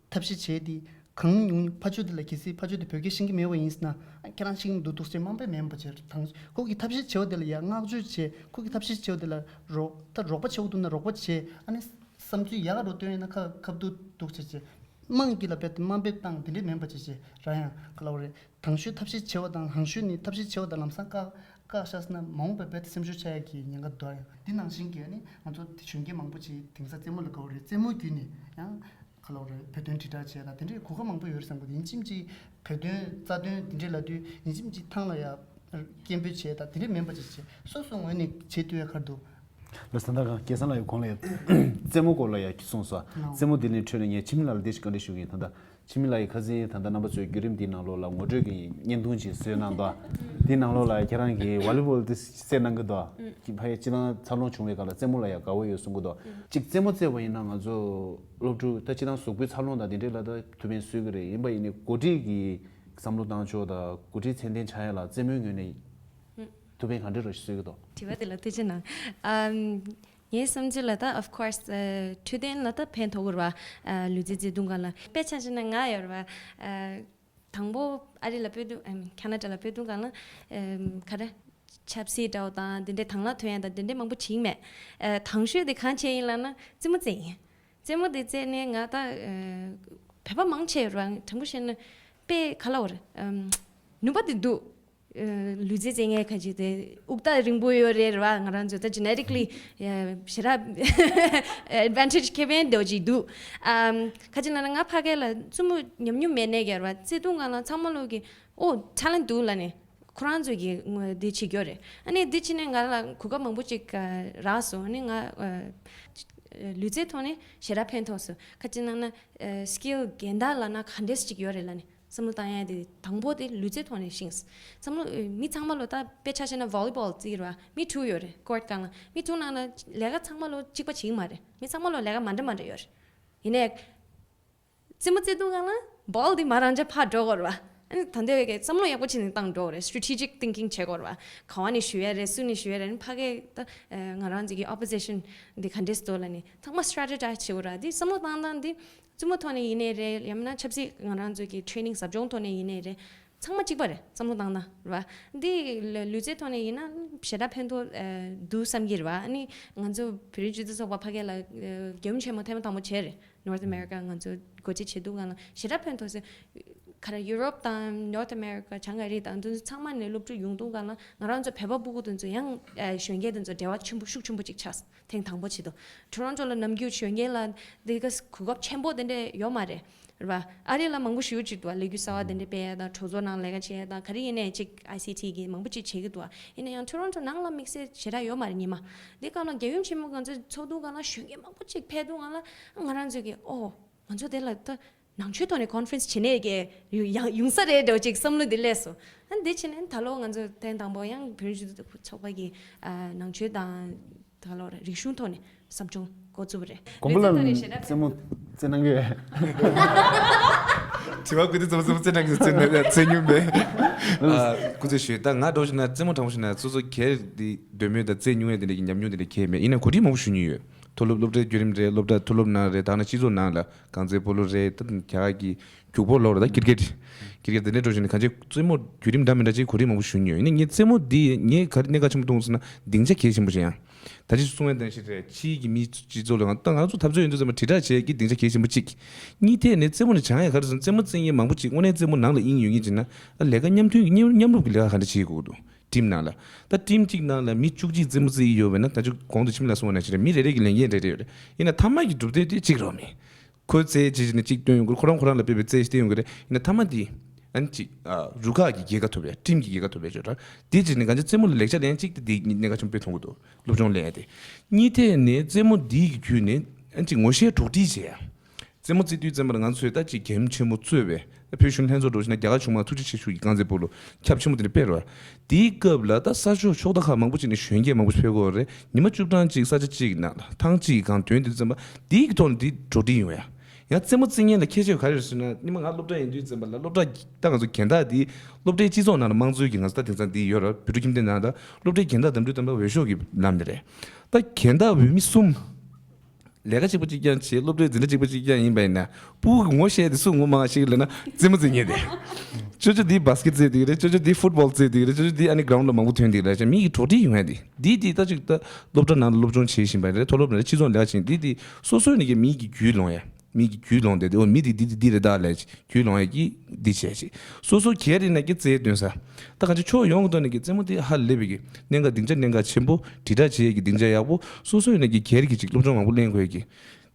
ཐབས་ཤེས་བྱས་ཏེ། གང་ཉུང་ཕ་ཆོས་དེ་ལ་གལ་སྲིད་ཕ་ཆོས་དེ་བོད་སྐད་ཤེས་ཀྱི་མེད་པ་ཡིན་ཟེར་ན། ཨ་ཁྱེད་རང་ཤེས་ཀྱི་མི་འདུག་འདུག་ཟེར་དམའ་འབེབས་མེད་པ་བྱས་དང་། ཁོ་གི་ཐབས་ཤེས་བྱས་པ་དེ་ལ་ཡང་བསྔགས་བརྗོད་བྱས། ཁོ་གི་ཐབས་ཤེས་བྱས་པ་དེ་ལ་རོགས་ད་རོགས་པ་བྱེད་དགོས་འདུག་ན་རོགས་པ་བྱས། ཨ་ནི་བསམ་ཚུལ་ཡག་ག་རོ་བཏོན་ཡོད་ན་ཁ་ཁ་བསྡུ་འདུག་བྱས་བྱས། དམངས་ཀྱི་ལ་རྦད་དེ་དམའ་འབེབས་བཏང་དེ་འདྲས་མིན་པ་བྱས་བྱས་རང་ཡང་ག་ལབ་རེད། དང་ཤོས་ཐབས་ཤེས་བྱས་པ་དང་། ལྷག་ཤོས་ནི་ཐབས་ཤེས་བྱས་པ་དང་ལམ་སང་བཀག་བཀག་ཤག་ཟེར་ན་མ་འོངས་པའི་རྦད་དེ་སེམས་ཤུགས་ཆག་ཡག་གི་ཉེན་ཁ་འདུག་ཡང་འདི་ནང་བཞིན་གྱི་ཨ་ནི་ང་ཚོ་དེ་གཞོན་སྐྱེས་མང་པོ་ཅིག་དེང་སང་རྩེད་མོ་ལ་དགའ་བོ་རེད། རྩེད་མོ་བརྒྱུད་ནས་ཡང་ག་ལབ་རེད། བོད་དོན་དྲིལ་བསྒྲགས་བྱས་ལ་དེ་འདྲའི་གོ་སྐབས་མང་པོ་ཡོད་རེད་བསམ་གི་འདུག་ཡིན་གཅིག་མིན་གཅིག་བོད་དོན་རྩ་དོན་དེ་འདྲའི་ལབ་དུས་ཡིན་གཅིག་མིན་གཅིག་ཐང་ལ་ཡ་སྐད་འབོད་བྱས་ད་དེ་འདྲའི་མིན་པ་ཅིག་བྱས་སོ་སོ་ངོས་ནས་བྱེད་ཐུབ་ཡ་ག་རེ་འདུག་ལགས་སོ། ད་ལྟ་སྐལ་བཟང་ལགས་ཀྱིས་གོང་ལ་ཡ་རྩེད་མོ་སྐོར་ལ་ཡ་གསུངས་སོང་། རྩེད་མོ་འདི་ནས་འཕྲོས་ནས་ངས་འཆི་མེད་ལགས་ལ་འདི་ཞིག་བཀའ་འདྲི་ཞུ་གི་ཡིན། ད་ལྟ་ འཆི་མེད་ལགས་ཀྱིས་ཁ་སང་ད་ལྟ་རྣམ་པ་ཚོའི་བརྒྱུད་རིམ་འདིའི་ནང་ལོགས་ལ་ངོ་སྤྲོད་ཀྱི་བརྙན་ཐུང་ཅིག་བཟོས་གནང་འདུག་དེའི་ནང་ལོགས་ལ་ཁྱེད་རང་གིས་ཝོ་ལི་བོལ་དེ་རྩེད་གནང་གི་འདུག་ཕ་གིར་སྤྱིར་བཏང་འཚར་ལོངས་བྱུང་བའི་སྐབས་ལ་རྩེད་མོ་ལ་ཡང་དགའ་བོ་ཡོད་གསུང་གི་འདུག་གཅིག་རྩེད་མོ་རྩེ་བ་ཡིན་ན་ང་ཚོ་སློབ་ཕྲུག་ད་སྤྱིར་བཏང་གཟུགས་པོའི་འཚར་ལོངས་དང་དེ་འདྲའི་ལ་ད་ཐུགས་ཕན་གསོས་ཀྱི་རེད། ཡིན་པ་ཡིན་ནའི་འགོ་ཁྲིད་ཀྱི་བསམ་བློ་བཏང་ཕྱོགས་དང་འགོ་ཁྲིད་མཚན་ལྡན་ཆགས་ཡ་ལ་རྩེད་མོའི་ངོས་ནས་ཐུགས་ཕན་ག་འདྲ་རོ་ཞིག་གསོས་ཀྱི་འདུག་དྲི་བ་དེ་ལ་ཐུགས་རྗེ་གནང་། ཨམ། ངའི་བསམ་ཚུལ་ལ་ད་of course ཨ། འཕྲོད་བསྟེན་ལ་ད་ཕན་ཐོགས་ཀྱི་རེད་བ། ཨ། ལུས་རྩལ་རྩེད་དུས་སྒང་ལ་དཔེ་ཆ་བཞག་ན་ང་ཡོད་རེད་བ། ཨ། དང་པོ་ཨ་རི་ལ་སྤོས་དུས་ཨམ། ཁ་ན་ཌ་ལ་སྤོས་དུས་སྒང་ལ་ཨམ། ག་རེ། ཆབ་སྲིད་འདྲ་བོ་དང་དེ་འདྲའི་དང་བླངས་ཐོན་ཡ་དང་དེ་འདྲའི་མང་པོ་བྱེད་ཀྱི་མེད། ཨ། དང་ཤོས་དེ་གང་བྱས་ཡིན་ལབ་ན་རྩེད་མོ་རྩེ་ཡིན། རྩེད་མོ་དེ་རྩེས་ནས་ང་ད་ཨ། བོད་པ་མང་ཆེ་ཡོད་རེད་བ། དྲང་པོ་བཤད་ན་དཔེ་ག་ལབ་དགོས་རེད། ཨམ། ནུས་པ་དེ་འདུག་ལུས་རྩལ་རྩེད་མཁན་ཁ་ཅིག་དེ་དབུགས་རྟགས་རིང་པོ་ཡོད་རེད་རེད་བ། ང་རང་ཚོ་ད་genetically ཞེ་དྲག་advantage ཁེ་ཕན་འདྲ་བོ་ཅིག་འདུག་ཨམ། ཁ་ཅིག་ལབ་ན་ང་ཕ་གི་ལ་རྩེད་མོ་ཉམས་མྱོང་མེད་ནས་ཀྱི་རེད་བ། རྩེད་དུས་སྒང་ལ་ཚང་མ་ལོག་གི་ཨོ་talent འདུག་ལབ་ནས་ཁོ་རང་ཚོ་གི་འདི་བྱེད་ཀྱི་ཡོད་རེད། ཨ་ནི་འདི་བྱས་ནས་ང་ལ་གོ་སྐབས་མང་པོ་ཅིག་རག་སོང་། ཨ་ནི་ང་ལུས་རྩལ་ཐོག་ནས་ཞེ་དྲག་ཕན་ཐོགས་སོང་། ཁ་ཅིག་ལབ་ན་skill རྒན་བདག་ལབ་ན་ག་འདྲས་ཅིག་ཡོད་རེད་ལབ་ནས། བསམ་བློ་བཏང་ཡ་དེ་དང་པོ་དེ་ལུས་རྩལ་ཐོག་ནས་ཤེས། བསམ་བློ་མི་ཚང་མ་ལོ་ད་དཔེ་ཆ་བཞག་ན་volleyball རྩེ་གི་རེད་བ། མི་དྲུག་ཡོད་རེད་court སྒང་ལ། མི་དྲུག་ནང་ལ་ལས་ཀ་ཚང་མ་ལོ་གཅིག་པ་བྱེད་ཀྱི་མ་རེད། མི་ཚང་མ་ལོ་ལས་ཀ་མ་འདྲ་མ་འདྲ་ཡོད་རེད། ཡིན་ནའི་རྩེད་མོ་རྩེ་དུས་སྒང་ལ་ball དེ་མ་རང་འཇགས་ཕར་འགྲོ་དགོས་རེད་བ། ཨ་ནི་ད་འདོད་ཀྱི་བསམ་བློ་ཡག་པོ་བྱས་ནས་བཏང་འགྲོ་དགོས་རེད། strategic thinking བྱེད་དགོས་རེད་བ། ག་བ་ནས་གཞུ་ཡ་རེད། སུ་ནས་གཞུ་ཡ་རེད། ཨ་ནི་ཕ་གི་ད་ང་རང་ཚོ་གི་opposition འདི་ག་འདྲས་འདུག་ལབ་ནས་ཚང་མ་strategize བྱེད་དགོས་རེད་བ། འདི་བསམ་བློ་བཏང་སྟངས་འདི། རྩེད་མོ་ཐོག་ནས་ཡིན་ནའི་རེད། ཡང་མིན་ན་ཆབ་སྲིད་ང་རང་ཚོ་གི་training ཟབ་སྦྱོང་ཐོག་ནས་ཡིན་ནའི་རེད། ཚང་མ་གཅིག་པ་རེད། བསམ་བློ་བཏང་ན་རེད་བ། འདི་ལ་ལུས་རྩལ་ཐོག་ནས་ཡིན་ན་ཞེ་དྲག་ཕན་ཐོགས་ཨ། འདུག་བསམ་གྱི་རེད་བ། ཨ་ནི་ང་ཚོ་བོད་རིགས་སྤྱི་མཐུན་ཚོགས་པ་ཕ་གི་ལ་ཨ། རྒྱལ་ཡུམ་ཆེན་མོ་ཐེངས་མ་དང་པོ་བྱས་རེད། North America ང་ཚོ་སྒོ་འབྱེད་བྱེད་དུས་སྒང་ལ་ཞེ་དྲག་ཕན་ཐོགས་སོང་། ག་རེ་Europe དང་North America བྱང་ཨ་རི་དང་དེ་ཚོ་ཚང་མ་ནས་སློབ་ཕྲུག་ཡོང་དུས་སྒང་ལ་ང་རང་ཚོ་བོད་པ་ཕྲུ་གུ་དེ་ཚོ་ཡང་ཨ། གཞོན་སྐྱེས་དེ་ཚོ་འབྲེལ་བ་ཆེན་པོ་ཤུགས་ཆེན་པོ་ཅིག་ཆགས་སོང་། ཐེངས་དང་པོ་བྱེད་དུས་Toronto ལ་ནམ་རྒྱུན་གཞོན་སྐྱེས་ལ་འདི་ག་གོ་སྐབས་ཆེན་པོ་དེ་འདྲས་ཡོད་མ་རེད། རེད་བ། ཨ་རི་ལ་མང་པོ་ཞེ་པོ་ཅིག་འདུག་བ། ལས་འགུལ་གསར་བ་དེ་འདྲས་སྤེལ་ཡ་དང་གྲོས་ཚོགས་ནང་ལས་ཀ་བྱེད་ཡ་དང་ག་རེ་ཡིན་ནའི་ཅིག་ཨའི་སི་ཊི་གི་མང་པོ་ཅིག་བྱེད་ཀྱི་འདུག་བ། ཡིན་ན་ཡང་Toronto ནང་ལ་དམིགས་བསལ་ཞེ་དྲག་ཡོད་མ་རེད་ཉི་མ། འདི་སྒང་ལ་རྒྱལ་ཡུམ་ཆེན་མོ་ང་ཚོ་ཚོགས་དུས་སྒང་ལ་གཞོན་སྐྱེས་མང་པོ་ཅིག་ཕེབས་དུས་སྒང་ལ་ང་རང་ཚོ་གི་ཨོ། ང་ཚོ་དེ་ལ་ད་ནང་ཆོས་ཐོག་ནས་conference བྱེད་ནས་ཀྱི་ཡོང་ཡོང་ས་རེད་འདྲ་བོ་ཅིག་བསམ་བློ་འདི་སླེབས་སོང་། ཨ་འདི་བྱས་ནས་ད་ལོ་ང་ཚོ་ཐེངས་དང་པོ་ཡང་བོད་རིགས་སྤྱི་མཐུན་ཚོགས་པ་གི་ཨ་ནང་ཆོས་དང་ད་ལོ་རིག་གཞུང་ཐོག་ནས་ཟབ་སྦྱོང་འགོ་བཙུགས་པ་རེད། གོང་བུ་ལ་ལུས་རྩལ་ཐོག་ནས་ཞེ་དྲག་རྩེད་མོ་རྩེ་གནང་གི་ཡོད། དྲི་བ་ཀུན་ཏུ་རྩེད་མོ་རྩེད་མོ་རྩེ་གནང་གི་རྩེ་རྩེ་མྱོང་མེད། ཨ་སྐུ་ཚེ་ཞུ་ད་ང་འདྲ་བོ་ཞིག་ན་རྩེད་མོ་དྲང་པོ་ཞིག་ན་སོ་སོ་གལ་ཏེ་འདོད་མོས་དང་རྩེད་མྱོང་ཡ་དེ་འདྲ་གི་ཉམས་མྱོང་དེ་འདྲ་གལ་མེད། ཡིན་ན་གོ་སྒྲིག་མང་པོ་ཞུ་མྱོང་ཡོད། མཐོ་སློབ་སློབ་གྲྭའི་བརྒྱུད་རིམ་རེད། སློབ་གྲྭ་མཐོ་སློབ་ནང་རེད། ད་ནང་སྤྱི་ཚོགས་ནང་ལ་རྐང་རྩེད་སྤོ་ལོ་རེད། ད་རྒྱ་གར་གྱི་རྒྱུག་སྤོ་ལོ་རེད། ད་ཀིར་ཀེད་ཀིར་ཀེད་དེ་འདྲ་འགྲོ་བཞིན་ནས་གང་ཅི་རྩེད་མོ་བརྒྱུད་རིམ་འདྲ་མི་འདྲ་ཅིག་གོ་སྒྲིག་མང་པོ་ཞུ་མྱོང་ཡོད། ཡིན་ན་ངས་རྩེད་མོ་འདི་ངས་ག་རེ་གནད་འགག་ཆེན་པོ་མཐོང་སོང་ན་སྡིངས་ཆ་གལ་ཆེན་པོ་ཞིག་ཡང་ད་ཅི་གསུང་བའི་དང་ཞིག་རེད། ཕྱིའི་གི་མི་སྤྱི་ཚོགས་ལ་ད་ང་ཚོ་འཐབ་རྩོད་ཡོད་དུས་ཙམ་པ་དྲིལ་བསྒྲགས་བྱེད་ཀྱི་སྡིངས་ཆ་གལ་ཆེན་པོ་གཅིག་གཉིས་ཐད་ནས་རྩེད་མོ་ནི་བྱང་ཡ་ག་རེ་སོང་རྩེད་མོ་རྩེད་མཁན་མང་པོ་ཅིག་དངོས་གནས་རྩེད་མོ་ནང་ལ་དབྱིངས་ཡོད་མཁན་ཅིག་ན་ཨ་ལས་ཀ་མཉམ་མཐུན་མཉམ་མཉམ་རུབ་ཀྱི་ལས་ཀ་ག་འདྲ་བྱེད་དགོས་འདུག་ཊིམ་ནང་ལ། ད་ཊིམ་གཅིག་ནང་ལ་མི་བཅུ་གཅིག་རྩེད་མོ་རྩེ་ཡི་ཡོད་པས་ན་ད་ཅིག་གོང་དུ་འཆི་མེད་ལགས་གསུངས་པ་ནང་བཞིན་རེད། མི་རེ་རེ་གི་ལས་འགན་རེ་རེ་ཡོད་རེད། ཡིན་ན་མཐའ་མ་གི་གྲུབ་འབྲས་དེ་གཅིག་རེད་མི། ཁོས་རྩེད་བྱེད་བྱེད་ནས་གཅིག་སྟོན་ཡོང་གི་རེད། ཁོ་རང་ཁོ་རང་ལ་དཔེ་བའི་རྩེད་བྱེད་ཡོང་གི་རེད། ཡིན་ན་མཐའ་མ་དེ་ཨ་ནི་གཅིག་ཨ་རུ་ཁག་གི་རྒྱལ་ཁ་ཐོབ་ཡ་ཊིམ་གི་རྒྱལ་ཁ་ཐོབ་ཡ་ཅོ་འདྲ་དེ་བྱས་ནས་གང་ཅི་རྩེད་མོ་ལ་ལེགས་ཆ་ལེན་གཅིག་དེ་དེ་གནད་འགག་ཆེན་པོ་དཔེ་མཐོང་གི་འདུག་སློབ་སྦྱོང་ལེན་ཡ་དེ། གཉིས་ཐད་ནས་རྩེད་མོ་འདི་གི་བརྒྱུད་ནས་ཨ་ནི་གཅིག་ངོ་ཤེས་གྲོགས་འདྲིས་བྱེད་ཡ། རྩེད་མོ་རྩེ་དུས་ཙམ་པར་ང་ཚོས་ད་ཅིག་གྱེས་ཕམ་ཆེན་པོ་གཙོས་པའི་བོད་གཞོན་ལྷན་ཚོགས་འགྲོ་བཞིན་ན་རྒྱ་གར་གཞུང་མང་ཐུགས་རྗེ་ཆེ་ཞུ་ཡི་རྐང་རྩེད་སྤོ་ལོ་ཁྱབ་ཆེན་པོ་དེ་འདྲ་སྤེལ་རོགས། དེའི་སྐབས་ལ་ད་ས་ཕྱོགས་ཕྱོགས་མཐའ་ཁག་མང་པོ་ཅིག་ནས་གཞོན་སྐྱེས་མང་པོ་ཕེབས་ཀྱི་ཡོད་རེད། ཉི་མ་བཅུ་གྲངས་ཅིག་ས་ཆ་གཅིག་གི་ནང་ལ་ཐེངས་གཅིག་གི་སྒང་ཐོན་དུས་ཙམ་པ་དེའི་གི་ཐོག་ནས་དེ་འགྲོ་གྲོན་ཡོང་ཡ། ཡང་རྩེད་མོ་རྩེ་མཁན་ལ་ཁྱད་ཆོས་ག་རེ་རེད་ཟེར་ན་ཉི་མ་ང་སློབ་གྲྭ་ཡིན་དུས་ཙམ་པ་ལ་སློབ་གྲྭ་ད་ང་ཚོ་གྱེན་བདག་དེ་སློབ་གྲྭའི་སྤྱི་ཚོགས་ནང་ལ་དམངས་གཙོའི་གི་ང་ཚོ་ད་དེང་སང་དེ་ཡོད་རེད། བོད་ཕྲུག་ཁྱིམ་སྡེ་ནང་ལ་སློབ་གྲྭའི་གྱེན་བདག་འདེམས་སྒྲུག་དམ་པ་འོས་ཤོག་གི་ལམ་ནས་རེད། ད་གྱེན་བདག་འོས་མི་གསུམ། ལས་ཀ་གཅིག་པ་གཅིག་རྐྱང་བྱེད། སློབ་གྲྭའི་འཛིན་གྲྭ་གཅིག་པ་གཅིག་རྐྱང་ཡིན་པ་ཡིན་ན། ཕྲུ་གུ་གི་ངོ་ཤེས་དེ་སུ་ངོ་མ་ཤེས་ལབ་ན་རྩེད་མོ་རྩེ་མཁན་དེ། ཅོ་ཅོ་འདི་བྷ་སི་ཀེད་རྩེ་དེ་རེད། ཅོ་ཅོ་འདི་ཕུཊ་བོལ་རྩེ་དེ་རེད། ཅོ་ཅོ་འདི་ཨ་ནི་གྷ་རའུན་ཌི་ལ་མང་པོ་ཐོན་དེ་རེད། ཅེས་མི་གི་གྲོགས་འདྲིས་ཡོང་ཡ་དེ། འདི་འདི་ད་ཅིག་ད་སློབ་གྲྭ་ནང་ལ་སློབ་སྦྱོང་བྱེད་བཞིན་པ་རེད། མཐོ་སློབ་ནང་ལ་སྤྱི་ཚོགས་ལས་ཀ་བྱེད་འདི་འདི་སོ་སོའི་ནས་ཀྱི་མི་གི་རྒྱུས་ལོན་ཡ། མི་གི་རྒྱུས་ལོན་དེ་དེ་འོ་མི་དེ་འདི་འདི་འདི་རེད་ད་ལས་རྒྱུས་ལོན་ཡ་གི་འདི་བྱས་ཅིག་སོ་སོ་གལ་ཡིན་ན་གི་རྩེད་འདོན་ས། ད་གང་ཅི་ཕྱོགས་ཡོངས་ཀྱི་ཐོག་ནས་ཀྱི་རྩེད་མོ་དེ་ཧ་ལས་པའི་གི་གནད་འགག་སྡིངས་ཆ་གནད་འགག་ཆེན་པོ་དྲིལ་བསྒྲགས་བྱེད་ཡས་ཀྱི་སྡིངས་ཆ་ཡག་པོ་སོ་སོ་ཡིན་ན་གི་སྒེར་གྱི་ཅིག་སློབ་སྦྱོང་མང་པོ་ལེན་དགོས་ཀྱི།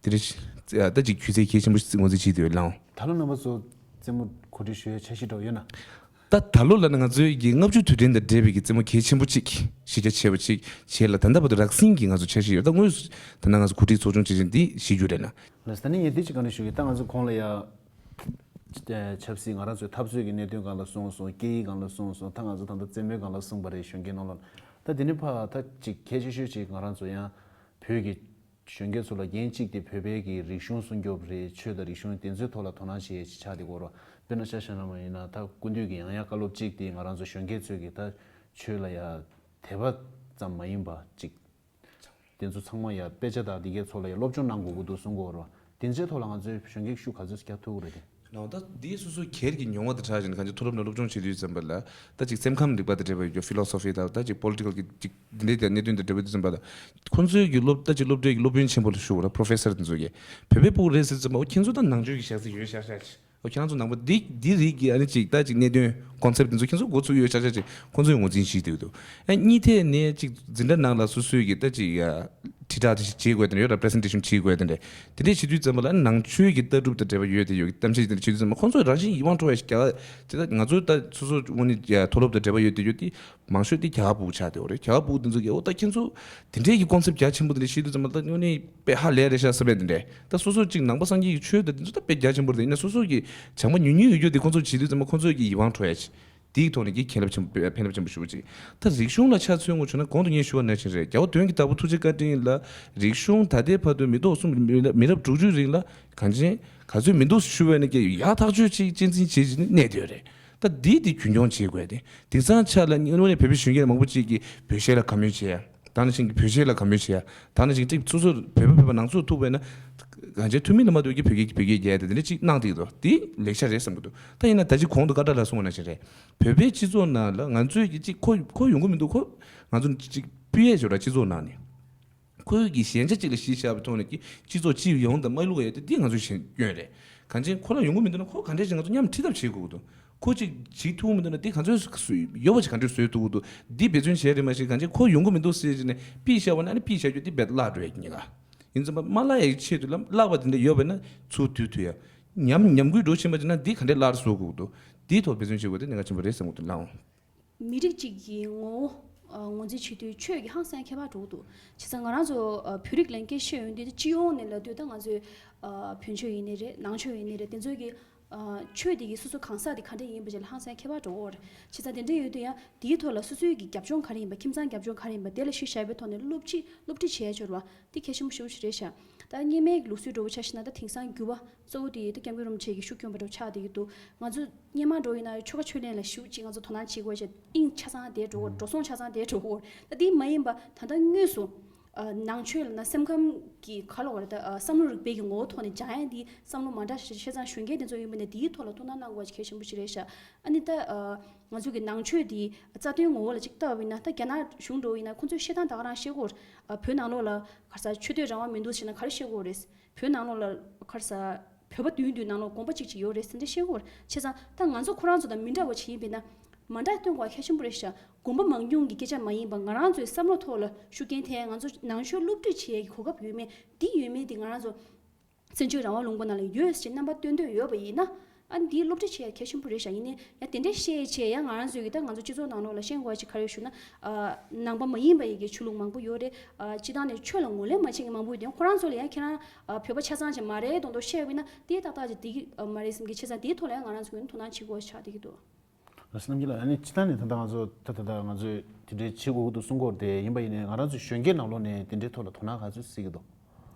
དེ་རེད། ད་ཅིག་ཆུ་ཚད་གལ་ཆེན་པོ་ཞིག་ངོས་འཛིན་བྱེད་དུ་ཡོད་ལགས། ད་ལོ་རྣམ་པ་ཚོ་རྩེད་མོ་གོ་སྒྲིག་ཞུ་ཡས་འཆར་གཞི་འདྲ་བོ་ཡོད་ན། ད་ད་ལོ་ལ་ནི་ང་ཚོའི་གི་ལྔ་བཅུ་དུས་དྲན་དང་འབྲེལ་བའི་གི་རྩེད་མོ་གལ་ཆེན་པོ་ཅིག་གཞི་རྒྱ་ཆེ་བ་ཅིག་བྱས་ལ་ད་ལྟ་བར་དུ་རགས་ཟིན་གྱི་ང་ཚོ་འཆར་གཞི་ཡོད། ད་དངོས་སུ་ད་ལྟ་ང་ཚོ་གོ་སྒྲིག་ཚོགས་ཆུང་བྱེད་བཞིན་འདི་གཞི་རྒྱུ་རེད་ལ། ལགས་ད་ནི་ངས་འདི་ཅིག་བཀའ་འདྲི་ཞུ་གི། ད་ང་ཚོ་གོང་ལ་ཡ། ཆབ་སྲིད་ང་རང་ཚོའི་འཐབ་རྩོད་ཀྱི་གནད་དོན་སྒང་ལ་སོང་སོང་། སྐད་ཡིག་སྒང་ལ་སོང་སོང་། ད་ང་ཚོ་ད་ལྟ་རྩེད་མོའི་སྒང་ལ་སོང་པ་རེད། གཞོན་སྐྱེས་ནང་ལོགས་ད་དེ་ནས་ཕར་ད་ཅིག་གལ་ཆེ་ཤོས་ཅིག་ང་རང་ཚོ་ཡང་བོད་ཀྱི་གཞོན་སྐྱེས་ཚོ་ལ་འགན་གཅིག་དེ་བོད་པའི་གི་རིག་གཞུང་སྲུང་སྐྱོབ་རེད། ཆོས་དང་རིག་གཞུང་དེ་ཚོའི་ཐོག་ལ་དོ་སྣང་བྱེད་ཡས་ཅིག་ཆགས་བསྡད་ཡོད་རེད། དཔེར་ན་ཆ་བཞག་ན་མ་ཡིན་ན་ད་སྐུ་མདུན་གྱི་ཡང་ཡང་བཀའ་སློབ་གཅིག་དེ་ང་རང་ཚོ་གཞོན་སྐྱེས་ཚོས་ཀྱི་ད་ཆོས་ལ་ཡ་དད་པ་ཙམ་མ་ཡིན་པ་ཅིག་དེ་ཚོ་ཚང་མ་ཡ་དཔེ་ཆ་དང་དེ་གའི་ཚོ་ལ་ཡ་སློབ་སྦྱོང་གནང་དགོས་ཀྱི་འདུག་གསུང་གི་ཡོད་རེད་བ། དེ་ཚོའི་ཐོག་ལ་ང་ཚོའི་གཞོན་སྐྱེས་ཤུགས་ག་ཚོད་རྒྱག་ཐུབ་ཀྱི་རེད་དེ། ནའོ་ད་འདི་སོ་སོ་སྒེར་གྱི་མྱོང་བ་དང་སྦྲགས་བྱས་ནས་གང་ཅི་མཐོ་སློབ་ནས་སློབ་སྦྱོང་བྱེད་དུས་ཙམ་པ་ལ་ད་ཅིག་སེམས་ཁམས་རིག་པ་དང་འབྲེལ་བ་ཡོད་རྒྱུ་ཕི་ལོ་སོ་ཕི་དང་ད་ཅིག་པོ་ལི་ཊི་ཀལ་གྱི་ཅིག་འདི་འདྲའི་གནད་དོན་དང་འབྲེལ་བ་དུས་ཙམ་པ་ལ་ཁོང་ཚོའི་གི་སློབ་ད་ཅིག་སློབ་གྲྭའི་གི་སློབ་དཔོན་ཆེན་པོ་ལ་ཞུ་བ་ར་པོ་རོ་ཕེ་སར་དེ་ཚོ་གི་བོད་པའི་ཕྲུ་གུ་རེད་ཟེར་ཙམ་པ་འོ་ཁྱེད་ཚོ་ད་ནང་ཆོས་ཀྱི་ཞག་ཚི་ཡོད་ཤག་ཤག་ཅིག་འོ་ཁྱེད་རང་ཚོ་ནང་པ་འདི་འདི་རིགས་ཀྱི་ཨ་ནི་ཅིག་ད་ཅིག་གནད་དོན་ཀོན་སེབ་དེ་ཚོ་ཁྱེད་ཚོ་འགོ་ཚུགས་ཡོད་ཤག་ཤག་ཅིག་ཁོང་ཚོས་ངོས་འཛིན་བྱེད་འདོད་འདུག་ཨ་གཉིས་ཐད་ནས་ཅིག་འཛིན་གྲྭ་ནང་ལ་སོ་སོའི་གི་ད་ཅིག་ཡ་དྲིལ་བསྒྲགས་དེ་བྱེད་དགོས་དེ་འདྲ་ཡོད་ར་པི་རི་སེན་ཊེ་ཤན་བྱེད་དགོས་དེ་འདྲ་དེ་འདྲས་བྱེད་དུས་ཙམ་པ་ལ་ནང་ཆོས་ཀྱི་ལྟ་གྲུབ་དང་འབྲེལ་བ་ཡོད་དེ་ཡོད་གི་གཏམ་བཤད་དེ་འདྲ་བྱེད་དུས་ཙམ་པ་ཁོང་ཚོས་རང་བཞིན་ཡིད་དབང་འཕྲོག་ཡ་ཞིག་རྒྱག་ཅི་ད་ང་ཚོ་ད་སོ་སོ་དངོས་གནས་ཡ་མཐོ་སློབ་དང་འབྲེལ་བ་ཡོད་དེ་ཡོད་དེ་མང་ཤོས་དེ་རྒྱ་གར་ཕྲུ་གུ་ཆགས་བསྡད་ཡོད་རེད། རྒྱ་གར་ཕྲུ་གུ་དེ་ཚོ་གི་འོ་ད་ཁྱེད་ཚོ་དེ་འདྲས་ཀྱི་ཀོན་སེབ་རྒྱ་ཆེན་པོ་དེ་འདྲ་བཤད་དུས་ཙམ་པ་ད་དངོས་གནས་དཔེ་ཧ་ལས་རེད་ཤག་བསམ་པའི་དེ་འདྲས་ད་སོ་སོ་ཅིག་ནང་པ་སངས་རྒྱས་ཀྱི་ཆོས་དང་དེ་ཚོ་ད་དཔེ་རྒྱ་ཆེན་པོ་རེད། ཡིན་ན་སོ་སོ་གི་བྱམས་པ་ཉུང་ཉུང་ཡོད་རྒྱུ་དེ་ཁོང་ཚོ་བྱེད་དུས་ཙམ་པ་ཁོང་ཚོ་གི་ཡིད་དབང་འཕྲོག་ཡ་ཅིག་དེའི་ཐོག་ནས་ཀྱི་ཁྱད་ལ་ཆེན་པོ་ཕན་ལ་ཆེན་པོ་ཞུ་བ་ཅིག་ད་རིག་གཞུང་ལ་ཆ་མཚོན་དགོས་བྱུང་ན་གོང་དུ་ངས་ཞུ་བ་ནང་བཞིན་རེད། རྒྱལ་བ་དོན་གྱི་བདག་པོ་ཐུགས་རྗེ་བཀའ་དྲིན་ལ་རིག་གཞུང་ད་ལྟའི་བར་དུ་མི་ཐོག་གསུམ་མི་རབས་དྲུག་ཅུའི་རིང་ལ་གང་ཅན་ག་ཚོད་མི་འདུག་ཞུ་བས་ན་ཀྱི་ཡག་ཐག་ཆོད་ཅིག་གཅེས་འཛིན་བྱེད་ཀྱི་གནས་བསྡད་ཡོད་རེད། ད་འདི་འདི་རྒྱུན་འཁྱོངས་བྱེད་དགོས་ཏེ་དེང་སང་ཆ་ལ་དངོས་གནས་བོད་པའི་གཞོན་སྐྱེས་མང་པོ་ཅིག་གིས་བོད་གཞས་ལ་དགའ་མོས་བྱེད་ཡ། ད་ནང་བཞིན་གྱི་བོད་གཞས་ལ་དགའ་མོས་བྱེད་ཡ། ད་ནང་བཞིན་གཅིག་སོ་སོར་བོད་པ་བོད་པ་ནང་ཚུགས་ཐུབ་པས་ན་གང་ཅིའི་ཐུན་མིན་ལ་མ་ཐུག་གི་བོད་སྐད་བོད་སྐད་རྒྱག་དེ་འདི་འདྲ་གཅིག་གནང་དེ་འདུག་དེ་ལེགས་ཆ་རེད་བསམ་གི་འདུག་ད་ཡིན་ན་ད་ཅི་གོང་དུ་ཀ་ཏྲ་ལ་གསུངས་པ་ནང་བཞིན་རེད། བོད་པའི་སྤྱི་ཚོགས་ནང་ལ་ང་ཚོས་ཀྱི་གཅིག་ཁོ་ཁོ་ཡོང་གི་མི་འདུག་ཁོ་ང་ཚོ་གཅིག་སྤུས་ཡས་བྱོས་ར་སྤྱི་ཚོགས་ནང་ནས་ཁོའི་གི་ཞན་ཆ་གཅིག་ལ་གཞི་བཞག་པའི་ཐོག་ནས་ཀྱི་སྤྱི་ཚོགས་སྤྱི་ཡོངས་དང་མ་ལུག་ཡས་དེ་འདི་ང་ཚོའི་ཞན་སྐྱོན་རེད། གང་ཅིའི་ཁོ་རང་ཡོང་གི་མི་འདུག་ན་ཁོ་ག་འདྲས་ཞིག་ང་ཚོ་མཉམ་ཁྲིད་ཐབས་བྱེད་དགོས་ཀྱི་འདུག་ཁོ་ཅིག་བྱེད་ཐུབ་མི་འདུག་ན་དེ་ག་ཚོད་ཡོད་པ་ཅིག་ག་འདྲས་བཟོས་ཐུབ་ཀྱི་འདུག་འདི་འབད་བརྩོན་བྱས་རེད། མ་གཞི་གང་ཅི་ཁོ་ཡོང་གི་མི་འདུག་ཟེར་བྱས་ནས་པི་བཞག་པ་ན་ཨ་ནི་པི་བཞག་རྒྱུ་འདི་རྦད་བརླག་འགྲོ་ཡ་གི་ཉེན་ཁ་ཡིན་ཙམ་པ་མ་བརླག་ཡ་གི་ཆེད་དུ་ལམ་བརླག་པ་དེ་འདྲ་ཡོད་པ་ན་ཚུར་བསྡུ་ཐུབ་ཡ། ཉམས་ཉམས་རྒུད་འགྲོ་ཕྱིན་པ་ཅིག་ན་འདི་ག་འདྲས་བརླག་བཟོ་དགོས་ཀྱི་འདུག་འདིའི་ཐོག་འབད་བརྩོན་བྱེད་དགོས་དེ་གནད་འགག་ཆེན་པོ་རེད་བསམ་གྱི་འདུག་ལགས་འོང་། མི་རིགས་གཅིག་གི་ངོ་བོ་ཨ་ངོས་འཛིན་བྱེད་དུས་ཆོས་ཀྱི་ཧང་སང་ཁྱད་པར་འགྲོ་གི་འདུག་བྱས་ཙང་ང་རང་ཚོ་ཨ་བོད་རིགས་ལ་སྐད་ཆ་བཤད་ཡོང་དུས་སྤྱི་ཡོངས་ནས་ལབ་དུས་ད་ང་ཚོའི་ཨ་བོད་ཆོས་ཡིན་ནའི་རེད། ནང་ཆོས་ཡིན་ནའི་རེད། དེ་ཚོའི་གི་ཨ་ཆོས་དེ་གི་སོ་སོ་གང་ཟག་དེ་ག་འདྲ་ཡིན་པ་ཅིག་ལ་ཧང་སང་ཁྱད་པར་འགྲོ་གི་ཡོད་རེད། བྱས་ཙང་དེ་འདྲ་ཡོད་དུས་ཡང་དེའི་ཐོག་ལ་སོ་སོའི་གི་རྒྱབ་ལྗོངས་ག་རེ་ཡིན་པ། ཁྱིམ་ཚང་རྒྱབ་ལྗོངས་ག་རེ་ཡིན་པ། དེ་ལ་གཞི་བཞག་པའི་ཐོག་ནས་སློབ་ཁྲིད་སློབ་ཁྲིད་བྱས་ཡ་ཆོག་རེད་བ། དེ་གལ་ཆེན་པོ་ཞེ་པོ་ཅིག་རེད་ཤག་ད་སྔོན་མའི་ལུགས་སྲོལ་འདྲ་བོ་ཆ་བཞག་ན་ད་དེང་སང་འགྱུར་བ་གཙོ་བོ་དེ་ད་སྐྱབས་མགོན་རིན་པོ་ཆེ་གི་ཤུགས་སྐྱོན་པ་འདྲ་བོ་ཆགས་བསྡད་ཀྱི་འདུག་ང་ཚོ་སྔོན་མ་འདྲ་བོ་ཡིན་ན་ཆོལ་ཁ་ཆོས་གླེང་ལ་ཞེ་པོ་ཅིག་ང་ཚོ་དོ་སྣང་བྱེད་དགོས་ཤག་དབྱིངས་ཆ་ཚང་དེར་འགྲོ་གི་འགྲོ་སོང་ཆ་ཚང་དེར་འགྲོ་གི་ཡོད། ད་དེ་མ་ཡིན་པ་ད་ལྟ་དངོས་སུ་ཨ་ནང་ཆོས་ལབ་ན་སེམས་ཁམས་ཀྱི་ག་ལབ་དགོས་རེད། ད་ཨ་བསམ་བློ་རིག་པའི་གི་ངོ་བོ་ཐོག་ནས་སྦྱང་ཡ་འདི་བསམ་བློ་མ་འདྲ་ཞིག་བྱས་ཙང་གཞོན་སྐྱེས་དེ་ཚོ་ཡིན་པ་ན་དེའི་ཐོག་ལ་ཐུགས་སྣང་གནང་དགོས་པ་གལ་ཆེན་པོ་ཞིག་རེད་ཤག་ཨ་ནི་ད་ཨ་ང་ཚོ་གི་ནང་ཆོས་འདི་རྩ་དོན་ངོ་བོ་ལ་ཅིག་ལྟ་བ་ཡིན་ན། ད་རྒྱ་ནག་གཞུང་འདྲ་བོ་ཡིན་ན་ཁོང་ཚོས་བཤད་སྟངས་ད་ག་རང་བཤད་ཀྱི་ཡོད་རེད། ཨ་བོད་ནང་ལོགས་ལ་ག་རེ་ཟ་ཆོས་དད་རང་དབང་མི་འདུག་ཟེར་ན་ག་རེ་བཤད་ཀྱི་ཡོད་རེད། བོད་ནང་ལོགས་ལ་ག་རེ་ཟ་བོད་པ་བདུན་བདུན་ནང་ལོགས་དགོན་པ་གཅིག་གཅིག་ཡོད་རེད་ཟེར་འདྲ་བཤད་ཀྱི་ཡོད་རེད། བྱས་ཙང་ད་ང་ཚོ་ཁོ་རང་ཚོ་དང་མི་འདྲ་བ་ཅིག་ཡིན་པས་ན་མ་འདྲ་སྟོན་དགོས་པ་གལ་ཆེན་པོ་རེད་ཤག་དགོན་པ་མང་ཉུང་གི་སྐད་ཆ་མ་ཡིན་པ་ང་རང་ཚོའི་བསམ་བློ་ཐོག་ལ་ཤུགས་རྐྱེན་ཐེབས། ང་ཚོ་ནང་ཆོས་སློབ་ཁྲིད་བྱེད་ཡས་ཀྱི་གོ་སྐབས་ཡོད་མེད་འདི་ཡོད་མེད་འདི་ང་རང་ཚོ་བཙན་བྱོལ་རང་དབང་ལུང་པ་ནང་ལ་ཡོད་ཟེར་རྣམ་པ་སྟོན་འདོད་ཡོད་པ་ཡིན་ན། ཨ་འདིའི་སློབ་ཁྲིད་བྱེད་ཡ་གལ་ཆེན་པོ་རེད་ཤག་ཡིན་ནའི་ཡང་དེ་འདྲའི་བཤད་བྱས་ཡང་ང་རང་ཚོའི་གི་ད་ང་ཚོ་སྤྱི་ཚོགས་ནང་ལོགས་ལ་ཤེས་དགོས་ཅིག་ག་རེ་ཞུ་ན། ཨ་ནང་པ་མ་ཡིན་པ་ཡི་གི་ཆོས་ལུགས་མང་པོ་ཡོད་རེད། ཨ་སྤྱི་བཏང་ནས་ཆོས་ལ་ངོས་ལེན་མ་བྱེད་མཁན་མང་པོ་ཡོད་དེ་ཁོ་རང་ཚོ་ལ་ཡང་ཁྱེད་རང་ཨ་བོད་པ་ཆ་ཚང་ཅིག་མ་རེད་མདོག་མདོག་བཤད་པ་ཡིན་ན་དེ་ཏག་ཏག་ཅིག་འགྲིག་གི་མ་རེད་བསམ་གི། བྱས་ཙང་དེའི་ཐོག་ལ་ཡང་ང་རང་ཚོ་གི་དོ་སྣང་བྱེད་དགོས་ཆགས་བསྡད་ཀྱི་འདུག་ལགས་སོ། རྣམ་རྒྱལ་ལགས། ཨ་ནི་སྤྱིར་བཏང་ནས་ད་ལྟ་ང་ཚོ་ད་ད་ལྟ་ང་ཚོས་དེ་འདྲའི་བྱེད་དགོས་ཀྱི་འདུག་གསུང་གི་ཡོད་རེད་དེ། ཡིན་པ་ཡིན་ནའི་ང་རང་ཚོ་གཞོན་སྐྱེས་ནང་ལོགས་ནས་དེ་འདྲའི་ཐོག་ལ་དོ་སྣང་ག་ཚོད་སྲིད་ཀྱི་འདུག་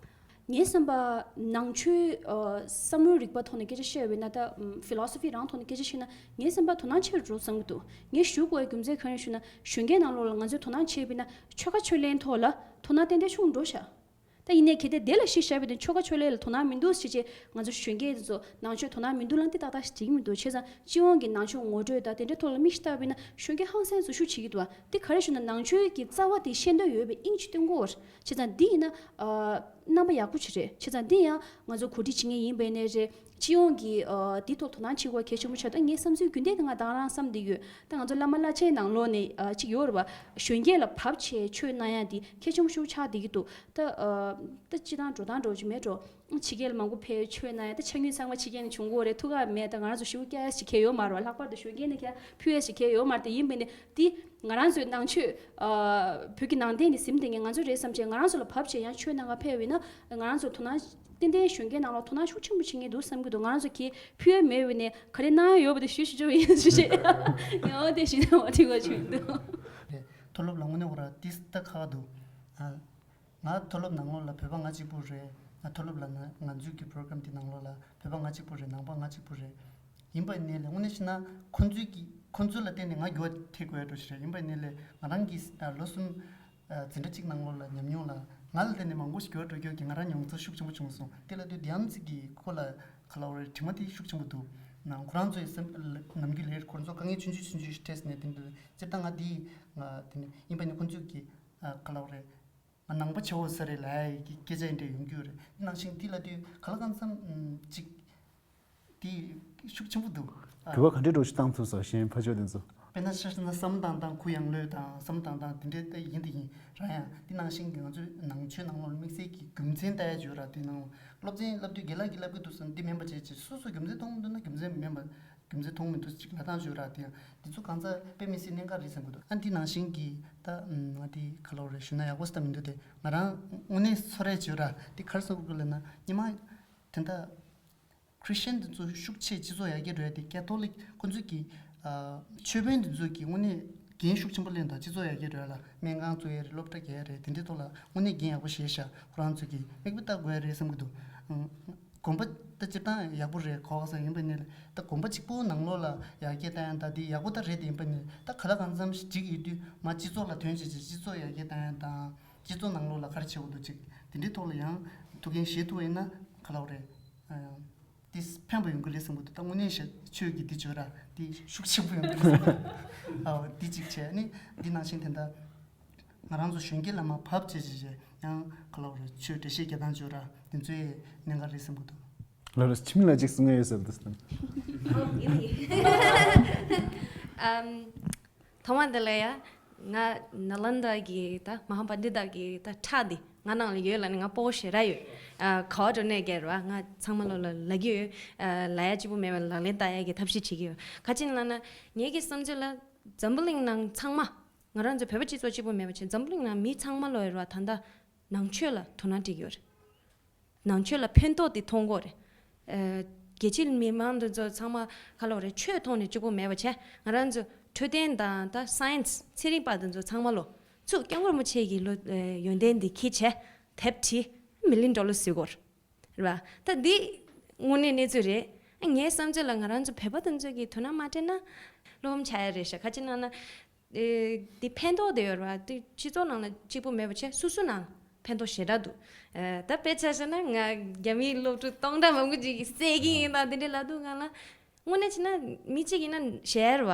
ངའི་བསམ་པ་ནང་ཆོས་ཨ་བསམ་བློའི་རིག་པ་ཐོག་ནས་སྐད་ཆ་བཤད་པ་ཡིན་ན་ད་ཨམ་ཕི་ལོ་སོ་ཕི་རང་ཐོག་ནས་སྐད་ཆ་བཤད་ན་ངའི་བསམ་པ་དོ་སྣང་ཆེ་རུ་འགྲོ་བསམ་གྱི་འདུག་ངས་ཞུ་དགོས་པའི་རྒྱུ་མཚན་ག་རེ་ཞུ་ན་གཞོན་སྐྱེས་ནང་ལོགས་ལ་ང་ཚོས་དོ་སྣང་བྱས་པ་ཡིན་ན་ཆོལ་ཁ་ཆོས་གླེང་ཐོག་ལ་དོ་སྣང་ཏན་ཏན་ཆུང་འགྲོ་ཤག་ད་ཡིན་ནའི་གལ་ཏེ་དེ་ལ་གཞི་བཞག་པ་ཡིན་ན་ཆོལ་ཁ་ཆོས་གླེང་ལ་དོ་སྣང་མི་འདུག་ཟེར་བྱས་ང་ཚོ་གཞོན་སྐྱེས་དེ་ཚོ་ནང་ཆོས་དོ་སྣང་མི་འདུག་ལབ་ན་དེ་ཏག་ཏག་ཞིག་འགྲིག་གི་མི་འདུག་བྱས་ཙང་སྤྱི་ཡོངས་ཀྱི་ནང་ཆོས་ངོ་སྤྲོད་དང་དེ་འདྲའི་ཐོག་ལ་མིག་ཞིག་བལྟས་པ་ཡིན་ན་གཞོན་སྐྱེས་ཧང་སང་འཛུལ་ཞུགས་བྱེད་ཀྱི་འདུག་བ། དེ་ག་རེ་ཞུ་ན་ནང་ཆོས་ཀྱི་རྩ་བ་དེ་ཤེས་འདོད་ཡོད་པའི་དབྱིངས་ཅིག་སྟོན་དགོས་པ་རེད། བྱས་ཙང་འདི་ཡིན་ན་ཨ་རྣམ་པ་ཡག་པོ་ཅིག་རེད། བྱས་ཙང་འདི་ཡང་ང་ཚོ་གོ་སྒྲིག་བྱེད་མཁན་ཡིན་པ་ཡིན་ནའི་རེད། སྤྱི་ཡོངས་ཀྱི་ཨ་འདི་ཐོག་དོ་སྣང་བྱེད་དགོས་པ་གལ་ཆེན་པོ་ཆགས། ད་ངའི་བསམ་ཚུལ་རྒྱུན་ལྡན་དེ་ང་ད་ག་རང་བསམ་བསྡད་ཡོད། ད་ང་ཚོ་བླ་མ་བླ་ཆེན་ནང་ལོགས་ནས་ཨ་ཅིག་ཡོད་རེད་བ། གཞོན་སྐྱེས་ལ་བབ་བྱས་ཆོས་གནང་ཡ་འདི་གལ་ཆེན་པོ་ཞིག་ཆགས་བསྡད་ཀྱི་འདུག་ད་ཨ་ད་སྤྱི་བཏང་འགྲོ་སྟངས་འགྲོ་རྒྱུ་མེད་འགྲོ། ཕྱི་རྒྱལ་ལ་མང་པོ་ཕེབས་ཆོས་གནང་ཡ་ད་ཆ་དངུལ་ཚང་མ་ཕྱི་རྒྱལ་ནས་བྱུང་གི་ཡོད་རེད། ཐུགས་ཁག་མེད། ད་ང་རང་ཚོ་ཞེ་པོ་བསྐྱལ་ཡ་ཞིག་གང་ཡང་ཡོད་མ་རེད་བ། ལྷག་པར་དུ་གཞོན་སྐྱེས་ནས་ཀྱང་ཕུལ་ཡ་ཞིག་གང་ཡང་ཡོད་མ་རེད། དེ་ཡིན་པས་ནས་དེ་ང་རང་ཚོའི་ནང་ཆོས་ཨ་བོད་ཀྱི་ནང་བསྟན་ནས་ཟིན་བསྡད་མཁན་ང་ཚོ་རེད་བསམ་བྱས་ང་རང་ཚོ་ལ་བབ་བྱས་ཡང་ཆོས་གནང་ག་ཕེབས་པ་ཡིན་ན་ང་རང་ཚོ་དོ་སྣང་ ཏན་ཏན་གཞོན་སྐྱེས་ནང་ལོགས་དོ་སྣང་ཤུགས་ཆེན་པོ་བྱེད་མཁན་འདུག་བསམ་གྱི་འདུག་ང་རང་ཚོ་གིས་ཕུལ་ཡ་མེད་པ་ནས་ག་རེ་གནང་ཡ་ཡོད་པ་དེ་ཞུ་ཞུ་ཆོག་ཡིན་ཞུ་ཞེས་ཡང་དེ་བཞིན་དུ་མ་འགྲིག་པ་བྱུང་འདུག་མཐོ་སློབ་ལ་དངོས་གནས་ཁོ་ར་ཏིས་ཏ་ཁག་འདུག་ང་མཐོ་སློབ་ནང་ལོགས་ལ་བོད་པ་ང་གཅིག་པུ་རེད། ང་མཐོ་སློབ་ལ་ང་ང་ཚོའི་གི་པོ་རོ་གྷ་རམ་དེ་ནང་ལོགས་ལ་བོད་པ་ང་གཅིག་པུ་རེད། ནང་པ་ང་གཅིག་པུ་རེད། ཡིན་པ་ནས་ལས་དངོས་གནས་བཤད་ན་ཁོ་ཚོའི་གི་ཁོ་ཚོ་ལ་བརྟེན་ནས་ང་འགྱུར་བ་ཐེབས་དགོས་ཡ་འགྲོ་ཞིག་རེད། ཡིན་པ་ནས་ལས་ང་རང་གི་ལོ་གསུམ་འཛིན་གྲྭ་གཅིག་ནང་ལོགས་ལ་ཉམས་མྱོང་ལ་ང་ལ་བརྟེན་ནས་མང་པོ་ཞིག་འགྱུར་བ་འགྲོ་རྒྱུ་གི་ང་རང་མྱོང་ཚོར་ཤུགས་ཆེན་པོ་བྱུང་སོང་། དེ་ལ་དུས་དེའམ་ཚིག་གི་ཁོ་ལ་ག་ལ་བ་རེད་དྲི་མ་དེ་ཤུགས་ཆེན་པོ་འདུག་ན་ཁོ་རང་ཚོའི་སེམས་ནམ་རྒྱུན་ལས་ཁོ་ཚོ་དཀའ་ངལ་ཆུང་ཆུང་ཆུང་ཆུང་ཞིག་འཕྲད་ནས་དེ་འདྲ་སྤྱིར་བཏང་ང་དེ་ང་དེ་ནས་ཡིན་པ་ནི་ཁོ་ཚོས་ཀྱི་ག་ལ་བ་རེད། ང་ནང་པ་ཆེ་བོ་ས་རེད་ལབ་ཡ་གི་སྐད་ཆ་འདྲ་ཡོང་རྒྱུ་རེད། དེ་ནང་བཞིན་དེ་ལ་དུས་ག་ལ་གང་འཚམ་ཅིག་དེ་ཤུགས་ཆེན་པོ་འདུག་ཨ། བོད་པ་ག་འདྲའི་འགྲོ་ཞིག་བཏང་ཐུབ་སོགས་གཞན་ཕ་ཆོས་དེ་ཚོ། དཔེར་ན་ཆ་བཞག་ན་བསམ་བློ་བཏང་སྟངས་གུ་ཡངས་ལོས་དང་བསམ་བློ་བཏང་སྟངས་དེ་འདྲའི་ལྟ་ཡིན་དེ་ཡིན་ར། ཡང་དེ་ནང་བཞིན་གྱི་ང་ཚོའི་ནང་ཆོས་ནང་ལོགས་དམིགས་བསལ་གྱི་རྒྱུ་མཚན་ལྟ་ཡ་བརྗོད་ར། དེ་ནང་སློབ་ཚན་བསླབ་དུས་རྒན་ལགས་ཀྱིས་བསླབ་ཀྱི་འདུག་བསམ་འདི་མིན་པ་བྱས་བྱས་སོ་སོ་རྒྱུ་མཚན་མཐོང་གི་འདུག་ན་རྒྱུ་མཚན་མིན་པ་རྒྱུ་མཚན་མཐོང་མི་འདུག་ཅིག་ལབ་སྟངས་བརྗོད་ར། དེ་ཡང་དེ་ཚོ་གང་ཚ་དཔེ་མི་སྲིད་གནད་འགག་རེད་བསམ་གྱི་འདུག་ཨ་འདི་ནང་བཞིན་གྱི་ད་ང་དེ་ག་ལོག་རེད་ཞུ་ན་ཡག་པོ་སྟབས་མི་འདུག་དེ་ང་རང་དངོས་གནས་ཚོར་རེ་བརྗོད་ར། དེ་གར་སོང་གི་ལབ་ན་ཉི་མ་དེ་འདྲ། ཁྲི་སི་ཅན་དེ་ཚོ་ཤུགས་ཆེ་སྤྱི་ཚོགས་ཡར་རྒྱས་འགྲོ་ཡ་དེ་ཀེ་ཐོ་ལིག་ཁོ་ཚོས་ཀྱི་ཨ་ཆོས་དཔོན་དེ་ཚོས་ཀྱི་དངོས་གནས་འགན་ཤུགས་ཆེན་པོ་ལེན་དང་སྤྱི་ཚོགས་ཡར་རྒྱས་འགྲོ་ཡ་ལ་སྨན་ཁང་བཙུགས་ཡ་རེད། སློབ་གྲྭ་རྒྱག་ཡ་རེད། དེ་འདྲའི་ཐོག་ལ་དངོས་གནས་འགན་ཡག་པོ་བཞེས་ཤག་ཁོ་རང་ཚོས་ཀྱི་མིག་དཔེ་ལྟ་དགོས་ཡ་རེད་བསམ་གྱི་འདུག་ཨང་། དགོན་པ་ད་སྤྱིར་བཏང་ཡག་པོ་རེད་གོ་བ་ས་ཡིན་པ་ནི་ད་དགོན་པ་གཅིག་པོ་ནང་ལོགས་ལ་ཡར་རྒྱས་བཏང་ཡ་ད་དེ་ཡག་པོ་ད་རེད། དེ་ཡིན་པ་ནི་ད་ག་ལ་གང་འཚམ་ཞིག་འགྲིག་ཡོད་དུས་མ་སྤྱི་ཚོགས་ལ་དོན་བྱེད་ཅིག་སྤྱི་ཚོགས་ཡར་རྒྱས་བཏང་ཡ་དང་སྤྱི་ཚོགས་ནང་ལོགས་ལ་ག་རེ་བྱེད་དགོས་འདུག་ཅིག་དེ་འདྲའི་ཐོག་ལ་ཡང་ཐུགས་འགན་བཞེས་ཐུབ་པ་ཡིན་ན་ག་ལ་བ་རེད། ཨ། དེ་ཕན་པ་ཡོང་གི་རེད་བསམ་གྱི་འདུག་ད་དངོས་གནས་བཤད་ཆོས་ཀྱི་འདི་བརྗོད་ར་དེ་ཤུགས་ཆེན་པོ་ཡོང་གི་རེད་བསམ་གྱི་འདུག་ཨ། འོ་དེ་གཅིག་བྱས་ནི་འདི་ནང་བཞིན་དེ་འདྲ་ང་རང་ཚོ་གཞོན་སྐྱེས་ལ་མར་བབས་བྱས་བྱས་བྱས་ཡང་ག་ལ་བ་རེད་ཆོས་འགྲེལ་བཤད་རྒྱག་སྟངས་བརྗོད་ར་དེ་ཚོའི་གནད་འགག་རེད་བསམ་གྱི་འདུག་ལ་ར་ཁྱིམ་ལ་གཅིག་གསུང་ཡ་ཡོད་ཟེར་འདུག་ཨམ། ཐོག་མ་དེ་ལ་ཡ། ང་ནཱ་ལནྡཱ་གི་ད་མ་ཧཱ་པཎྜི་ཏ་གི་ད་ཁྲག་འདི་ང་ནང་ལ་ཡོད་ལ་ནི་ང་སྤོ་བོ་ཞེ་དྲག་ཡོད། ཨ། ག་བ་འགྲོ་ནས་སྒེར་བ་ང་ཚང་མ་ལོ་ལ་ལབ་ཀྱི་ཡོད། ཨ། ལབ་ཡ་གཅིག་པུ་མེད་པ་ལག་ལེན་བསྟར་ཡ་གི་ཐབས་ཤེས་བྱེད་ཀྱི་ཡོད། ག་ཅི་ལབ་ན་ངེད་ཀྱི་བསམ་ཚུལ་ལ་འཛམ་བུ་གླིང་ནང་ཚང་མ་ང་རང་ཚོ་བོད་པ་སྤྱི་ཚོགས་གཅིག་པུ་མེད་པ་བྱས་འཛམ་བུ་གླིང་ནང་མི་ཚང་མ་ལོ་ཡོད་ར་ད་ལྟ་ནང་ཆོས་ལ་དོ་སྣང་སྤྲད་ཀྱི་ཡོད་རེད། ནང་ཆོས་ལ་ཕན་ཐོགས་དེ་མཐོང་གི་རེད། ཨ། རྒྱལ་སྤྱིའི་མི་མང་དེ་ཚོ་ཚང་མ་ཁ་ལོ་རེད་ཆོས་ཐོག་ནས་གཅིག་པོ་མེད་པ་བྱས་ང་རང་ཚོ་འཕྲོད་བསྟེན་དང་ད་སའེན་སི་ཚན་རིག་པ་དེ་ཚོ་ཚང་མ་ལོ་ཚུར་སྐྱབས་མགོན་རིན་པོ་ཆེ་གི་ལོ་ཡོན་ཏན་དེ་ཁྱེར་བྱས་དེབ་བྲིས་མི་ལི་ཌོ་ལར་བཟོས་གོ་རེད་བ། ད་འདི་དངོས་གནས་གནས་ཚུལ་རེད། ངའི་བསམ་ཚུལ་ལ་ང་རང་ཚོ་བོད་པ་དེ་ཚོ་གི་དོ་སྣང་མ་སྤྲད་ན་བློ་ཕམ་ཆགས་ཡ་རེད་ཤག་ག་ཅི་ལབ་ན། ཨེ། འདི་ཕན་ཐོགས་དེ་ཡོད་རེད་བ། འདི་སྤྱི་ཚོགས་ནང་ལ་གཅིག་པུ་མེད་པ་བྱས་སོ་སོ་ནང་ཕན་ཐོགས་ཞེ་དྲག་འདུག་ཨེ། ད་དཔེ་ཆ་བཞག་ན་ང་རྒྱ་མིའི་སློབ་ཕྲུག་སྟོང་ཕྲག་མང་པོ་ཅིག་གིས་བསད་ཀྱི་ཡིན་དང་དེ་འདྲའི་ལབ་དུས་ང་ལ་དངོས་གནས་བྱས་ན་མི་གཅིག་ཡིན་ན་ཞེད་རེད་བ།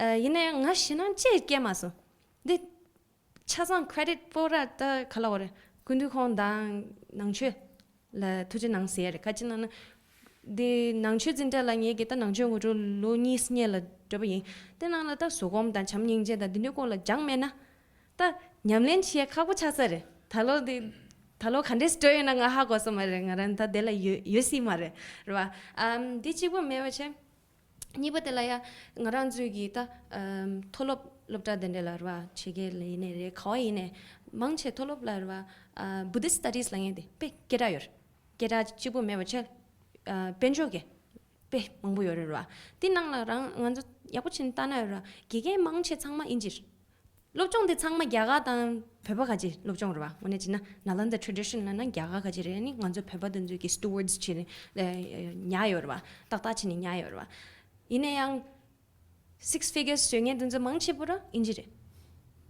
ཨེ། ཡིན་ན་ཡང་ང་ཞེད་སྣང་ཅིག་སྐྱེས་མ་སོང་། འདི་ཆ་ཚང་ཀེ་རེ་ཌིཊ་སྤོ་ར་ད་ག་ལ་བ་རེད། སྐུ་མདུན་ཁོང་དང་ནང་ཆོས་ལ་ཐུགས་རྗེ་གནང་ཟེར་ཡ་རེད། ག་ཅི་ལབ་ན། འདི་ནང་ཆོས་འཛིན་གྲྭ་ལ་ངེད་ཀྱི་ད་ནང་ཆོས་ངོ་སྤྲོད་ལོ་གཉིས་སྔོན་ལ་འགྲོ་པ་ཡིན། དེ་ནང་ལ་ད་བཟོད་སྒོམ་དང་བྱམས་སྙིང་རྗེ་དང་འདི་འདྲའི་སྐོར་ལ་སྦྱངས་མེད་ན། ད་ཉམས་ལེན་བྱེད་ཡ་ཁག་པོ་ཆགས་ས་རེད། ད་ལོ་འདི་ད་ལོ་ག་འདྲས་སྤྲོད་ཡོད་ན་ང་ཧ་གོ་ས་མ་རེད། ང་རང་ད་དེ་ལ་ཡོད་ཡོད་སྲིད་མ་རེད། རེད་བ། ཨམ། འདི་གཅིག་པོ་མེད་པ་བྱས། གཉིས་པ་དེ་ལ་ཡ་ང་རང་ཚོའི་གི་ད་ཨམ། མཐོ་སློབ་སློབ་གྲྭ་དེ་འདྲ་ལ་རེད་བ། ཕྱི་རྒྱལ་ལ་ཡིན་ནའི་རེད་ག་བ་ཡིན་ནའི་མང་ཆེ་མཐོ་སློབ་ལ་རེད་བ། ཨ། བུ་དྷིསྚ་སི་ཊ་ཌིས་ལབ་མཁན་དེ་དཔེ་སྐད་གྲགས་ཡོད་རེད། སྐད་གྲགས་གཅིག་པུ་མེད་པ་བྱས། ཨ། དཔལ་འབྱོར་གྱི་དཔེ་མང་པོ་ཡོད་རེད་བ། དེ་ནང་ལ་རང་ང་ཚོ་ཡག་པོ་བྱས་ནས་བལྟས་ན་ཡོད་རེད་བ། དགེ་རྒན་མང་ཆེ་ཚང་མ་དབྱིན་ཇི་རེད། སློབ་སྦྱོང་དེ་ཚང་མ་རྒྱ་གར་དང་བོད་པ་ག་ཅིག་སློབ་སྦྱོང་རེད་བ། དངོས་གནས་བྱས་ན་ནཱ་ལནྡཱ་ཊ་རེ་ཌི་ཤན་ལབ་ན་རྒྱ་གར་ག་ཅིག་རེད། ཨ་ནི་ང་ཚོ་བོད་པ་དེ་ཚོས་ཀྱི་སི་ཊུ་ཝར་ཌི་སི་བྱས་ནས་ཉར་ཡོད་རེད་བ། ཏག་ཏག་བྱས་ནས་ཉར་ཡོད་རེད་བ། ཡིན་ན་ཡང་སིགས་ཕི་གར་སི་བཟོ་མཁན་དེ་ཚོ་མང་ཆེ་བོ་ར་དབྱིན་ཇི་རེད།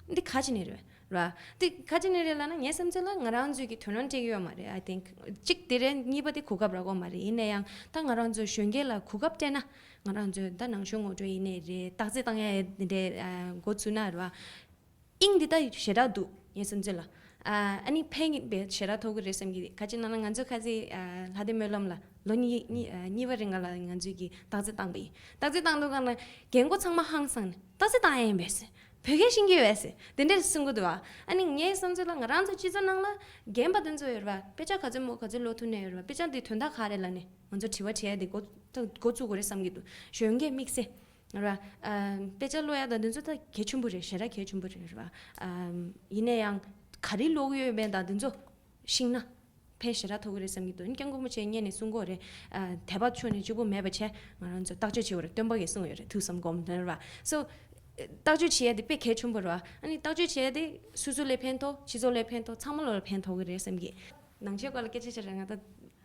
འདི་ག་ཅི་ནས་རེད་ར། འདི་ག་ཅི་ནས་རེད་ལབ་ན་ངའི་བསམ་ཚུལ་ལ་ང་རང་ཚོས་ཀྱི་དོ་སྣང་སྤྲད་ཀྱི་ཡོད་མ་རེད། I think གཅིག་དེ་རེད། གཉིས་པ་དེ་གོ་སྐབས་རག་གི་མ་རེད། ཡིན་ན་ཡང་ད་ང་རང་ཚོ་གཞོན་སྐྱེས་ལ་གོ་སྐབས་སྤྲད་ན་ང་རང་ཚོས་ད་ནང་ཆོས་ངོ་སྤྲོད་ཡིན་ནའི་རེད། རྟགས་རྩེད་བཏང་ཡ་འདི་འདྲའི་འགོ་ཚུགས་ན་རེད་བ། དབྱིངས་འདི་ད་ཞེ་དྲག་འདུག་ངའི་བསམ་ཚུལ་ལ། ཨ་ནི་ཕན་པའི་ཞེ་དྲག་ཐོགས་ཀྱི་རེད་བསམ་གྱི། ག་ཅི་ལབ་ན་ང་ཚོ་ཁ་སང་ལྷ་ལྡན་སྨོན་ལམ་ལ་ལོ་གཉིས་གཉིས་གཉིས་པ་རིང་ལ་ང་ཚོས་ཀྱི་རྟགས་རྩེད་བཏང་པ་ཡིན། རྟགས་རྩེད་བཏང་དུས་སྒང་ལ་རྒན་རྒོན་ཚང་མ་ཧང་སངས་ནས་རྟགས་རྩེད་བཏང་ཡ་ཡིན་པས་ཟེར། བོད་སྐད་ཤེས་ཀྱི་ཡོད་པས་ཟེར། དེ་འདྲས་གསུང་གི་འདུག་བ། ཨ་ནི་ངའི་བསམ་ཚུལ་ལ་ང་རང་ཚོ་སྤྱི་ཚོགས་ནང་ལ་རྒན་པ་དེ་ཚོ་ཡོད་རེད་བ། དཔེ་ཆ་ག་ཚོད་མོ་ག་ཚོད་ཀློག་ཐུབ་ནས་ཡོད་རེད་བ། དཔེ་ཆ་འདི་དོན་དག་ག་རེ་ལབ་ནས་ང་ཚོ་དྲི་བ་དྲི་ཡ་འདི་འགོ་འགོ་བཙུགས་དགོས་རེད་བསམ་གྱི་འདུག་གཞོན་སྐྱེས་དམིགས་བསལ། ར། ཨ། དཔེ་ཆ་ཀློག་ཡ་དང་འདི་ཚོ་ད་གལ་ཆེན་པོ་རེད། ཞེ་དྲག་གལ་ཆེན་པོ་རེད་ར། ཨ། ཡིན་ན་ཡང་ག་རེ་ཀློག་གི་ཡོད་མེད་དང་འདི་ཚོ་ཤེས་ན་ ཕན་ཞེ་དྲག་ཐོགས་ཀྱི་རེད་བསམ་གྱི་འདུག་སྐྱབས་མགོན་རིན་པོ་ཆེ་སྔོན་ནས་གསུང་གི་ཡོད་རེད། ཨ། དད་པ་ཕྱོགས་ནས་གཅིག་པུ་མེད་པ་བྱས། ང་རང་ཚོ་བརྟག་དཔྱད་བྱེད་དགོས་རེད། སྟོན་པ་གིས་གསུངས་ཡོད་རེད། ཐུགས་བསམ་སྒོམ་དང་ར། སོ། བརྟག་དཔྱད་བྱེད་ཡ་དེ་དཔེ་གལ་ཆེན་པོ་རེད་བ། ཨ་ནི་བརྟག་དཔྱད་བྱེད་ཡ་དེ་སོ་སོ་ལ་ཕན་ཐོགས། སྤྱི་ཚོགས་ལ་ཕན་ཐོགས། ཚང་མ་ལ་ཕན་ཐོགས་ཀྱི་རེད་བསམ་གྱི། ནང་ཆོས་སྐོར་ལ་སྐད་ཆ་བཤད་ར། ང་ད་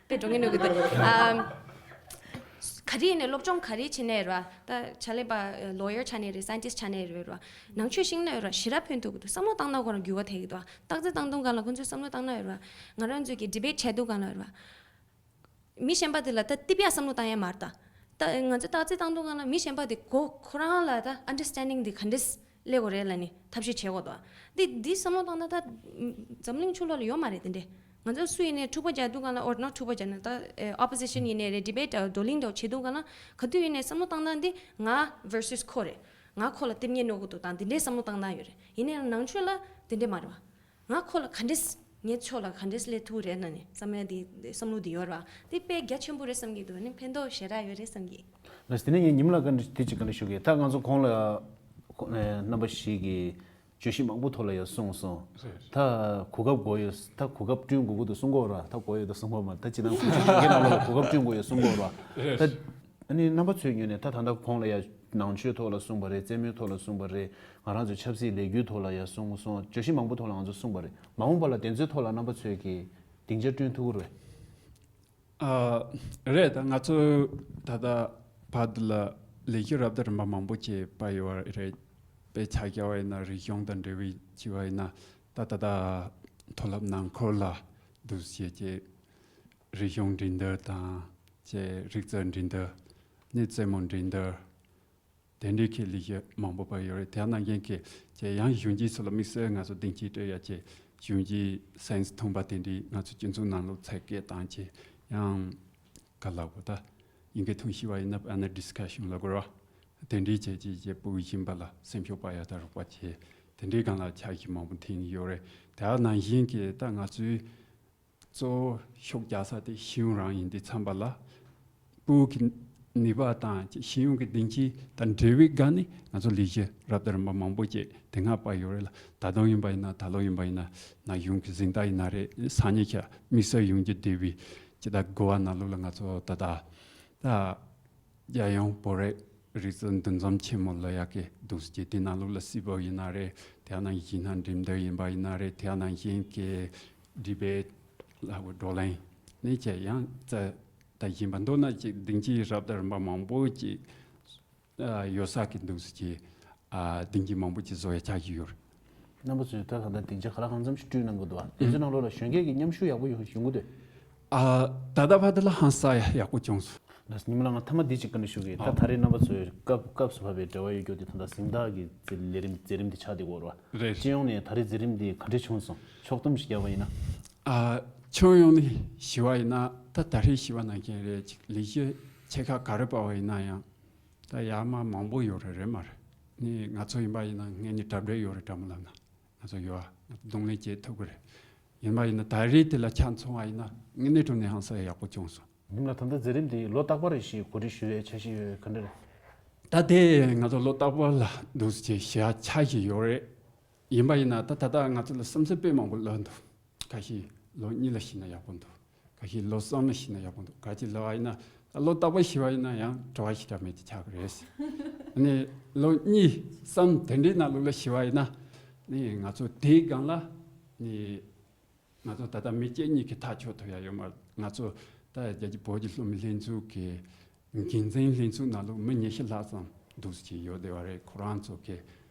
དཔེ་འགྲོ་ངེས་འགྲོ་གི་འདུག་ཨམ། ག་རེ་ཡིན་ནའི། སློབ་སྦྱོང་ག་རེ་བྱེད་ནའི་རེད་བ། ད་ཕྱག་ལས་པ་ལོ་ཡར་ཆགས་ནའི་རེད། སའེན་ཊིསཊ་ཆགས་ནའི་རེད་བ། ནང་ཆོས་ཤེས་ནའི་རེད་བ། ཞེ་དྲག་ཕན་ཐོགས་ཀྱི་འདུག་བསམ་བློ་བཏང་ན་ཁོ་རང་འགྱུར་བ་ཐེབས་ཀྱི་འདུག་བ། རྟགས་གསལ་བཏང་དུས་སྒང་ལ་ཁོ་ཚོས་བསམ་བློ་བཏང་ན་རེད་བ། ང་རང་ཚོས་ཀྱི་ཌི་བེཊ་བྱས་དུས་སྒང་ལ་རེད་བ། མི་གཞན་པ་དེ་ལ་ད་ཏི་པ་བསམ་བློ་བཏང་ཡ་མ་རེད་ད། ད་ང་ཚོ་རྟགས་གསལ་བཏང་དུས་སྒང་ལ་མི་གཞན་པ་དེ་གོ་ཁོ་རང་ལ་ད་ཨན་ཌར་སི་ཊེན་ཌིང་དེ་ག་འདྲས་སླེབས་དགོས་རེད་ལབ་ནས་ཐབས་ཤེས་བྱེད་དགོས་འདུག་འདི་འདི་བསམ་བློ་བཏང་ན་ད་འཛམ་གླིང་ཕྱོགས་ལ་ཡོད་མ་རེད་དེ་འདྲས། ང་ཚོ་སུ་ཡིན་ནའི་འཁྲུག་པ་རྒྱག་དུས་སྒང་ལ། ཨོ་ནོ་འཁྲུག་པ་རྒྱག་ན་ད་ཨོ་པོ་ཟི་ཤན་ཡིན་ནའི་རེད། ཌི་བེཊ་འགྲོ་གླེང་འདྲ་བྱེད་དུས་སྒང་ལ། ག་དུས་ཡིན་ནའི་བསམ་བློ་བཏང་ན་འདི་ང་ཝར་སེ་སི་ཁོ་རེད། ང་ཁོ་ལ་རྟེན་ཉེ་གནོད་གི་འདུག་དང་དེ་འདྲའི་བསམ་བློ་བཏང་སྟངས་ཡོད་རེད། ཡིན་ནའི་ནང་ཆོས་ལ་དེ་འདྲས་མ་རེད་བ། ང་ཁོ་ལ་ག་འདྲས། ངའི་ཕྱོགས་ལ་ག་འདྲས་སླེབས་ཐུབ་རེད་ལབ་ནས་བསམ་ཡ་དེ་བསམ་བློ་དེ་ཡོད་རེད་བ། དེ་དཔེ་རྒྱ་ཆེན་པོ་རེད་བསམ་གྱི་འདུག་ཨ་ནི་ཕན་ཐོགས་ཞེ་དྲག་ཡོད་རེད་བསམ་གྱི། ལགས་སོ། དེ་ནས་ངས་ཉི་མ་ལགས་བཀའ་འདྲི་དེ་གཅིག་བཀའ་འདྲི་ཞུ་གི། ད་ང་ཚོ་གོང་ལ་ཁོ་རྣམ་པ་བཞི་གིས་བརྗོད་གཞི་མང་པོ་ཐོག་ལ་ཡང་གསུངས་སོང་། རེད། ད་གོ་སྐབས་དགོས་ཡོད། ད་གོ་སྐབས་བསྐྲུན་དགོས་ཀྱི་འདུག་གསུང་གི་ཡོད་རེད་བ། ད་དགོས་ཡོད་འདུག་གསུང་གི་ཡོད་མ་རེད། ད་སྤྱིར་བཏང་ཁོང་ཚོ་གཞོན་སྐྱེས་རྣམས་ལ་གོ་སྐབས་བསྐྲུན་དགོས་ཡོད་གསུང་གི་ཡོད་རེད་བ། རེད། ད་ཨ་ནི་རྣམ་པ་ཚོའི་ངོས་ནས་ད་ད་ལྟ་གོང་ལ་ཡང་ནང་ཆོས་ཐོག་ལ་གསུངས་པ་རེད། རྩེད་མོའི་ཐོག་ལ་གསུངས་པ་རེད། ང་རང་ཚོའི་ཆབ་སྲིད་ལས་འགུལ་ཐོག་ལ་ཡང་གསུངས་སོང་། བརྗོད་གཞི་མང་པོ་ཐོག་ལ་ང་ཚོ་གསུངས་པ་རེད། མ་འོངས་པ་ལ་དེ་ཚོའི་ཐོག་ལ་རྣམ་པ་ཚོས་ཀྱི་སྡིངས་ཆ་བསྐྲུན་ཐུབ་ཀྱི་རེད། ཨ། རེད། ད་ང་ཚོ་ད་ལྟ་བར་དུ་ལ་ལས་གཞི་རབ་དང་རིམ་པ་མང་པོ་ཅིག་སྤེལ་ཡོད་རེད། དཔེ་ཆ་རྒྱག་པ་ཡིན་ན་རིག་གཞུང་དང་འབྲེལ་བའི་བྱས་པ་ཡིན་ན། ད་ད་ལྟ་མཐོ་སློབ་ནང་ཁུལ་ལ་འདུག་སེ་བྱས་རིག་གཞུང་འགྲན་བསྡུར་དང་བཅས། རིག་རྩལ་འགྲན་བསྡུར། ནི་རྩེད་མོ་འགྲན་བསྡུར། དེ་འདྲའི་གི་ལས་གཞི་མང་པོ་སྤེལ་ཡོད་རེད། དེ་ནང་བཞིན་གྱི་ཅེ་ཡང་གཞོན་སྐྱེས་ཚོ་ལ་དམིགས་བསལ་ང་ཚོ་སྡིངས་ཆ་སྤྲད་ཡ་ཅེ་གཞོན་སྐྱེས་སའེན་སི་མཐོང་པ་དེ་འདྲའི་ང་ཚོ་སྤྱི་ཚོགས་ནང་ལོགས་ཚད་བཀལ་བཏང་ཅེ་ཡང་ག་ལ་གོ་ད་ཡིན་གྱི་ཐུང་ཤི་བ་ཡིན་ན་པེ་ནལ་ཌི་སི་ཀ་ཤན་ལ་གོ་ར་དེ་འདྲའི་ཅེ་ཅེ་ཅེ་ཕྲུ་གུ་གཞན་པ་ལ་སེམས་ཤུགས་སྤར་ཡ་ད་རོགས་པ་ཅེ་དེ་འདྲའི་སྒང་ལ་ཕྱག་ཞུ་མང་པོ་འཐེན་ཡོད་རེད། དེ་ནང་བཞིན་གྱི་ད་ང་ཚོའི་གཙོ་བོ་ཤུགས་རྒྱག་ས་དེ་ཤེས་ཡོན་རང་ཡིན་དུས་ཙམ་པ་ལ། ཕྲུ་གུ་གི་ནུས་པ་དང་ཤེས་ཡོན་གྱི་སྡིངས་ཆ་དང་འབྲེལ་བའི་སྒང་ནས་ང་ཚོ་ལས་གཞི་རབ་དང་རིམ་པ་མང་པོ་ཅིག་དེ་སྔ་སྤེལ་ཡོད་རེད་ལ། ད་དུང་ཡིན་པ་ཡིན་ན། ད་ལོ་ཡིན་པ་ཡིན་ན། ན་གཞོན་གྱི་གཟེངས་རྟགས་ཡིན་ན་རེད། སང་ཉིན་ཁ་དམིགས་བསལ་ཡོང་རྒྱུ་བསྡད་པའི་ཅི་ད་གོ་བ་ནང་ལོགས་ལ་ང་ཚོ་ད་ལྟ་ད། རྒྱལ་ཡོངས་བོད་རིགས་རིག་རྩལ་འདུ་འཛོམས་ཆེན་མོ་ལ་ཡ་གི་འདུག་སེ་དེ་ནང་ལོགས་ལ་སིལ་བུ་ཡིན་ན་རེད། དེ་ནང་བཞིན་ན་འགྲེམས་སྟོན་ཡིན་པ་ཡིན་ན་རེད། དེ་ནང་བཞིན་གྱི་ཌི་བེཊ་ལ་བགྲོ་གླེང་ནས་ཀྱང་ཡང་རྩ་ད་བཞིན་པ་མདོར་ན་ཅིག་སྡིངས་ཆ་རབ་དང་རིམ་པ་མང་པོ་ཅིག་ཡོད་ས་གི་འདུག་སེ་ཅིག་སྡིངས་ཆ་མང་པོ་ཅིག་བཟོ་ཡ་ཆགས་ཀྱི་ཡོད་རེད། རྣམ་པ་ཚོས་ད་གང་ལྟར་སྡིངས་ཆ་ག་ལ་གང་འཚམ་ཞིག་བསྐྲུན་གནང་གི་འདུག་ཨ། དེ་ཚོའི་ནང་ལོགས་ལ་གཞོན་སྐྱེས་ཀྱི་མཉམ་ཞུགས་ཡག་པོ་ཡོང་ཡོང་གི་འདུག་ཨ། ད་ལྟ་བར་དུ་ལ་ཧང་སང་ཡག་པོ་བྱུང་སོང་། ལགས་སོ། ཉི་མ་ལགས། ང་མཐའ་མ་འདི་གཅིག་བཀའ་འདྲི་ཞུ་གི། ད་ཨ། ད་རེས་རྣམ་པ་ཚོའི་སྐབས་སྐབས་སུ་བབས་པའི་འབྲེལ་བ་ཡོད་རྒྱུ་དེ་ད་ལྟ་གཟེངས་རྟགས་ཀྱི་ལས་རིམ་མཛད་རིམ་དེ་ཆགས་བསྡད་ཡོད་རེད་བ། རེད། སྤྱི་ཡོངས་ནས་ད་རེས་མཛད་རིམ་འདི་ག་འདྲས་བྱུང་སོང་། ཕྱོགས་བསྡོམས་ཤིག་བརྒྱབ་པ་ཡིན་ན། ཨ། ཁྱོན་ཡོངས་ནས་ཞུ་བ་ཡིན་ན། ད་ད་རེས་ཞུ་བ་ནང་བཞིན་རེད། ཅིག་ལས་གཞི་ཆེ་ཁག་ག་རེ་སྤེལ་བ་ཡིན་ན་ཡང་། ད་ཡར་མར་མང་པོ་ཡོད་རེད། རེད་མ་རེད། ནི་ང་ཚོ་ཡིན་པ་ཡིན་ན་ངེད་གཉིས་གྲ་སྒྲིག་ཡོད་རེད། དྲ་མོ་ལབ་ན་ང་ཚོ་ཡོད་ཨ། ང་ཚོ་གདོང་ལེན་བྱེད་ཐུབ་ཀྱི་རེད། ཡིན་པ་ཡིན་ན་ད་རེས་དེ་ལ་ཆ་མཚོན་པ་ཡིན་ན་དངོས་གནས་དྲང་གནས་ཧང་སང་ཡག་པོ་བྱུང་སོང་། ཉི་མ་ལགས། ད་ལྟ་མཛད་རིམ་དེ་ལོ་རྟག་པར་རེ་བཞིན་གོ་སྒྲིག་ཞུ་ཡའི་འཆར་གཞི་ཡོད་ག་འདྲ་རེད། ད་དེ་ང་ཚོ་ལོ་རྟག་པར་ལ་འདུག་སེ་བྱེད་ཡ་འཆར་གཞི་ཡོད་རེད། ཡིན་པ་ཡིན་ན་ད་ད་ལྟ་ང་ཚོ་ལ་བསམ་ཚུལ་དཔེ་མང་པོ་ལོན་འདུག་ཁ་ཤས་ལོ་གཉིས་ལ་ཞུས་ན་ཡག་པོ་འདུག་ཁ་ཤས་ལོ་གསུམ་ལ་ཞུས་ན་ཡག་པོ་འདུག་ག་ཅི་ལབ་པ་ཡིན་ན། ལོ་རྟག་པར་ཞུས་པ་ཡིན་ན་ཡང་དྲི་བ་ཞེ་དྲག་མེད་དེ་ཆགས་ཀྱི་རེད། ནི་ལོ་གཉིས་གསུམ་དེ་འདྲའི་ནང་ལོགས་ལ་ཞུས་པ་ཡིན་ན། ནི་ང་ཚོ་དེའི་སྒང་ལ་ནི་ང་ཚོ་ད་ལྟ་མི་སྐྱ་གཉིས་ཀྱིས་ཐག་གཅོད་ཐུབ་ཡ་ཡོད་མ་རེད། ང་ཚོ་ད་རྒྱལ་སྤྱི་བོད་ཀྱི་སློབ་མའི་ལྷན་ཚོགས་ཀྱི་འགན་འཛིན་ལྷན་ཚོགས་ནང་ལོགས་མི་ཉི་ཤུ་ལྷག་ཙམ་འདུག་སེ་ཡོད་བསྡད་པ་རེད། ཁོ་རང་ཚོ་གིས་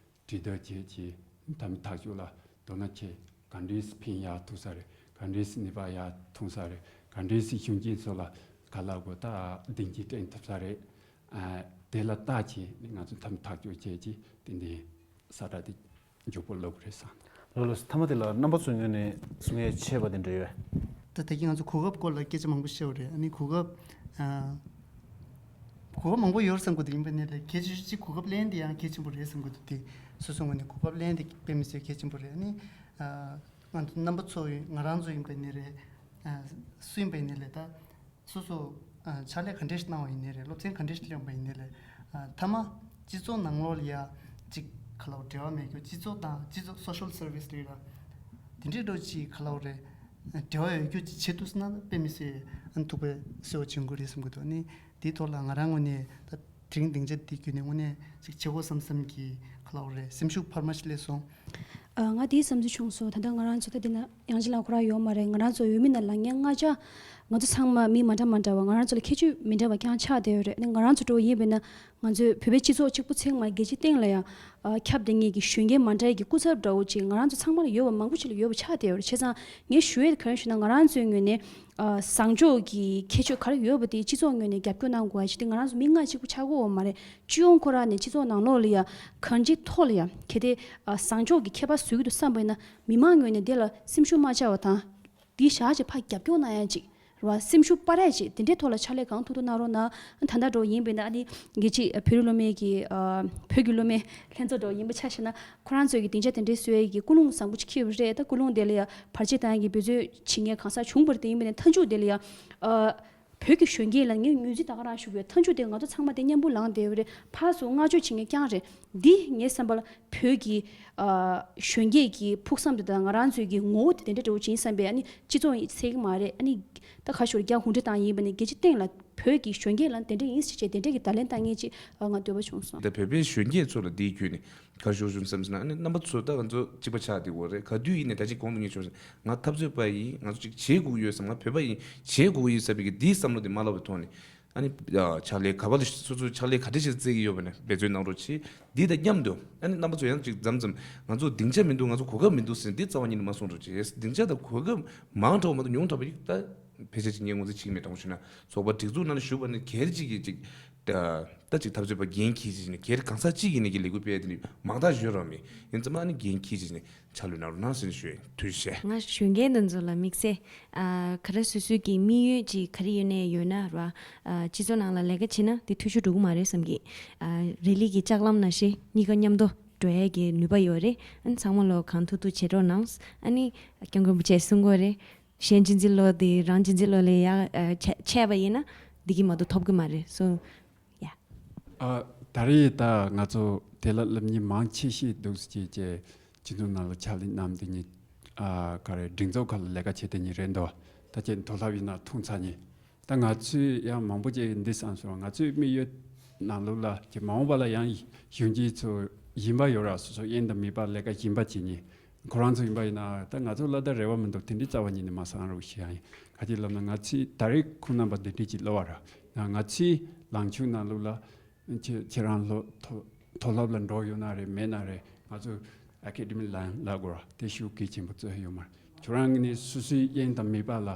གྲོས་བསྡུར་བྱས་ཀྱིས་ད་མི་ཐག་གཅོད་ལ་དོ་སྣང་བྱས། ག་འདྲས་སེ་ཕན་ཡག་ཐུབ་ས་རེད། ག་འདྲས་སེ་ནུས་པ་ཡག་ཐོན་ས་རེད། ག་འདྲས་སེ་གཞོན་སྐྱེས་ཚོ་ལ་ག་ལ་གོ་ད་སྡིངས་ཆ་བསྐྲུན་ཐུབ་ས་རེད། ཨ། དེ་ལ་བལྟས་བྱས་ནས་ང་ཚོ་ད་མི་ཐག་གཅོད་བྱས་ཀྱིས་ཏན་ཏན་གསལ་བསྒྲགས་དེ་མགྱོགས་པོ་སླེབས་ཀྱི་རེད་བསམ། ལགས་ལགས། མཐའ་མ་དེ་ལ་རྣམ་པ་ཚོའི་ངོས་ནས་གསུང་ཡ་ཆེ་བ་དེ་འདྲ་ཡོད། ད་ད་གིན་ང་ཚོ་གོ་སྐབས་སྐོར་ལ་སྐད་ཆ་མང་པོ་བཤད་པ་རེད། ཨ་ནི་གོ་སྐབས། ཨ། གོ་སྐབས་མང་པོ་ཡོད་བསམ་གྱི་འདུག་ཡིན་པ་ནི་ལས་གལ་ཆེ་ཤོས་གཅིག་གོ་སྐབས་ལེན་དེ་ཡང་གལ་ཆེན་པོ་རེད་བསམ་གྱི་འདུག་དེ་སོ་སོའི་ངོས་ནས་གོ་སྐབས་ལེན་དེ་དཔེ་མི་སྲིད་གལ་ཆེན་པོ་རེད། ཨ་ནི། ཨ། ང་ཚོ་རྣམ་པ་ཚོ་ཡིན། ང་རང་ཚོ་ཡིན་པ་ནི་རེད། ཨ། སུ་ཡིན་པ་ཡིན་ནི་ལས་ད། སོ་སོ། ཨ། ཕྱག་ལས་ག་འདྲས་ཤིག་གནང་བ་ཡིན་ནའི་རེད། སློབ་ཚན་ག་འདྲས་ཤིག་སློབ་པ་ཡིན་ནའི་རེད། ཨ། མཐའ་མ་སྤྱི་ཚོགས་ནང་ལོགས་ལ་ཡ་གཅིག་ག་ལབ་འབྲེལ་བ་མེད་རྒྱུ། སྤྱི་ཚོགས་དང་སྤྱི་ཚོགས་སོ་ཤལ་སར་བིས་རེད་ར། དེ་འདྲས་འགྲོ་ཅིག་ག་ལབ་རེད། འབྲེལ་བ་ཡོད་རྒྱུ་ཅིག་བྱེད་ཐུབ་སོང་ན་དཔེ་མི་སྲིད་ཨ་ཐུགས་ཕན་གསོས་པ་བྱུང་གི་རེད་བསམ་གྱི་འདུག་ཨ་ནི་དེའི་ཐོག་ལ་ང་རང་ངོས་ནས་ད་དེ་རིང་སྡིངས་ཆ་འདི་བརྒྱུད་ནས་དངོས་གནས་ཅིག་བྱེད་དགོས་བསམ་བསམ་གྱི་ག་ལབ་དགོས་རེད། སེམས་ཤུགས་འཕར་མ་ཞིག་སླེབས་སོང་། ཨ། ང་དེའི་བསམ་ཚུལ་བྱུང་སོང་། ད་ལྟ་ང་རང་ཚོ་ད་འདི་ན་ཡང་ཅིན་ལགས་ཁོ་རང་ཡོད་མ་རེད། ང་རང་ཚོ་འོས་མི་ནང་ལ་ངས་ལྔ་ཆ། ང་ཚོ་ཚང་མ་མི་མ་འདྲ་མ་འདྲ་བ། ང་རང་ཚོ་ལ་ཁྱད་ཆོས་མི་འདྲ་བ་རྐྱང་ཆགས་བསྡད་ཡོད་རེད། ཨ་ནི་ང་རང་ཚོ་འདྲ་བོ་ཡིན་པས་ན། ང་ཚོའི་བོད་པའི་སྤྱི་ཚོགས་གཅིག་པུ་ཚང་མ་རྒྱལ་སྤྱིའི་སྟེང་ལ་ཡང་ཨ་ཁྱབ་བསྡད་མཁན་གྱི་གཞོན་སྐྱེས་མ་འདྲ་བའི་གི་སྐུ་ཚབ་འདྲ་བོ་ཅིག་ང་རང་ཚོ་ཚང་མ་ལ་ཡོད་པ་མང་པོ་ཞིག་ལ་ཡོད་པ་ཆགས་བསྡད་ཡོད་རེད། བྱས་ཙང་ངས་ཞུ་ཡས་དེ་ག་རེ་ཞུ་ན། ང་རང་ཚོའི་ངོས་ནས་ཨ་བཟང་ཕྱོགས་ཀྱི་ཁྱད་ཆོས་ག་རེ་ཡོད་པ་དེ་སྤྱི་ཚོགས་ངོས་ནས་རྒྱབ་སྐྱོར་གནང་དགོས་པ་ཞིག་དེ་ང་རང་ཚོ་མི་ལྔ་གཅིག་པུ་ཆགས་ཀྱི་ཡོད་མ་རེད། སྤྱི་ཡོངས་ཁོ་རང་ནས་སྤྱི་ཚོགས་ནང་ལོགས་ལ་ཡང་གང་ཅིའི་ཐོག་ལ་ཡང་གལ་ཏེ་ཨ་བཟང་ཕྱོགས་ཀྱི་ཁྱད་པར་བཟོ་གི་འདུག་བསམ་པ་ཡིན་ན། མི་མང་ངོས་ནས་དེ་ལ་སེམས་ཤུགས་མ་ཆག་པ་དང་། དེའི་ཞག་ཅིག་ཕར་རྒྱབ་སྐྱོར་གནང་ཡ་ཅིག་རེད་བ། སེམས་ཤུགས་སྤར་ཡ་ཅིག་དེ་འདྲའི་ཐོག་ལ་ཕྱག་ལས་གང་ཐུབ་ཐུབ་གནང་རོགས་གནང་། ད་ལྟ་འདྲ་བོ་ཡིན་པས་ན་ཨ་ནི་ངེད་ཅིག་བོད་རིགས་སློབ་མའི་གི་ཨ་བོད་ཀྱི་སློབ་མའི་ལྷན་ཚོགས་འདྲ་བོ་ཡིན་པ་ཆ་བཞག་ན། ཁོ་རང་ཚོའི་གི་སྡིངས་ཆ་དེ་འདྲའི་བཟོ་ཡ་གི་ཀུན་སློང་བཟང་པོ་ཅིག་འཁྱེར་ཡོད་རེད། ད་ཀུན་སློང་དེ་ལ་ཡ་བར་ཆད་བཏང་ཡ་གི་འབད་རྩོལ་བྱེད་མཁན་གང་ཟག་བྱུང་བ་རེད། དེ་ཡིན་པས་ན་མཐའ་མཇུག་དེ་ལ་ཡ་ཨ། བོད་ཀྱི་གཞོན་སྐྱེས་ལ་ངས་ངོས་འཛིན་ད་ག་རང་ཞུ་གི་ཡོད། མཐའ་མཇུག་དེ་ང་ཚོ་ཚང་མ་དེ་མཉམ་པོ་ལངས་བསྡད་ཡོད་རེད། ཕར་ཚུར་བསྔགས་བརྗོད་བྱེད་མཁན་རྐྱང་རེད། འདི་ངའི་བསམ་པ་ལ་བོད་ཀྱི་ཨ་གཞོན་སྐྱེས་ཀྱི་ཕུགས་བསམ་དེ་དང་ང་རང་ཚོའི་གི་ངོ་བོ་དེ་དེ་འདྲ་འདྲ་བོ་ཅིག་ཡིན་བསམ་པས། ཨ་ནི་སྤྱི་ཚོགས་ཡིན་ཚད་ཀྱི་མ་རེད། ཨ་ནི་ད་ཁ་ཤོར་རྒྱ་གུང་ཁྲན་ཏང་ཡིན་པ་ནི་རྒྱལ་སྤྱིའི་སྟེང་ལ་བོད་ཀྱི་གཞོན་སྐྱེས་ལ་དེ་འདྲ་ཡིན་ཟེར་བྱས་དེ་འདྲ་གི་བརྡ་ལན་བཏང་མཁན་ཅིག་ཨ་ང་འདོད་པ་བྱུང་སོང་། ད་བོད་པའི་གཞོན་སྐྱེས་ཚོ་ལ་འདིའི་བརྒྱུད་ནས། ག་ཞུ་ཞུ་བསམ་ཟིན་ན། ཨ་ནི་རྣམ་པ་ཚོ་ད་ང་ཚོ་གཅིག་པ་ཆགས་བསྡད་ཡོད་རེད། ག་དུས་ཡིན་ནའི་ད་ཅིག་གོང་དུ་ངས་ཞུས་ཙང་། ང་འཐབ་རྩོད་པ་ཡིན། ང་ཚོ་ཅིག་བྱེད་དགོས་ཀྱི་ཡོད་བསམ། ང་བོད་པ་ཡིན། བྱེད་དགོས་ཀྱི་ཡོད་བསམ་པའི་གི་འདིའི་བསམ་བློ་དེ་མ་བརླག་པའི་ཐོག་ནས། ཨ་ནི་ཕྱག་ལས་ག་པ་ལ་སོ་སོའི་ཕྱག་ལས་ག་འདྲ་ཞིག་བཙལ་གྱི་ཡོད་པ་ནས་འབད་རྩོལ་གནང་རོགས་བྱེད། འདི་དང་མཉམ་དུ་ཨ་ནི་རྣམ་པ་ཚོ་ཡང་ཅིག་མཚམས་མཚམས་ང་ཚོ་སྡིངས་ཆ་མི་འདུག་ང་ཚོ་གོ་སྐབས་མི་འདུག་ཟེར་འདི་རྩ་བ་ཉིད་ནས་མ་གསུང་རོགས་བྱེད། སྡིངས་ཆ་དང་གོ་སྐབས་མང་དྲགས་པ་མ་གཏོགས་ཉུང་དྲགས་པ་ཡིན་ད། ཕལ་ཆེར་ཅིག་ངས་ངོས་འཛིན་བྱེད་ཀྱི་མེད། དྲང་པོ་ཞུས་ན་ཚོགས་པ་སྒྲིག་འཛུགས་ནང་ལ་ཞུགས་པ་ནི་སྒེར་གཅིག་གིས་ཅིག་ད་ཅིག་འཐབ་རྩོད་པ་འགན་འཁྱེར་བྱས་ནས་སྒེར་གང་ཟག་གཅིག་གིས་ནས་ཀྱི་ལས་འགུལ་སྤེལ་དེ་ནི་མང་དག་ཡོད་རོགས་མེད། ཡིན་ཙང་མ་ནི་འགན་འཁྱེར་བྱས་ནས་ཕྱག་ལས་གནང་རོགས་གནང་ཟེར་ནས་ཞུ་ཡ་ཡིན། ཐུགས་རྗེ་ཆེ། ང་གཞོན་སྐྱེས་འདི་ཚོ་ལ་དམིགས་བསལ་ཨ་ག་རེ་སོ་སོའི་གི་དམིགས་ཡུལ་ཅིག་ག་རེ་ཡོད་ནས་ཡོད་ན་ར། ཨ་སྤྱི་ཚོགས་ནང་ལ་ལས་ཀ་བྱེད་ན་དེ་འཐུས་ཤོར་འགྲོ་གི་མ་རེད་བསམ་གི། ཨ་རི་ལི་གི་ལྕགས་ལམ་ནང་བཞིན་གཉིས་ཀ་མཉམ་དུ་འགྲོ་ཡ་གི་ནུས་པ་ཡོད་རེད། ཨ་ནི་ཚང་མ་ལོ་གང་ཐུབ་ཐུབ་བྱེད་རོགས་གནང་། ཨ་ནི་སྐྱབས་མགོན་རིན་པོ་ཆེས་གསུང་གི་ཡོད་རེད། གཞན་གཅེས་འཛིན་བློ་དེ་རང་གཅེས་འཛིན་བློ་ལས་ཡག་ཨ་ཆེ་ཆེ་བ་ཡིན་ན་འདི་གི་མ་གཏོགས་ཐོབ་གི་མ་རེད། སོ་ཡ། ཨ་ད་རེས་ད་ང་ཚོ་དེ་ལ་སླེབས་མཁན་མང་ཆེ་ཤོས་འདུག་ཅེས་ཀྱི་སྤྱི་ཚོགས་ནང་ལ་ཕྱག་ལས་གནང་དེ་ཉིད་ཨ་ག་རེ་སྒྲིག་འཛུགས་ཁག་ལ་ལས་ཀ་བྱེད་དེ་ཉིད་རེད་འདུག་ད་ཁྱེད་མཐོ་སློབ་ཡིན་ན་མཐོང་ཚར་ཉིད། ད་ང་ཚོས་ཡང་མང་པོ་ཅིག་འདི་བསམ་སོང་། ང་ཚོའི་དམིགས་ཡུལ་ནང་ལོགས་ལ་ཀྱི་མ་འོངས་པ་ལ་ཡང་གཞོན་སྐྱེས་ཚོ་ཡིན་པ་ཡོད་ར། སོ་སོ་དབྱིངས་དང་མི་པ་ལས་ཀ་གཞན་པ་བྱེད་མཁན་ཁོ་རང་ཚོ་ཡིན་པ་ཡིན་ན། ད་ང་ཚོ་ལ་ད་རེ་བ་མི་འདུག་དེ་འདྲའི་རྩ་བ་ཉིད་ནས་མ་བསམ་རོགས་ཞེས་ཡང་ཡིན། ག་ཅི་ལབ་ན་ང་ཚོས་ད་རེས་ཁོང་རྣམ་པ་འདི་འདྲའི་ཅིག་ལབ་པ་ར། ང་ཚོའི་ལངས་ཕྱོགས་ནང་ལོགས་ལ་ཁྱེད་ཁྱེད་རང་ལོ་མཐོ་མཐོ་སློབ་ལ་འགྲོ་ཡོད་ན་རེད་མེད་ན་རེད། ང་ཚོ་ཨ་ཀེ་ཌི་མི་ལ་ལ་དགོས་ར་དེ་ཤུགས་གལ་ཆེན་པོ་བརྩི་ཡོད་མ་རེད། ཁྱོད་རང་གིས་ནི་སོ་སོའི་དབྱིངས་དང་མི་པ་ལ་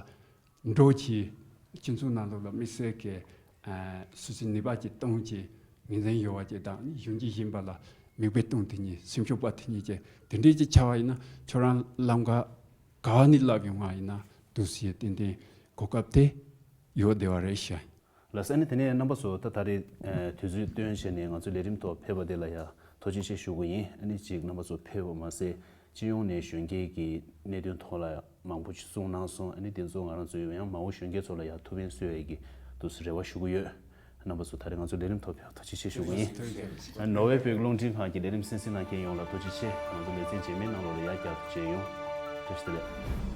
འགྲོ་གི་སྤྱི་ཚོགས་ནང་ལོགས་ལ་དམིགས་བསལ་གྱི་ཨ་སུ་སི་ནུས་པ་ཅིག་གཏོང་གི་ངོས་འཛིན་ཡོད་པ་ཅིག་དང་གཞོན་སྐྱེས་གཞན་པ་ལ་མིག་དཔེ་གཏོང་དེ་ཉིད་སེམས་ཤུགས་སྤར་དེ་ཉིད་ཀྱི་དེ་འདྲའི་ཅིག་ཆགས་པ་ཡིན་ན་ཁྱོད་རང་ལམ་ཁ་ག་བ་ནས་ལབ་ཡོང་བ་ཡིན་ན་འདུག་སེ་ཏན་ཏན་གོ་སྐབས་དེ་ཡོད་བསྡད་པ་རེད་ཤག་ལགས་སོ། ཨ་ནི་དེ་ནས་རྣམ་པ་ཚོ་ད་ད་རེས་ཨ་དུས་ཚོད་བཏོན་བྱས་ནས་ང་ཚོའི་ལས་རིམ་ཐོག་ཕེབས་པ་དེ་ལ་ཡང་ཐུགས་རྗེ་ཆེ་ཞུ་གི་ཡིན། ཨ་ནི་ཅིག་རྣམ་པ་ཚོ་ཕེབས་པ་མ་ཟད། སྤྱི་ཡོངས་ནས་གཞོན་སྐྱེས་ཀྱི་གནད་དོན་ཐོག་ལ་མང་པོ་ཞིག་གསུངས་གནང་སོང་། ཨ་ནི་དེ་ཚོ་ང་རང་ཚོས་ཡང་མ་འོངས་གཞོན་སྐྱེས་ཚོ་ལ་ཡང་ཐུགས་ཕན་གསོས་ཡས་ཀྱི་འདུག་སེ་རེ་བ་ཞུ་གི་ཡོད། རྣམ་པ་ཚོ་ད་རེས་ང་ཚོ་ལས་རིམ་ཐོག་ཕེབས་ཐུགས་རྗེ་ཆེ་ཞུ་གི་ཡིན། ཨ་ནོར་ཝེ་བོད་ཀྱི་རླུང་འཕྲིན་ཁང་གི་ལས་རིམ་གསན་གཟིགས་གནང་མཁན་ཡོངས་ལ་ཐུགས་རྗེ་ཆེ། ང་ཚོ་ལེ་ཚན་རྗེས་མའི་ནང་ལོགས་ལ་ཡར་བསྐྱར་དུ་མཇལ་ཡོང་། བཀྲ་ཤིས་བདེ་ལེགས།